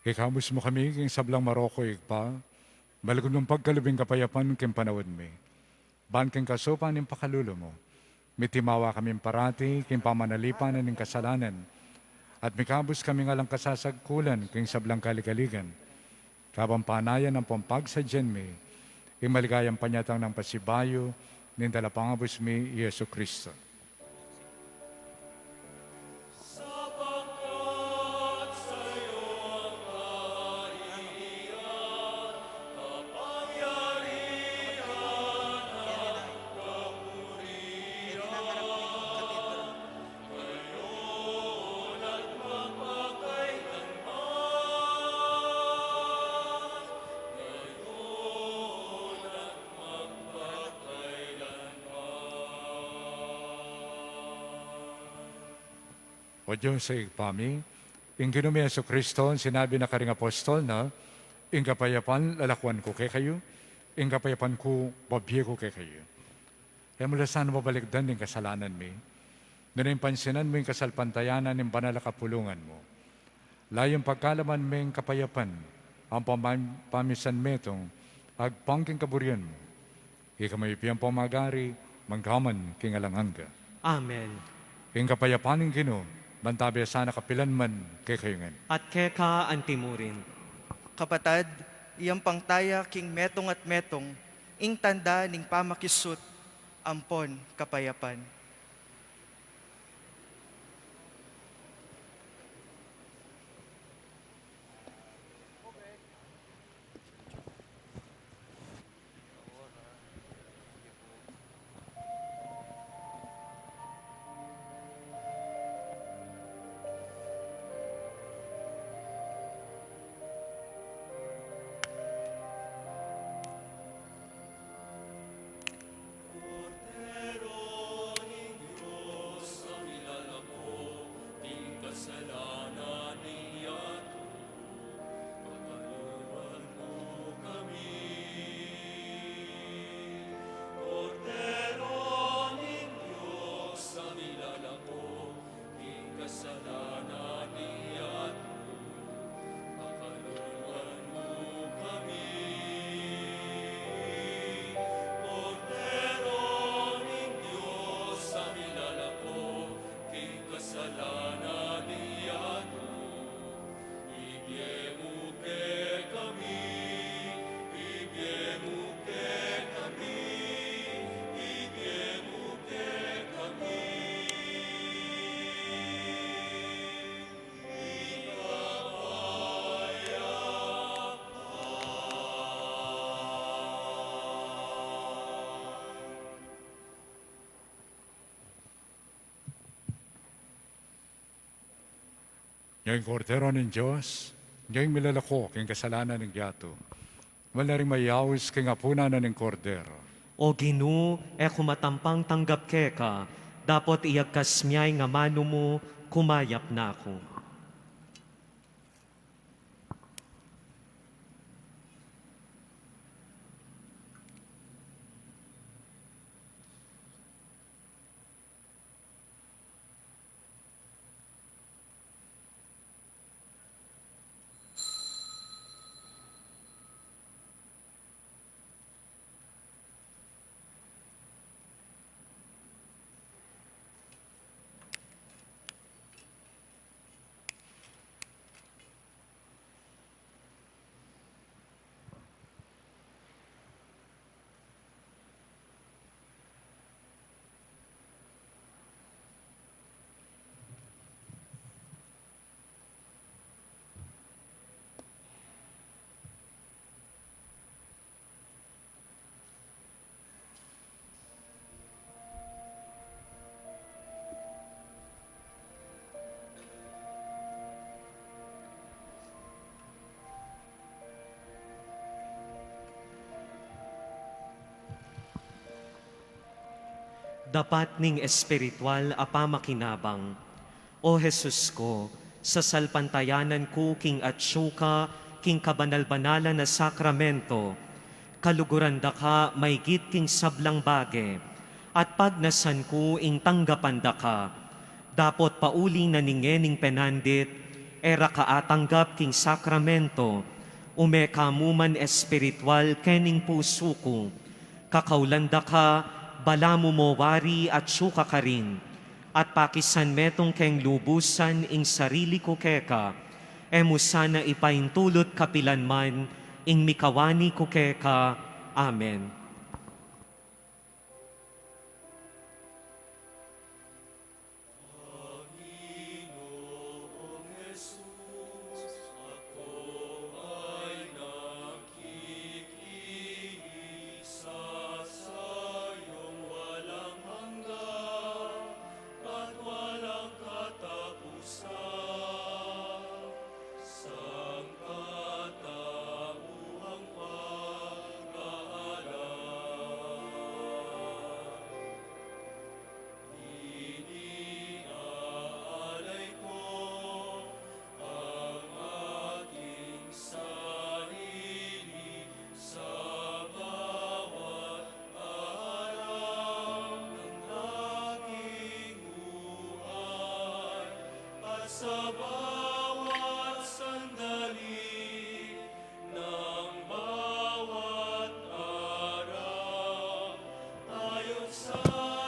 Ikabus mu kami king sablang marok, Ibpa, malugud mung pagkalub ing kapayapan king panaun mi. Ban king kasaupan ning pakalulu mu, mitimawa kami parati king pamanalipan ning kasalanan, at mikabus kami ngan king kasasagkulan king sablang kaligaligan. Kabang panayan ampong pagsadyan mi ing maligayang panyatang nang pasibayu ning Talapangabus mi, Jesucristo. O Dios a Ibpa mi, ing Ginu ming Jesucristo, sinabi na karing apostol na, ing kapayapan lalakuan ku kekayu, ing kapayapan ku bibie ku kekayu. E mu la sana babalikdan ing kasalanan mi, nune pansinan mu ing kasalpantayanan ning banal a kapulungan mu. Layun pagkalaman me ing kapayapan ampong pam-, pamisan metung agpang king kaburian mu. Ika mu ing pamagari, mangga man king alang angga. Amen. Ing kapayapan ning Ginu, mantabi sana kapilan man kekayu ngan. At keka antimurin. Kapatad, iyang pangtaya king metung at metung, ing tanda ning pamakisut ampon kapayapan. Kordero ning Dios a milalako king kasalanan ning yatu, pakaluluan mu kami. Kordero ning Dios a milalako king kasalanan ning yatu, pakaluluan mu kami. Kordero ning Dios a milalako king kasalanan ning yatu, ibie mu kekami, ibie mu kekami, ibie mu kekami. Nya ing Kordero ning Dios, nya ing milalako king kasalanan ning yatu. Mala ring mayaus king apunan na ning Kordero. O Ginu, e ku matampang tanggap keka, dapot iyagkas mu ya ing amanu mu, kumayap na ku. Dapat ning espiritual a pamakinabang. O Jesus ku, sasalpantayanan ku king atsu ka king kabanal-banalan a sakramento, kaluguran da ka maygit king sablang bage, at pagnasan ku ing tanggapan da ka. Dapot pauli na ning ngening penandit, e ra ka atanggap king sakramento, ume ka mu man espiritual kening pusu ku. Kakaulan da ka, balamu mo wari atsu ka karin, at pakisan metung keng lubusan ing sarili ku keka, e mu sana ipaintulut kapilan man ing mikawani ku keka. Amen. Sa bawat sandali ng bawat araw, ayon sa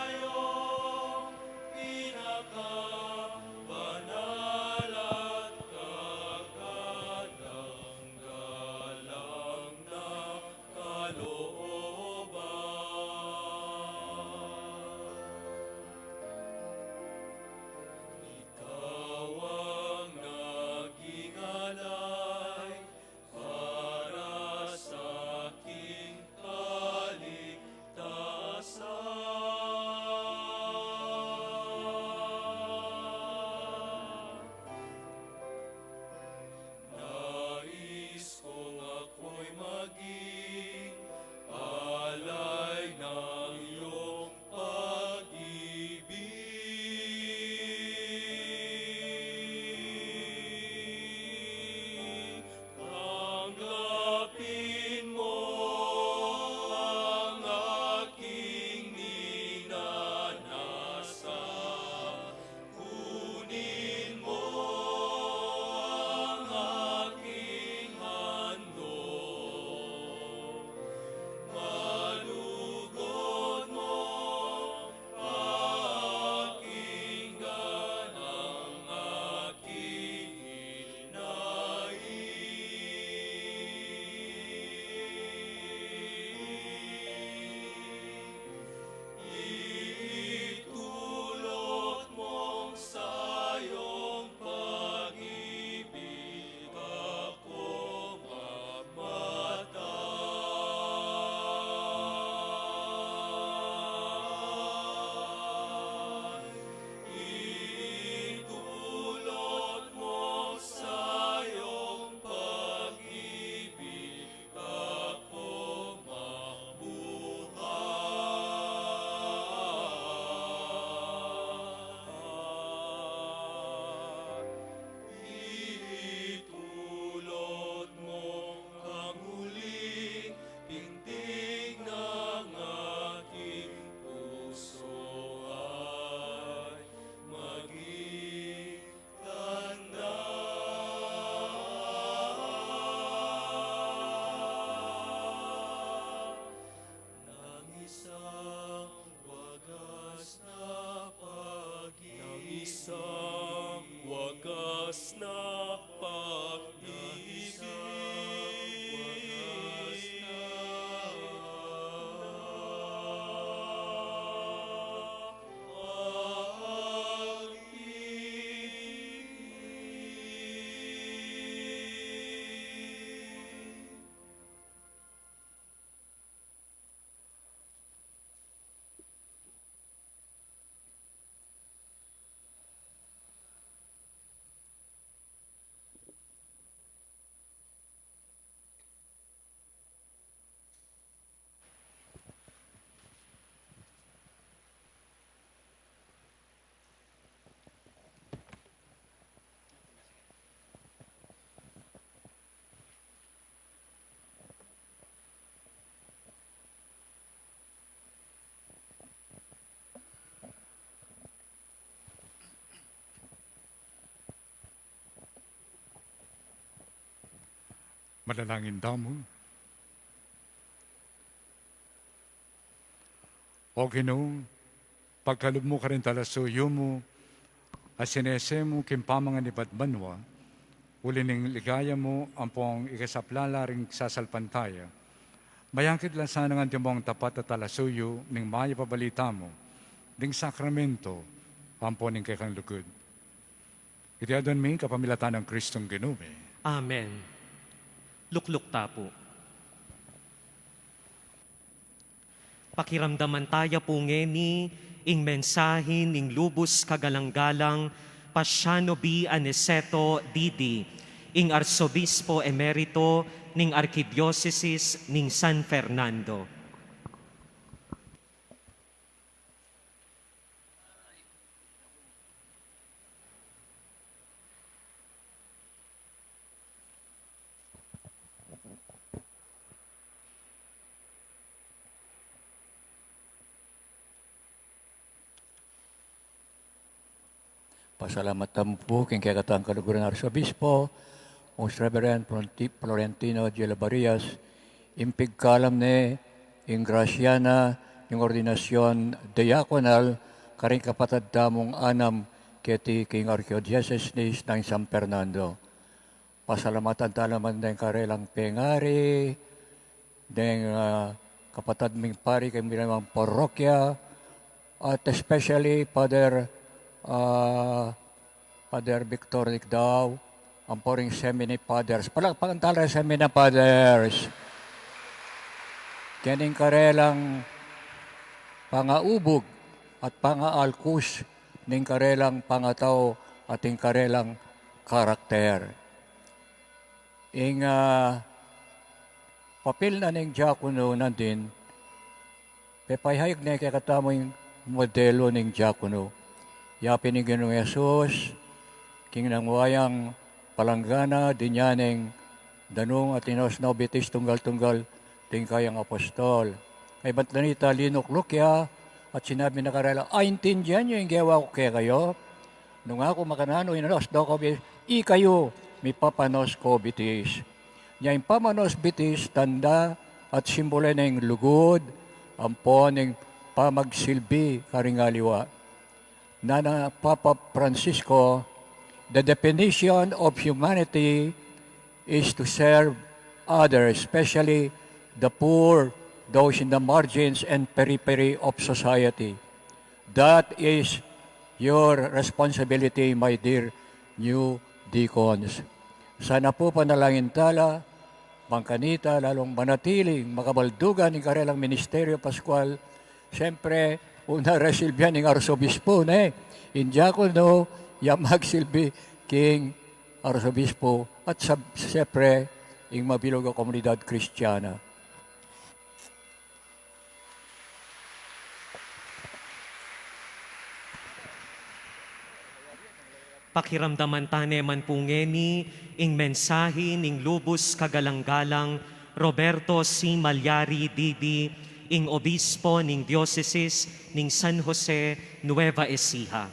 iyong pinakabanal at kagalang-galang na kalooban. Ikaw ang naging alay para sa aking kaligtasan. Nais kong ako'y maging alay ng iyong pag-ibig. Tanggapin mo ang aking minanasa. Kunin mo ang aking handog. Malugod mo pakinggan ang aking hinaing. Itulot mong sa iyong pag-ibig ako mamatay. Itulot mo sa iyong pag-ibig ako mabuhay. Itulot mo ang huling tingting ng aking puso ay maging tanda ng isang wagas na pag-ibig. Ng isang wagas na pag-ibig. Manalangin tamu. O Ginu, pagkalub mu karing talasuyu mu a sinese mu king pamangan ibat banua, uli ning ligaya mu ampong ikasaplala ring sasalpantaya, mayakit la sanang antimong tapat a talasuyu ning mayap a balita mu, ding sakramento ampo ning kekang lugud. Iti aduan mi kapamilatan nang Kristong Ginu mi. Amen. Lukluk ta pu. Pakiramdaman taya pu ngeni ing mensahe ning lubus kagalang-galang Paciano B. Aniceto, D D, ing Arsobispo Emerito ning Arkidiosesis ning San Fernando. Pasalamatan mu pu king kekatang kaluguran a Arsobispo, Most Reverend Florenti-, Florentino G. Labarias, ing pigkalam ne, ing grasya na, ing ordinasyon diaconal, karing kapatad tamung anam keti king Arkidiocese ning San Fernando. Pasalamatan ta naman deng karelang pengari, deng, ah, kapatad ming pari king bilang parokya, at especially Father, ah, Father Victor Nicdao, ampo ring Seminary Fathers. Palakpakan tala ring Seminary Fathers. Kening karelang pangaubug at pangaalkus ning karelang pangatau at ing karelang karakter. Ing, ah, papil na ning diakono nandin, pepayhayag ne kekatamu ing modelo ning diakono. Ya pin ing Ginung Jesus, king nangwa yang palanggana, dinya neng danung at inos na ubitis tunggal-tunggal ding kayang apostol. Kaybat la nita linukluk ya at sinabi na karela, "Aintindian yu ing gewa ku kekayu? Nung aku makananu inos da ko bi-, ikayu mipapanos ko bitis." Nya ing pamanos bitis, tanda at simbolo ning lugud, ampo ning pamagsilbi karing aliwa. Nana Papa Francisco, "The definition of humanity is to serve others, especially the poor, those in the margins and periphery of society. That is your responsibility, my dear new deacons." Sana po panalangin tala, bang kanita lalung manatiling makabaldugan ing karelang ministeryo paskual. Siyempre, una resilbihan ing arsobispo, ne? Ing diakono, ya magsilbi king arsobispo, at sab-, siyempre, ing mabilug a komunidad Kristiana. Pakiramdaman ta ne man pu ngeni ing mensahi ning lubus kagalang-galang Roberto C. Malyari, D D, ing obispo ning diosesis ning San Jose, Nueva Ecija.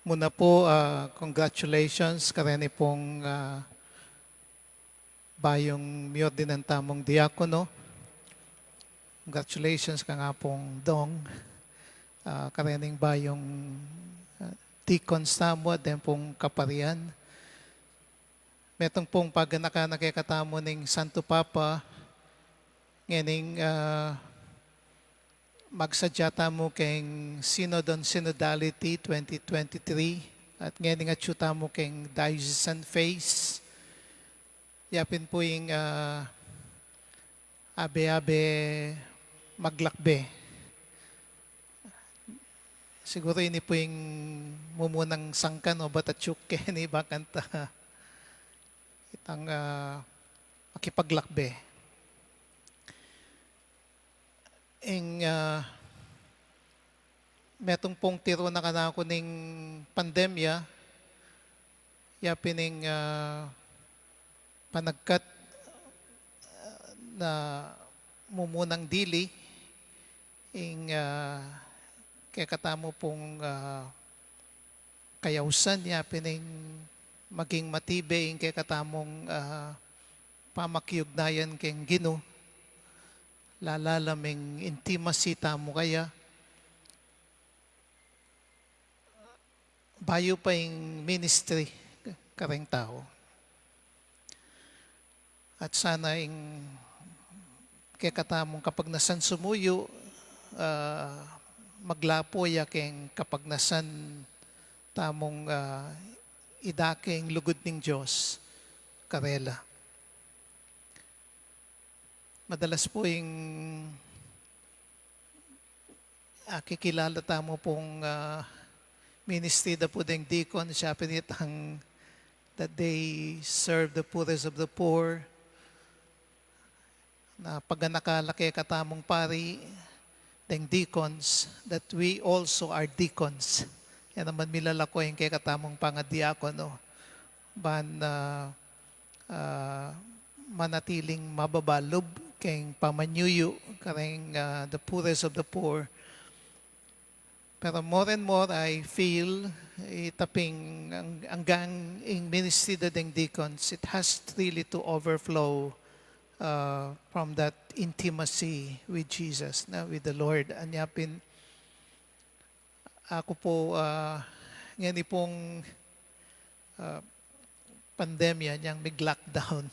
Muna po, ah, congratulations kareni pong, ah, bayung miordinan tamung diakono. Congratulations kang Apong Dong, ah, karening bayung, ah, deacons tamu at den pong kaparian. Metung pong paganakan na kekatamu ning Santo Papa, ngening, ah, magsadya tamu keng Synod on Synodality twenty twenty-three, at ngening atyu tamu keng Diocesan Phase. Ya pin pu ing, ah, abe-abe maglakbe. Siguru ini pu ing mumunang sangkan o batatsuk keni bakanta itang, ah, makipaglakbe. Ing, ah, metung pong tiru na kanaku ning pandemya, ya pin ing, ah, panagkat, ah, na mumunang dili, ing, ah, kekatamu pong, ah, kayausan, ya pin ing maging matibe ing kekatamung, ah, pamakiugnayan keng Ginu, lalalam ing intimacy tamu kaya, bayu pa ing ministry kareng tau. At sana ing kekatamung kapagnasan sumuyu, ah, maglapu ya keng kapagnasan tamung, ah, idake ing lugud ning Dios karela. Madalas pu ing akikilala tamu pung, ah, ministry da pu deng deacon, siya pin itang that they serve the poorest of the poor. Na paganaka la kekatamung pari, deng deacons, that we also are deacons. Yan naman milalako ing kekatamung pangadiakono. Ban, ah, ah, manatiling mababa lub keng pamanyuyu, kareng, ah, the poorest of the poor. Pero more and more I feel, ita ping ang-, anggang ing ministry da deng deacons, it has really to overflow, uh, from that intimacy with Jesus, na, with the Lord. Anya pin, aku pu, ah, ngeni pung, ah, pandemya, nyang mig-lockdown.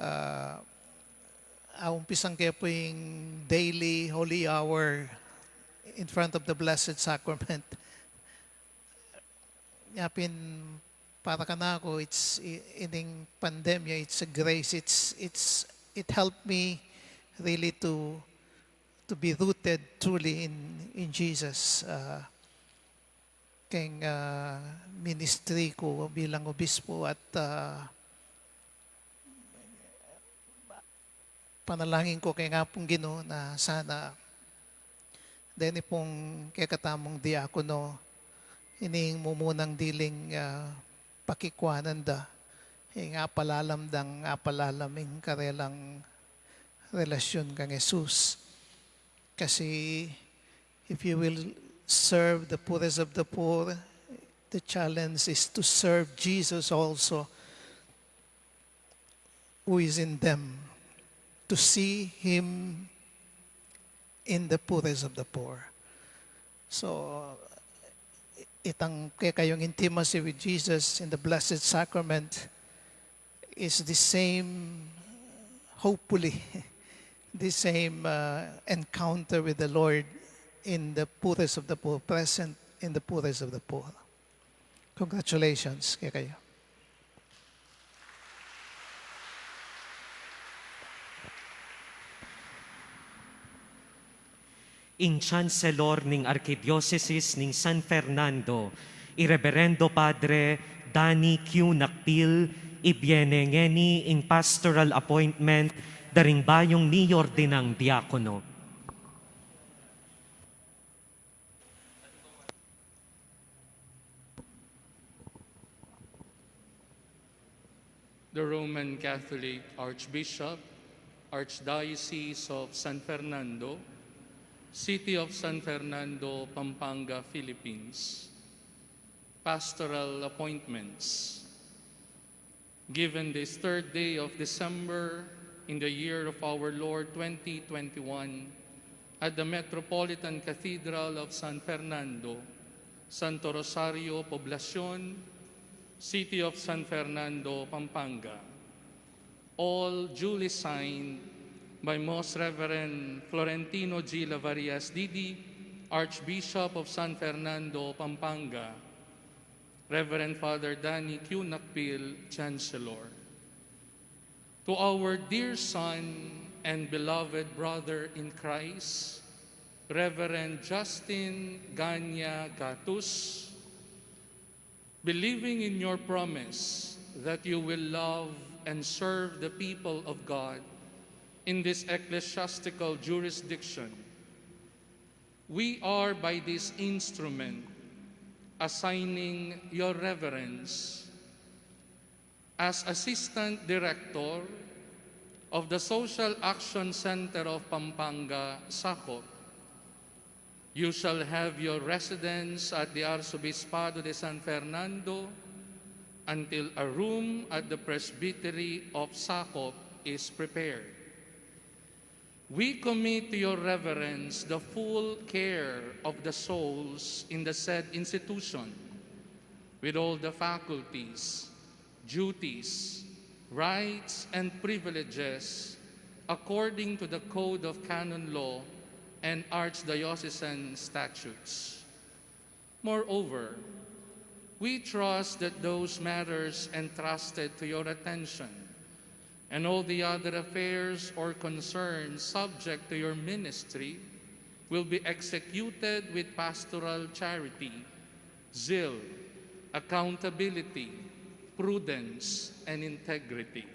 Ah, ah, umpisan ke pu ing daily holy hour in front of the Blessed Sacrament. Nya pin para kanaku, it's, i-, ining pandemya, it's a grace. It's, it's, it helped me really to, to be rooted truly in, in Jesus. Ah, keng, ah, ministry ku bilang obispo at, ah, panalangin ku keng Apung Ginu na sana deni pung kekatamung diakono, ining mumunang diling, ah, pakikwanan da, ing apalalam dang apalalam ing karelang relasyun kang Jesus. Kasi if you will serve the poorest of the poor, the challenge is to serve Jesus also, who is in them, to see him in the poorest of the poor. So, itang kekayung intimacy with Jesus in the Blessed Sacrament is the same, hopefully, the same, uh, encounter with the Lord in the poorest of the poor, present in the poorest of the poor. Congratulations kekayu. Ing Chancellor ning Arkidiosesis ning San Fernando, i Reberendo Padre Danny Q. Nakpil, ibiye ne ngeni ing pastoral appointment da ring bayung miordinang diakono. The Roman Catholic Archbishop, Archdiocese of San Fernando, City of San Fernando, Pampanga, Philippines. Pastoral appointments. Given this third day of December in the year of our Lord twenty twenty-one, at the Metropolitan Cathedral of San Fernando, Santo Rosario Poblacion, City of San Fernando, Pampanga. All duly signed by Most Reverend Florentino G. Lavarias D D, Archbishop of San Fernando, Pampanga, Reverend Father Danny Q. Nakpil, Chancellor. To our dear son and beloved brother in Christ, Reverend Justin Ganya Gatus, believing in your promise that you will love and serve the people of God in this ecclesiastical jurisdiction, we are by this instrument assigning your reverence as Assistant Director of the Social Action Center of Pampanga, SACOP. You shall have your residence at the Arzobispado de San Fernando until a room at the Presbytery of SACOP is prepared. We commit to your reverence the full care of the souls in the said institution, with all the faculties, duties, rights, and privileges according to the Code of Canon Law and Archdiocesan Statutes. Moreover, we trust that those matters entrusted to your attention and all the other affairs or concerns subject to your ministry will be executed with pastoral charity, zeal, accountability, prudence, and integrity.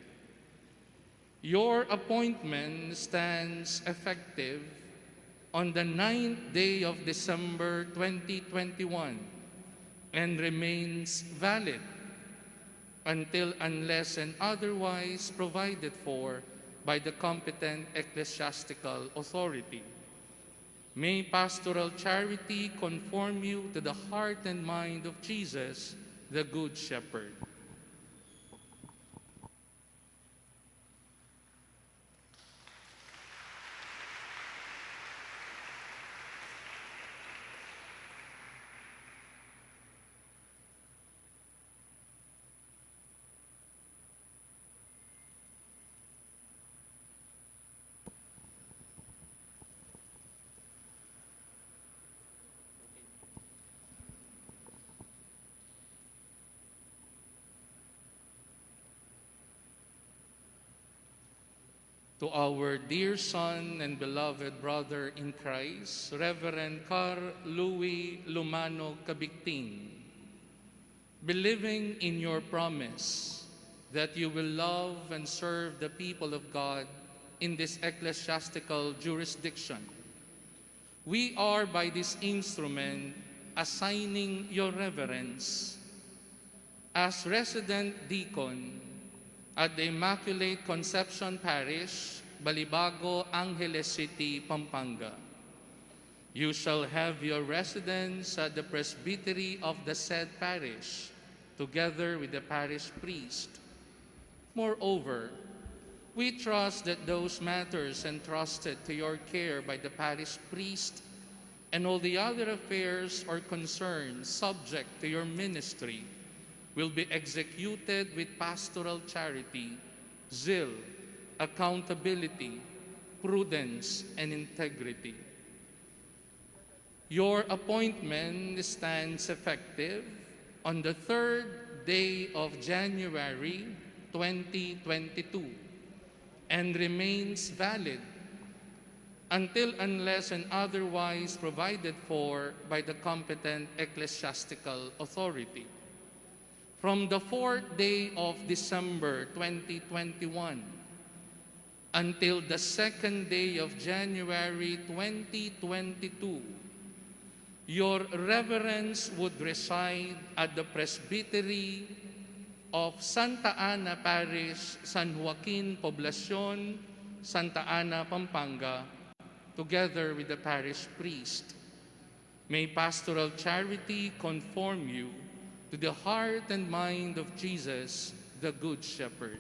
Your appointment stands effective on the ninth day of December twenty twenty-one and remains valid until, unless and otherwise provided for by the competent ecclesiastical authority. May pastoral charity conform you to the heart and mind of Jesus, the Good Shepherd. To our dear son and beloved brother in Christ, Reverend Carl Louis Lumano Cabictin, believing in your promise that you will love and serve the people of God in this ecclesiastical jurisdiction, we are by this instrument assigning your reverence as resident deacon at the Immaculate Conception Parish, Balibago, Angeles City, Pampanga. You shall have your residence at the presbytery of the said parish, together with the parish priest. Moreover, we trust that those matters entrusted to your care by the parish priest and all the other affairs or concerns subject to your ministry will be executed with pastoral charity, zeal, accountability, prudence, and integrity. Your appointment stands effective on the third day of January twenty twenty-two and remains valid until, unless and otherwise provided for by the competent ecclesiastical authority. From the fourth day of December twenty twenty-one until the second day of January twenty twenty-two, your reverence would reside at the Presbytery of Santa Ana Parish, San Joaquin Poblacion, Santa Ana, Pampanga, together with the parish priest. May pastoral charity conform you to the heart and mind of Jesus, the Good Shepherd.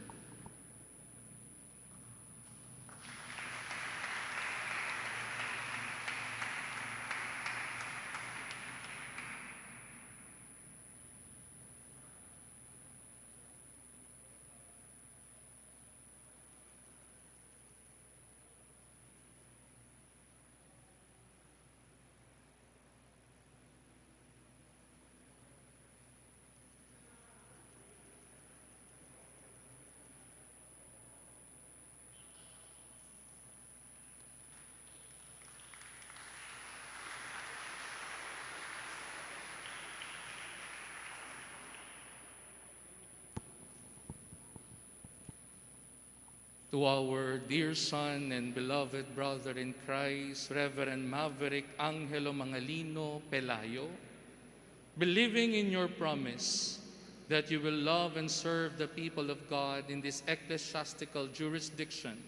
To our dear son and beloved brother in Christ, Reverend Maverick Angelo Mangalino Pelayo, believing in your promise that you will love and serve the people of God in this ecclesiastical jurisdiction,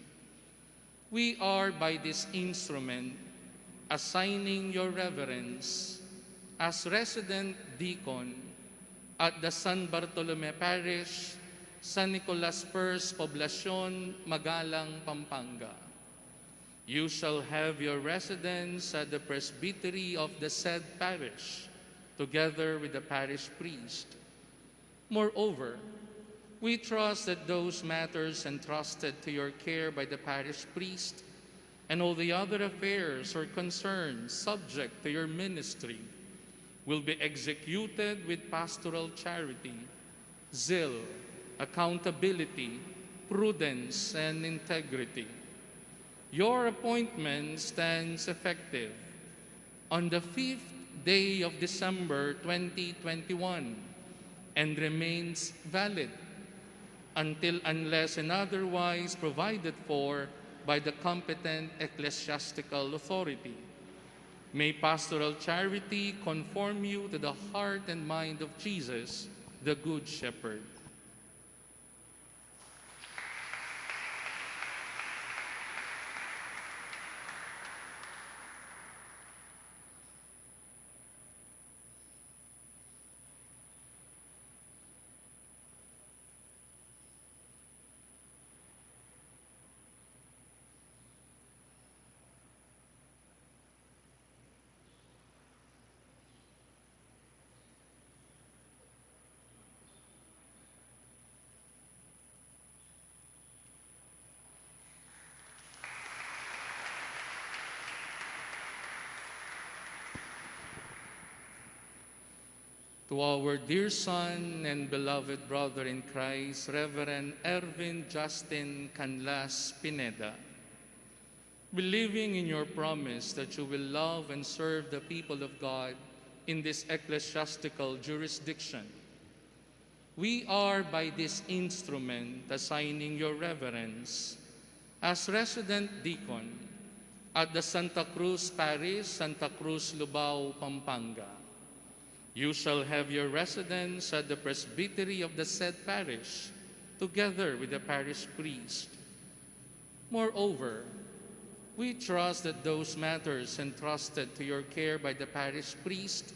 we are by this instrument assigning your reverence as resident deacon at the San Bartolome Parish, San Nicolas First Poblacion, Magalang, Pampanga. You shall have your residence at the presbytery of the said parish, together with the parish priest. Moreover, we trust that those matters entrusted to your care by the parish priest and all the other affairs or concerns subject to your ministry will be executed with pastoral charity, zeal, accountability, prudence, and integrity. Your appointment stands effective on the fifth day of December twenty twenty-one and remains valid until, unless and otherwise provided for by the competent ecclesiastical authority. May pastoral charity conform you to the heart and mind of Jesus, the Good Shepherd. To our dear son and beloved brother in Christ, Reverend Ervin Justin Canlas Pineda, believing in your promise that you will love and serve the people of God in this ecclesiastical jurisdiction, we are by this instrument assigning your reverence as resident deacon at the Santa Cruz Parish, Santa Cruz, Lubao, Pampanga. You shall have your residence at the presbytery of the said parish, together with the parish priest. Moreover, we trust that those matters entrusted to your care by the parish priest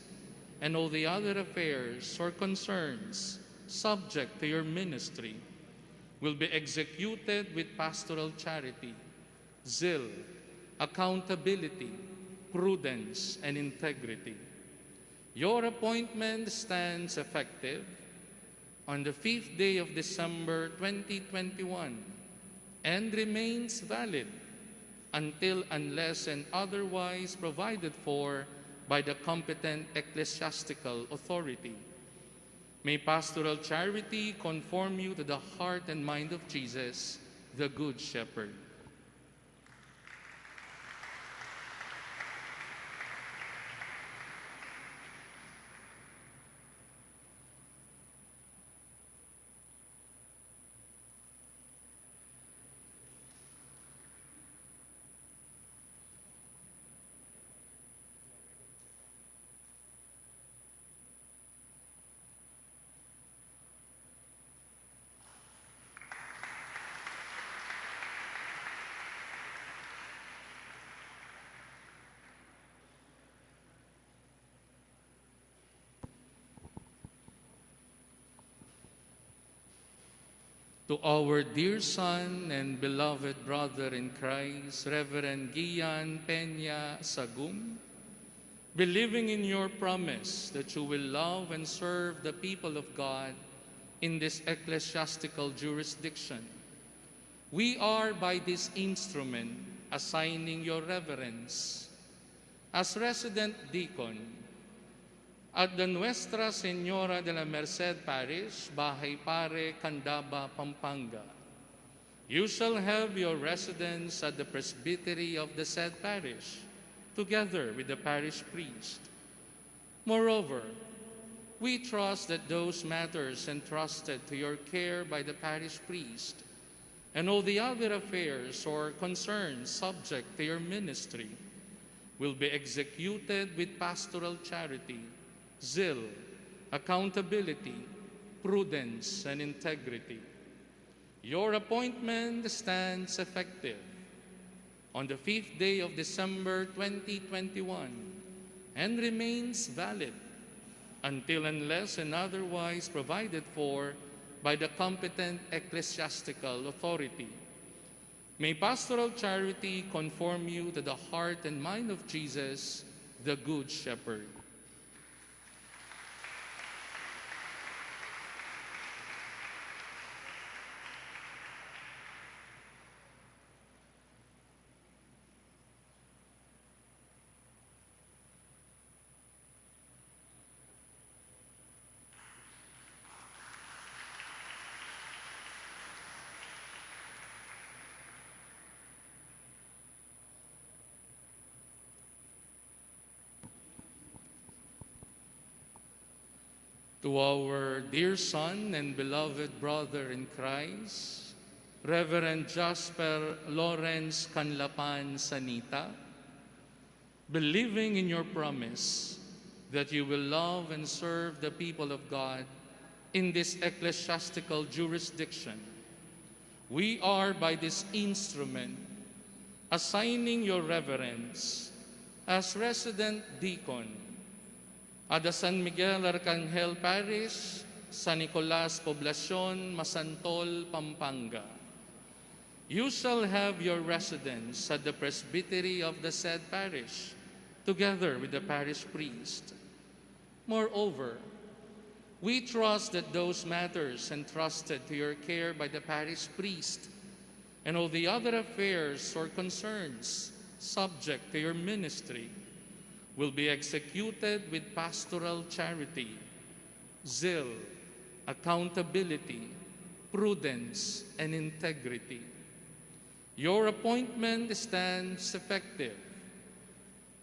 and all the other affairs or concerns subject to your ministry will be executed with pastoral charity, zeal, accountability, prudence, and integrity. Your appointment stands effective on the fifth day of December twenty twenty-one and remains valid until, unless and otherwise provided for by the competent ecclesiastical authority. May pastoral charity conform you to the heart and mind of Jesus, the Good Shepherd. To our dear son and beloved brother in Christ, Reverend Gian Peña Sagum, believing in your promise that you will love and serve the people of God in this ecclesiastical jurisdiction, we are by this instrument assigning your reverence as resident deacon at the Nuestra Señora de la Merced Parish, Bahay Pare, Candaba, Pampanga. You shall have your residence at the presbytery of the said parish, together with the parish priest. Moreover, we trust that those matters entrusted to your care by the parish priest and all the other affairs or concerns subject to your ministry will be executed with pastoral charity, zeal, accountability, prudence, and integrity. Your appointment stands effective on the fifth day of December twenty twenty-one and remains valid until, unless and otherwise provided for by the competent ecclesiastical authority. May pastoral charity conform you to the heart and mind of Jesus, the Good Shepherd. To our dear son and beloved brother in Christ, Reverend Jasper Lawrence Canlapan Sanita, believing in your promise that you will love and serve the people of God in this ecclesiastical jurisdiction, we are by this instrument assigning your reverence as resident deacon at the San Miguel Arcangel Parish, San Nicolas Poblacion, Masantol, Pampanga. You shall have your residence at the presbytery of the said parish, together with the parish priest. Moreover, we trust that those matters entrusted to your care by the parish priest and all the other affairs or concerns subject to your ministry will be executed with pastoral charity, zeal, accountability, prudence, and integrity. Your appointment stands effective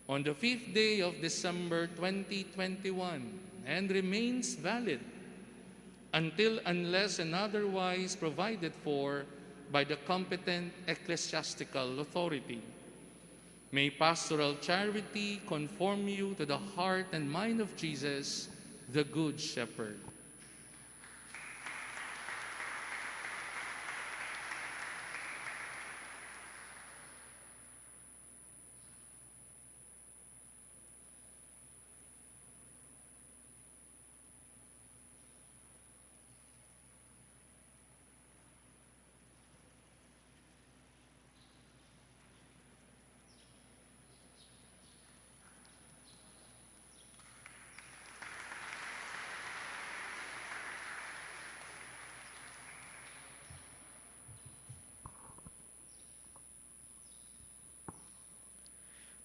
on the fifth day of December twenty twenty-one and remains valid until, unless and otherwise provided for by the competent ecclesiastical authority. May pastoral charity conform you to the heart and mind of Jesus, the Good Shepherd.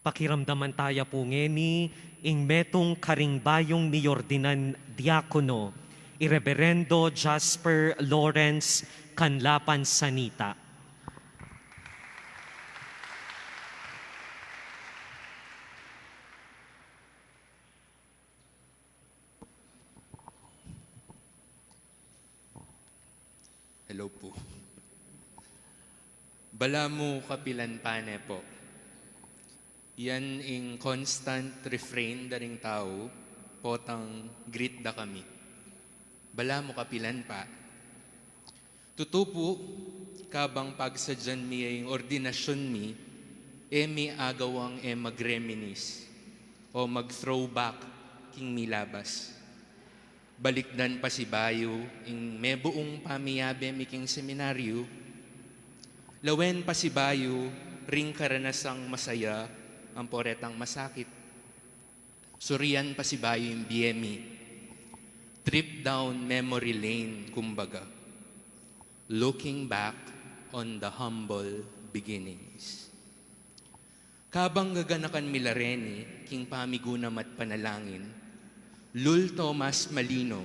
Pakiramdaman taya pu ngeni ing metung karing bayung miordinan diakono, i Reberendo Jasper Lawrence Canlapan Sanita. Hello po. Balamu kapilan pa ne po. Yan ing constant refrain da ring tau, potang greet da kami. Balamu kapilan pa. Tutu pu, kabang pagsadyan mi ing ordinasyun mi, e mi agawang e mag-reminisce o mag-throwback king milabas. Balikdan pasibayu ing mebuung pamiyabe mi king seminaryu, lawen pasibayu ring karanasang masaya ampo retang masakit. Surian pasibayu ing bie mi. Trip down memory lane, kumbaga. Looking back on the humble beginnings. Kabang gaganakan mi la reni king pamigunam at panalangin, lulto mas malino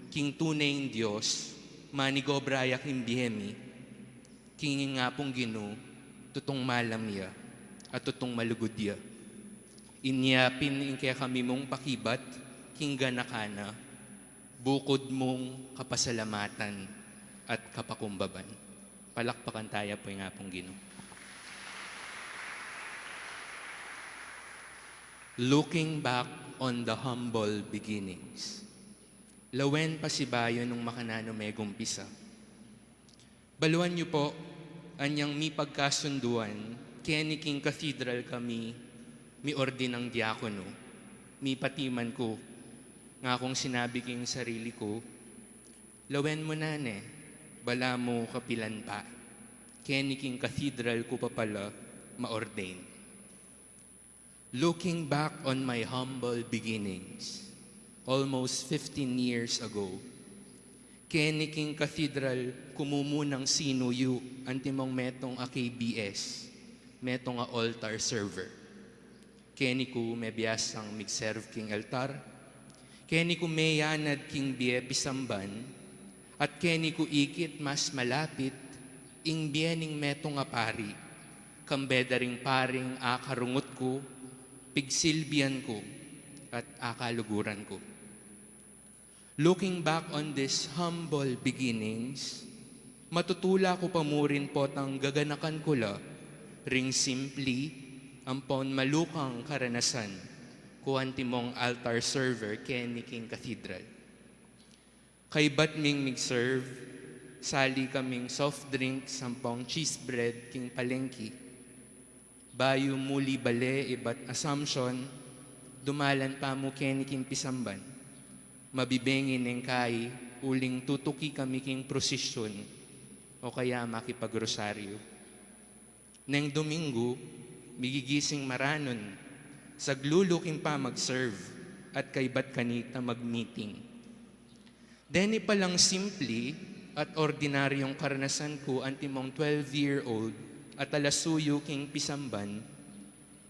king tune ing Dios manigobra ya king bie mi, king ing Apung Ginu tutung malam ya at tutung malugud ya. Inya pin ing kekami mung pakibat king ganakan na, bukud mung kapasalamatan at kapakumbaban. Palakpakan taya pu ing Apung Ginu. Looking back on the humble beginnings. Lawen pasibayu nung makananu megumpisa. Baluan yu po, anyang mipagkasunduan keni king cathedral kami miordinang diakono, mipatiman ku, ngakung sinabi king sarili ku, lawen mu na ne, balamu kapilan pa. Keni king cathedral ku pa pala ma-ordain. Looking back on my humble beginnings, almost fifteen years ago, keni king cathedral ku mumunang sinuyu antimong metung a K B S, metung a altar server. Keni ku mebiasang mig-serve king altar, keni ku meyanad king bie pisamban, at keni ku ikit mas malapit ing bie ning metung a pari, kambe da ring paring akarungut ku, pigsilbian ku, at akaluguran ku. Looking back on these humble beginnings, matutula ku pa mu rin potang gaganakan ku la ring simpli ampon malukang karanasan ku antimong altar server keni king cathedral. Kaybat ming mig-serve, sali kaming soft drinks ampong cheese bread king palengki. Bayu muli bale ibat Assumption, dumalan pa mu keni king pisamban. Mabibengi neng kai, uling tutuki kami king prosesyon o kaya makipagrosaryo. Neng Domingo, migigising maranun, saglulu king pamag-serve, at kaybat kanita mag-meeting. Deni palang simpli at ordinaryong karanasan ku antimong twelve-year-old at alasuyu king pisamban,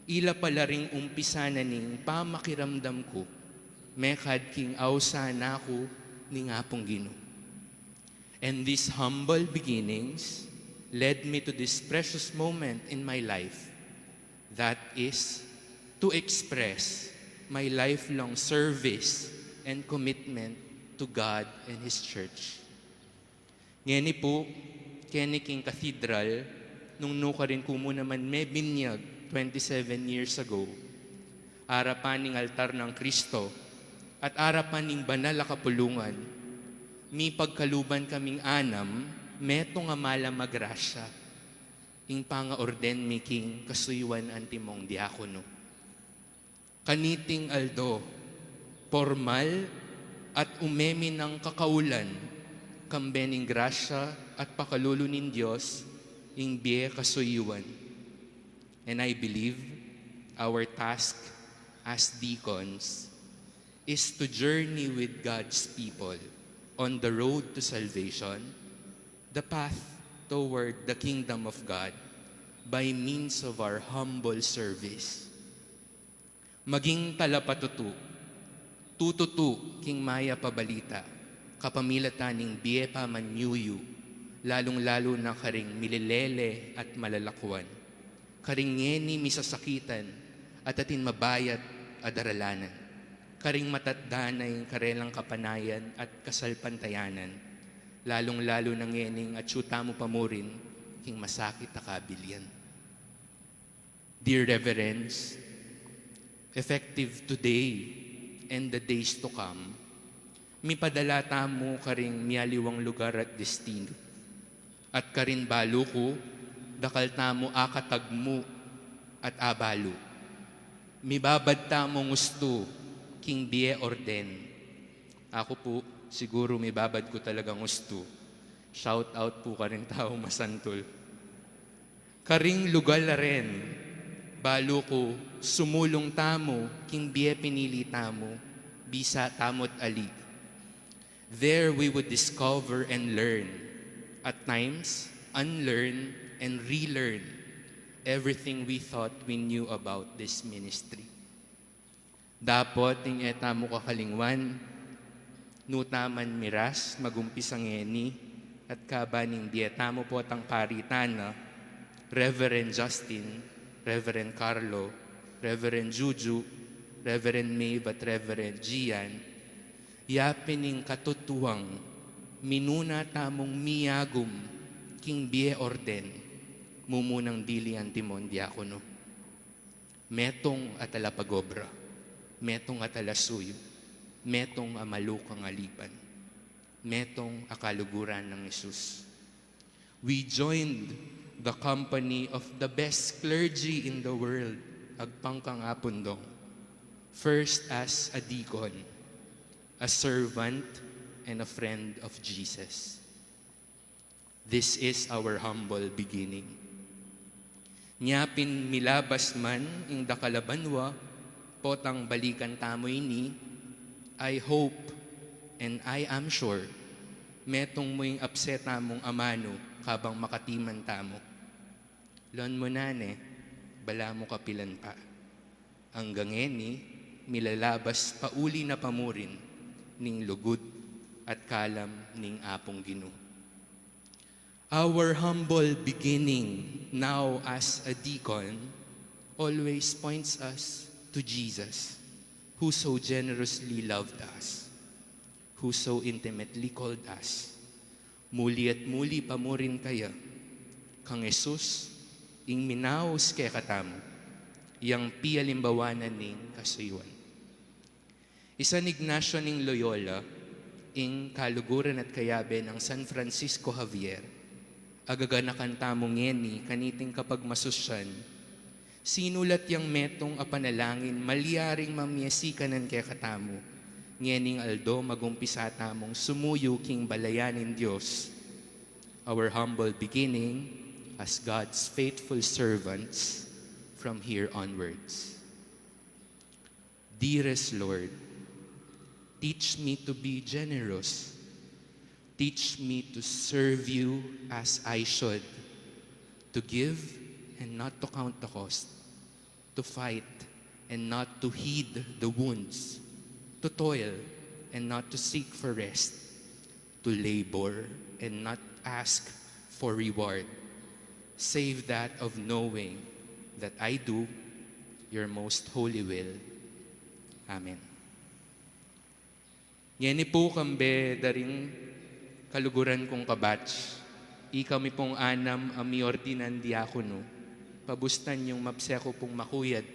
ila pala ring umpisa na ning pamakiramdam ku Mekad king ausan na ku ning Apung Ginu. And these humble beginnings led me to this precious moment in my life, that is, to express my lifelong service and commitment to God and His Church. Ngeni pu, keni king cathedral, nung nukarin ku mu naman mebinyag twenty-seven years ago, arapan ning altar nang Kristo at arapan ning banal a kapulungan, mipagkaluban kaming anam, metung a malam a grasya, ing pangaorden mi king kasuyuan antimong diakono. Kaniting aldo, pormal at umemi nang kakaulan, kambe ning grasya at pakalulu ning Dios, ing bie kasuyuan. And I believe our task as deacons is to journey with God's people on the road to salvation, the path toward the kingdom of God, by means of our humble service. Maging talapatutu, tututu king mayap a balita, kapamilatan ning bie pamanyuyu, lalung-lalu na karing mililele at malalakuan, karing ngeni misasakitan at atin mabayat a daralanan, karing matatdanay karelang kapanayan at kasalpantayanan, lalung-lalu na ngening atyu tamu pa murin king masakit a kabilian. Dear Reverends, effective today and the days to come, mipadala tamu karing mialiwang lugar at destino. At karin balu ku, dakal tamu akatagmu at abalu. Mibabad tamung ustu king bie orden. Aku pu, siguru mibabad ku talagang ustu. Shout out pu karing taung masantul. Karing lugal a ren, balu ku sumulung tamu king bie pinili tamu, bisa tamu't ali. There we would discover and learn, at times unlearn and relearn everything we thought we knew about this ministry. Dapot ing e tamu kakalingwan, nu taman miras, magumpisa ngeni at kaban ning bie tamu potang pari tana, Reverend Justin, Reverend Carlo, Reverend Juju, Reverend Maeve at Reverend Gian, yapin ing katutuang minuna tamung miyagum king bie orden, mumunang dili antimong diakono. Metung a talapagobra, metung a talasuyu, metung a malukang alipan, metung a kaluguran nang Jesus. We joined the company of the best clergy in the world, agpang kang Apung Dong, first as a deacon, a servant, and a friend of Jesus. This is our humble beginning. Nyapin milabas man ing dakal a banua, potang balikan tamu ini, I hope and I am sure, metung mu ing apse tamung amanu kabang makatiman tamu. Lon mu na ne, balamu kapilan pa. Anggang ngeni, milalabas pauli na pa murin ning lugud at kalam ning Apung Ginu. Our humble beginning now as a deacon always points us to Jesus, who so generously loved us, who so intimately called us. Muli at muli pa murin kaya, kang Jesus, ing minaus kekatamu, yang pialimbawanan ning kasuyuan. I San Ignacio ning Loyola, ing kaluguran at kayabe nang San Francisco Javier, agaganakan tamu ngeni kaniting kapagmasusyan, sinulat yang metung a panalangin malyaring mamiasikanan kekatamu, ngening aldo magumpisa tamung sumuyu king balayan ning Dios. Our humble beginning as God's faithful servants from here onwards. Dearest Lord, teach me to be generous. Teach me to serve you as I should, to give and not to count the cost, to fight and not to heed the wounds, to toil and not to seek for rest, to labor and not ask for reward, save that of knowing that I do your most holy will. Amen. Ngeni pu kambe da ring kaluguran kung kabatch, ikami pung anam a miordinan diakono, pabustan yung mabse ku pung makuyad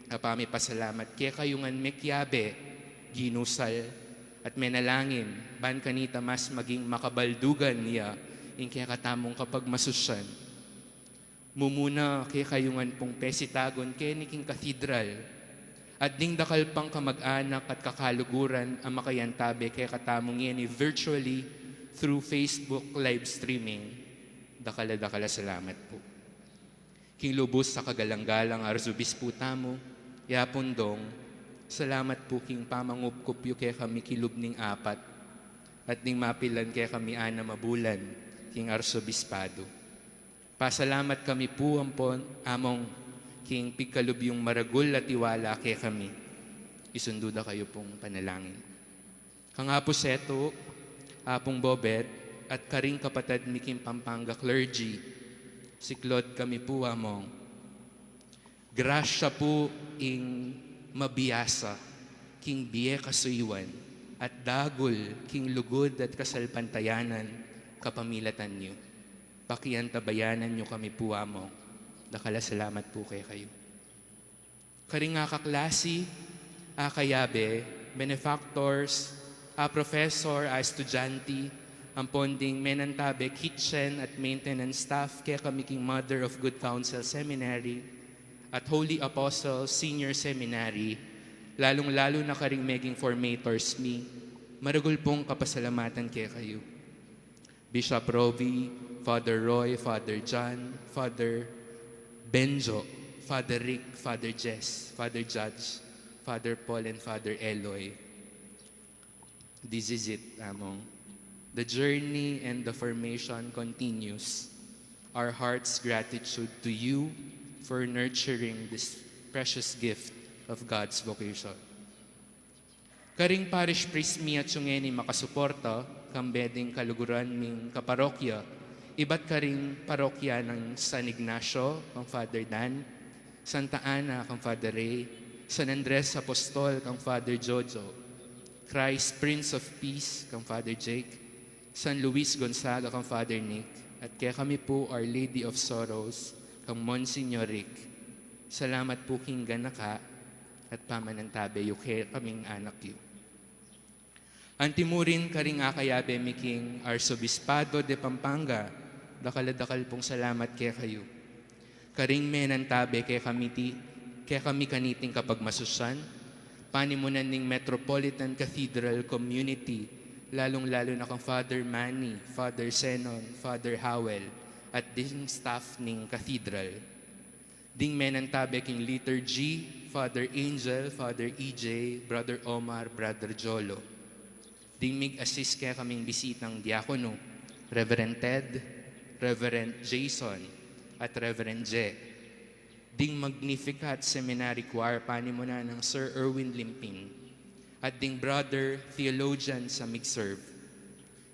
a pamipasalamat kekayu ngan mekiabe, ginusal, at menalangin ban kanita mas maging makabaldugan ya ing kekatamung kapagmasusyan. Mumuna kekayu ngan pung pesitagun keni king katedral, at ding dakal pang kamag-anak at kakaluguran a makayantabe kekatamu ngeni virtually through Facebook live streaming. Dakal a dakal a salamat pu. King lubus a kagalang-galang Arsobispo tamu, i Apung Dong, salamat pu king pamangupkup yu kekami king lub ning apat at ding mapilan kekami anam a bulan king Arsobispado. Pasalamat kami pu ampon, Among, king pigkalub yung maragul a tiwala kekami. Isundu da kayu pung panalangin. Kang Apu Setu, Apung Bobet, at karing kapatad mi king Pampanga clergy, siklod kami pu, Among. Grasya pu ing mabiasa king bie kasuyuan at dagul king lugud at kasalpantayanan kapamilatan yu. Pakiantabayanan yu kami pu, Among. Dakal a salamat pu kekayu. Karing akaklasi, akayabe, benefactors, a professor, a estudyante, ampon ding menantabe kitchen at maintenance staff kekami king Mother of Good Counsel Seminary at Holy Apostles Senior Seminary, lalung-lalu na karing meging formators mi, maragul pung kapasalamatan kekayu. Bishop Roby, Father Roy, Father John, Father Benjo, Father Rick, Father Jess, Father Judge, Father Paul, and Father Eloy. This is it, Among. The journey and the formation continues. Our heart's gratitude to you for nurturing this precious gift of God's vocation. Karing parish priest mi atsu ngeni makasuporta, kambe ding kaluguran ming kaparokya, ibat karing parokya nang San Ignacio kang Father Dan, Santa Ana kang Father Ray, San Andres Apostol kang Father Jojo, Christ Prince of Peace kang Father Jake, San Luis Gonzaga kang Father Nick, at kekami pu Our Lady of Sorrows kang Monsignor Rick. Salamat pu king ganaka at pamanantabe yu kekaming anak yu. Antimurin karing akayabe mi king Arsobispado de Pampanga, dakal a dakal pung salamat kekayu. Karing menantabe kekami ti, kekami kaniting kapagmasusyan, panimunan ning Metropolitan Cathedral Community, lalung-lalu na kang Father Manny, Father Zenon, Father Howell, at ding staff ning Cathedral. Ding menantabe king liturgy, Father Angel, Father E J, Brother Omar, Brother Jolo. Ding mig-assist kekaming bisitang diakono, Reverend Ted, Reverend Jason, at Reverend Je. Ding Magnificat Seminary Choir panimunan nang Sir Erwin Limping, at ding brother theologian sa mig-serve.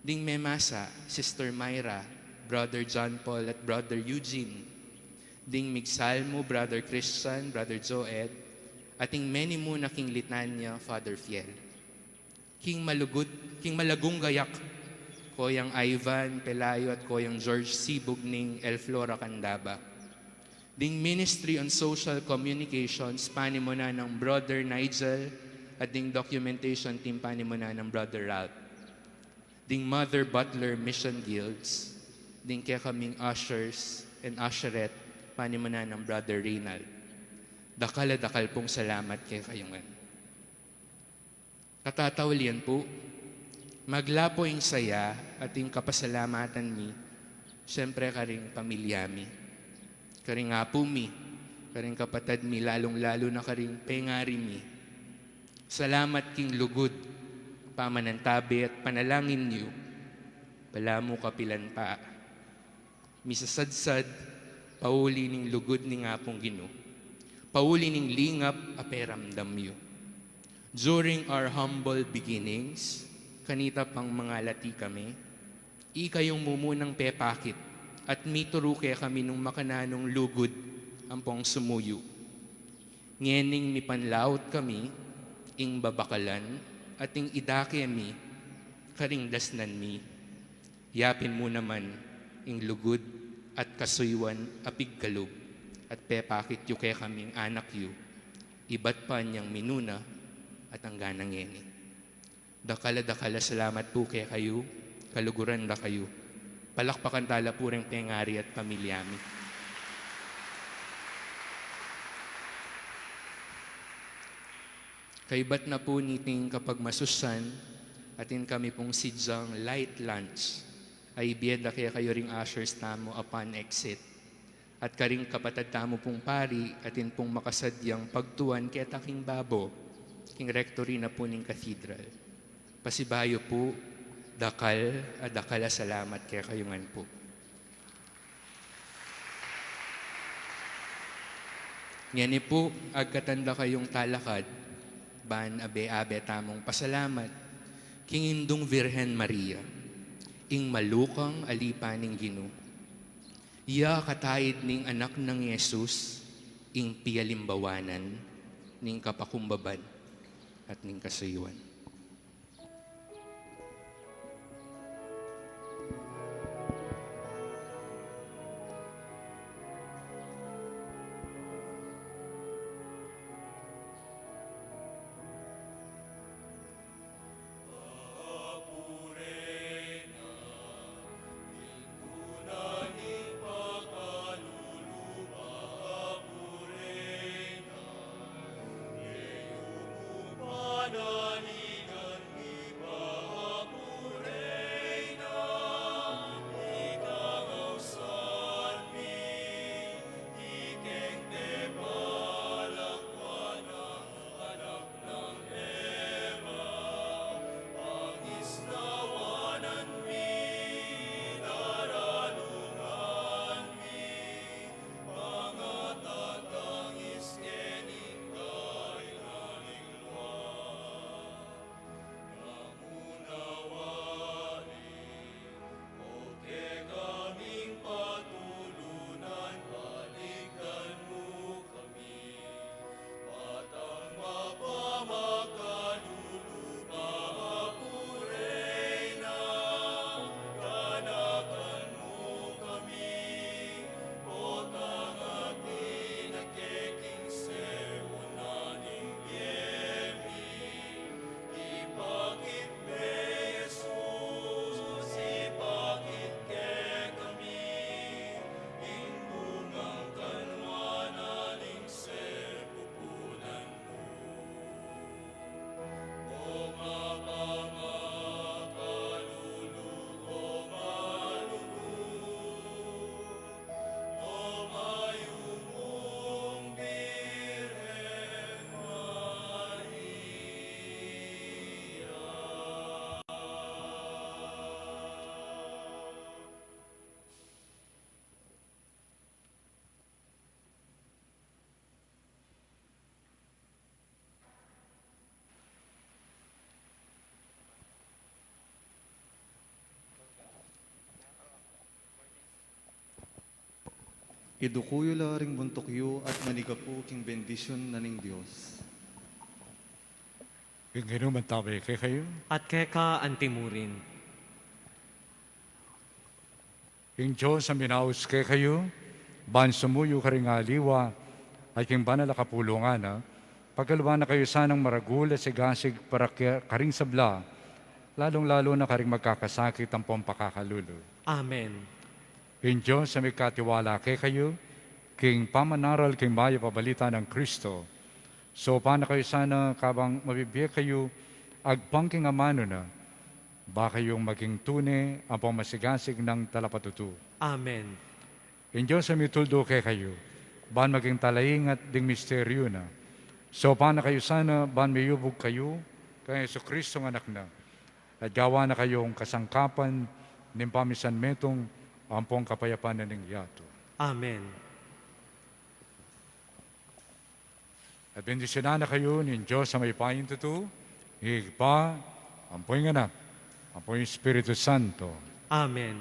Ding memasa, Sister Myra, Brother John Paul, at Brother Eugene. Ding migsalmo, Brother Christian, Brother Joed, at ding menimun na king litanya, Father Fiel. King malugud, king malagung gayak, Koyang Ivan Pelayo at Koyang George Sibug ning El Flora, Candaba. Ding Ministry on Social Communications panimunan nang Brother Nigel at ding documentation team panimunan nang Brother Ralph. Ding Mother Butler Mission Guilds, ding kekaming ushers and usherette panimunan nang Brother Reynald. Dakal a dakal pung salamat kekayu ngan. Katataulian pu, maglapo ing saya at ing kapasalamatan mi, siyempre karing pamilya mi, karing apu mi, karing kapatad mi, lalung-lalu na karing pengari mi. Salamat king lugud, pamanantabe at panalangin yu. Balamu kapilan pa, misasadsad pauli ning lugud ning Apung Ginu, pauli ning lingap a peramdam yu. During our humble beginnings, kanita pang mangalati kami, ikayung mumunang pepakit at mituru kekami nung makananung lugud ampong sumuyu. Ngening mipanlaut kami, ing babakalan at ing idake mi karing dasnan mi. Yapin mu naman ing lugud at kasuyuan a pigkalub at pepakit yu kekaming anak yu, ibat pa nyang minuna at angga na ngeni. Dakal a dakal a salamat pu kekayu, kaluguran da kayu. Palakpakan tala pu ring pengari at pamilya mi. Kaibat na pu niting kapagmasusan, atin kami pung sidyang light lunch a ibie da kekayu ring ushers tamu upon exit. At karing kapatad tamu pung pari, atin pung makasadyang pagtuan keta king babo, king rectory na pu ning cathedral. Pasibayu pu, dakal a dakal a salamat kekayu ngan pu. Ngeni pu, agkatan da kayung talakad, ban abe-abe tamung pasalamat king Indung Virgen Maria, ing malukang alipan ning Ginu. Iya kataid ning Anak nang Jesus, ing pialimbawanan ning kapakumbaban at ning kasuyuan. Iduku yu la ring buntuk yu at manigapu king bendisyun na ning Dios. Ing Ginu mantabe kekayu. At keka antimurin. Ing Dios a minaus kekayu, ban sumuyu karing aliwa at king banal a kapulungan na, pagkalwan na kayu sanang maragul a sigasig para ke-, karing sabla, lalung-lalu na karing magkakasakit ampong pakakalulu. Amen. Ing Dios a mikatiwala kekayu, king pamanaral king mayap a balita nang Kristo, saupan na kayu sana kabang mabibie kayu agpang king amanu na, ba kayung maging tune ampong masigasig nang talapatutu. Amen. Ing Dios a mituldu kekayu, ban maging talaingat ding misteryu na, saupan na kayu sana ban miyubug kayu kang Jesucristo a Anak na, at gawan na kayung kasangkapan ning pamisan metung ampong kapayapan na ning yatu. Amen. At bendisyunan na kayu ning Dios a mayupayang tutu, ing Ibpa, ampo ing Anak, ampo ing Espiritu Santo. Amen.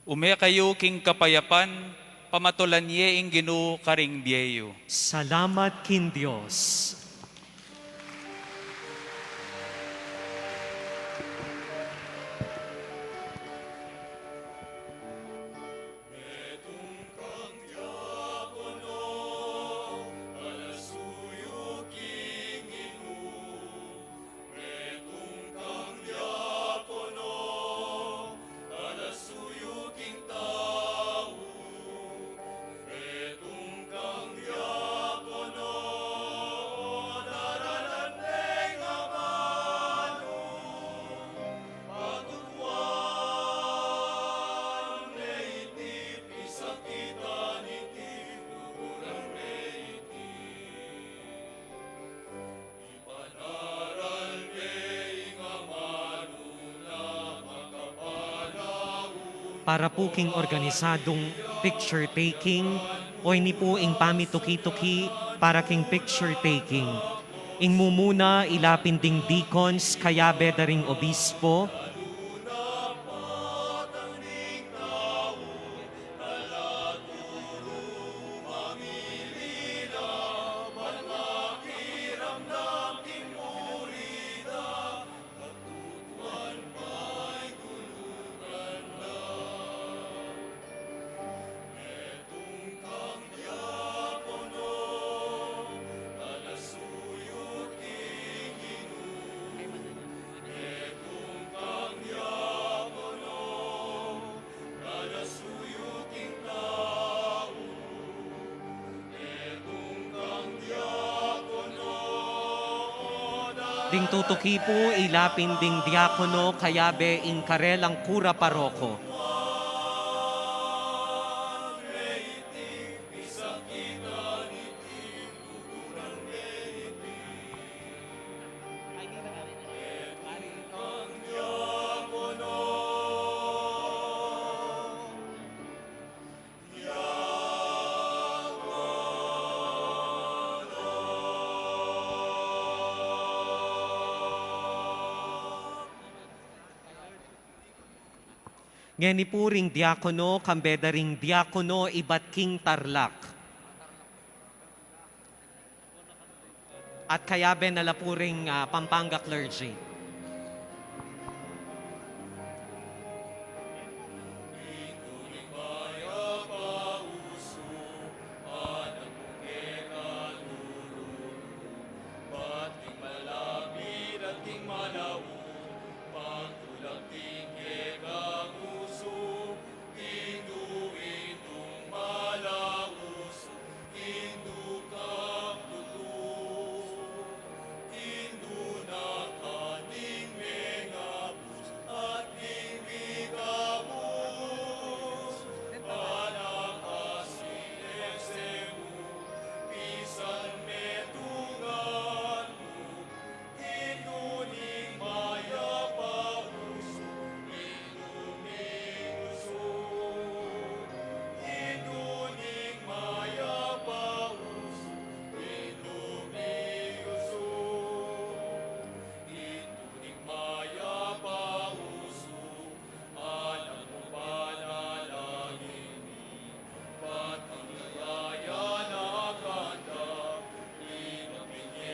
Ume kayu king kapayapan, pamatulan ye ing Ginu karing bie yu. Salamat king Dios. Para pu king organisadung picture taking, o ini pu ing pamituki-tuki para king picture taking. Ing mumuna, ila pin ding deacons, kayabe da ring obispo. Ding tutuki pu, ila pin ding diakono, kayabe ing karelang kura paroko. Ngeni pu ring diakono, kambe da ring diakono ibat king tarlak. At kayabe na la pu ring, ah, Pampanga clergy.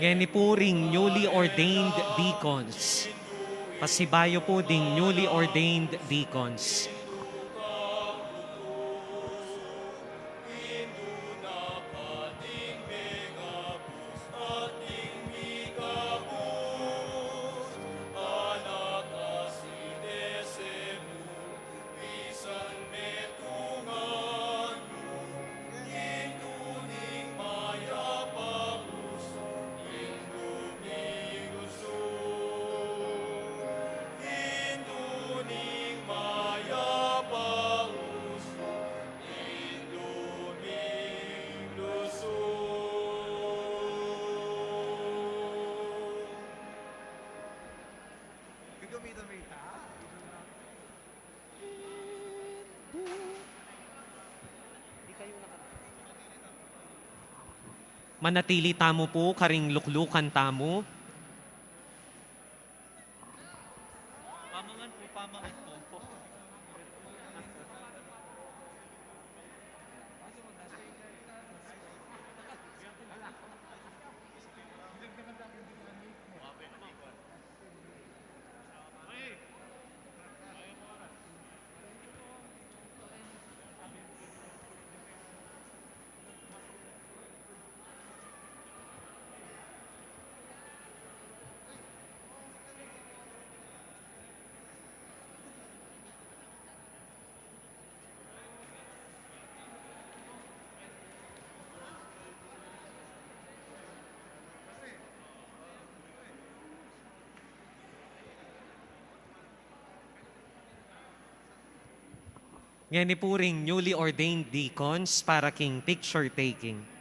Ngeni pu ring newly ordained deacons. Pasibayu pu ding newly ordained deacons. Manatili tamu pu karing luklukan tamu. Pamangan pu, pamangan pu. Ngeni pu ring newly ordained deacons para king picture taking.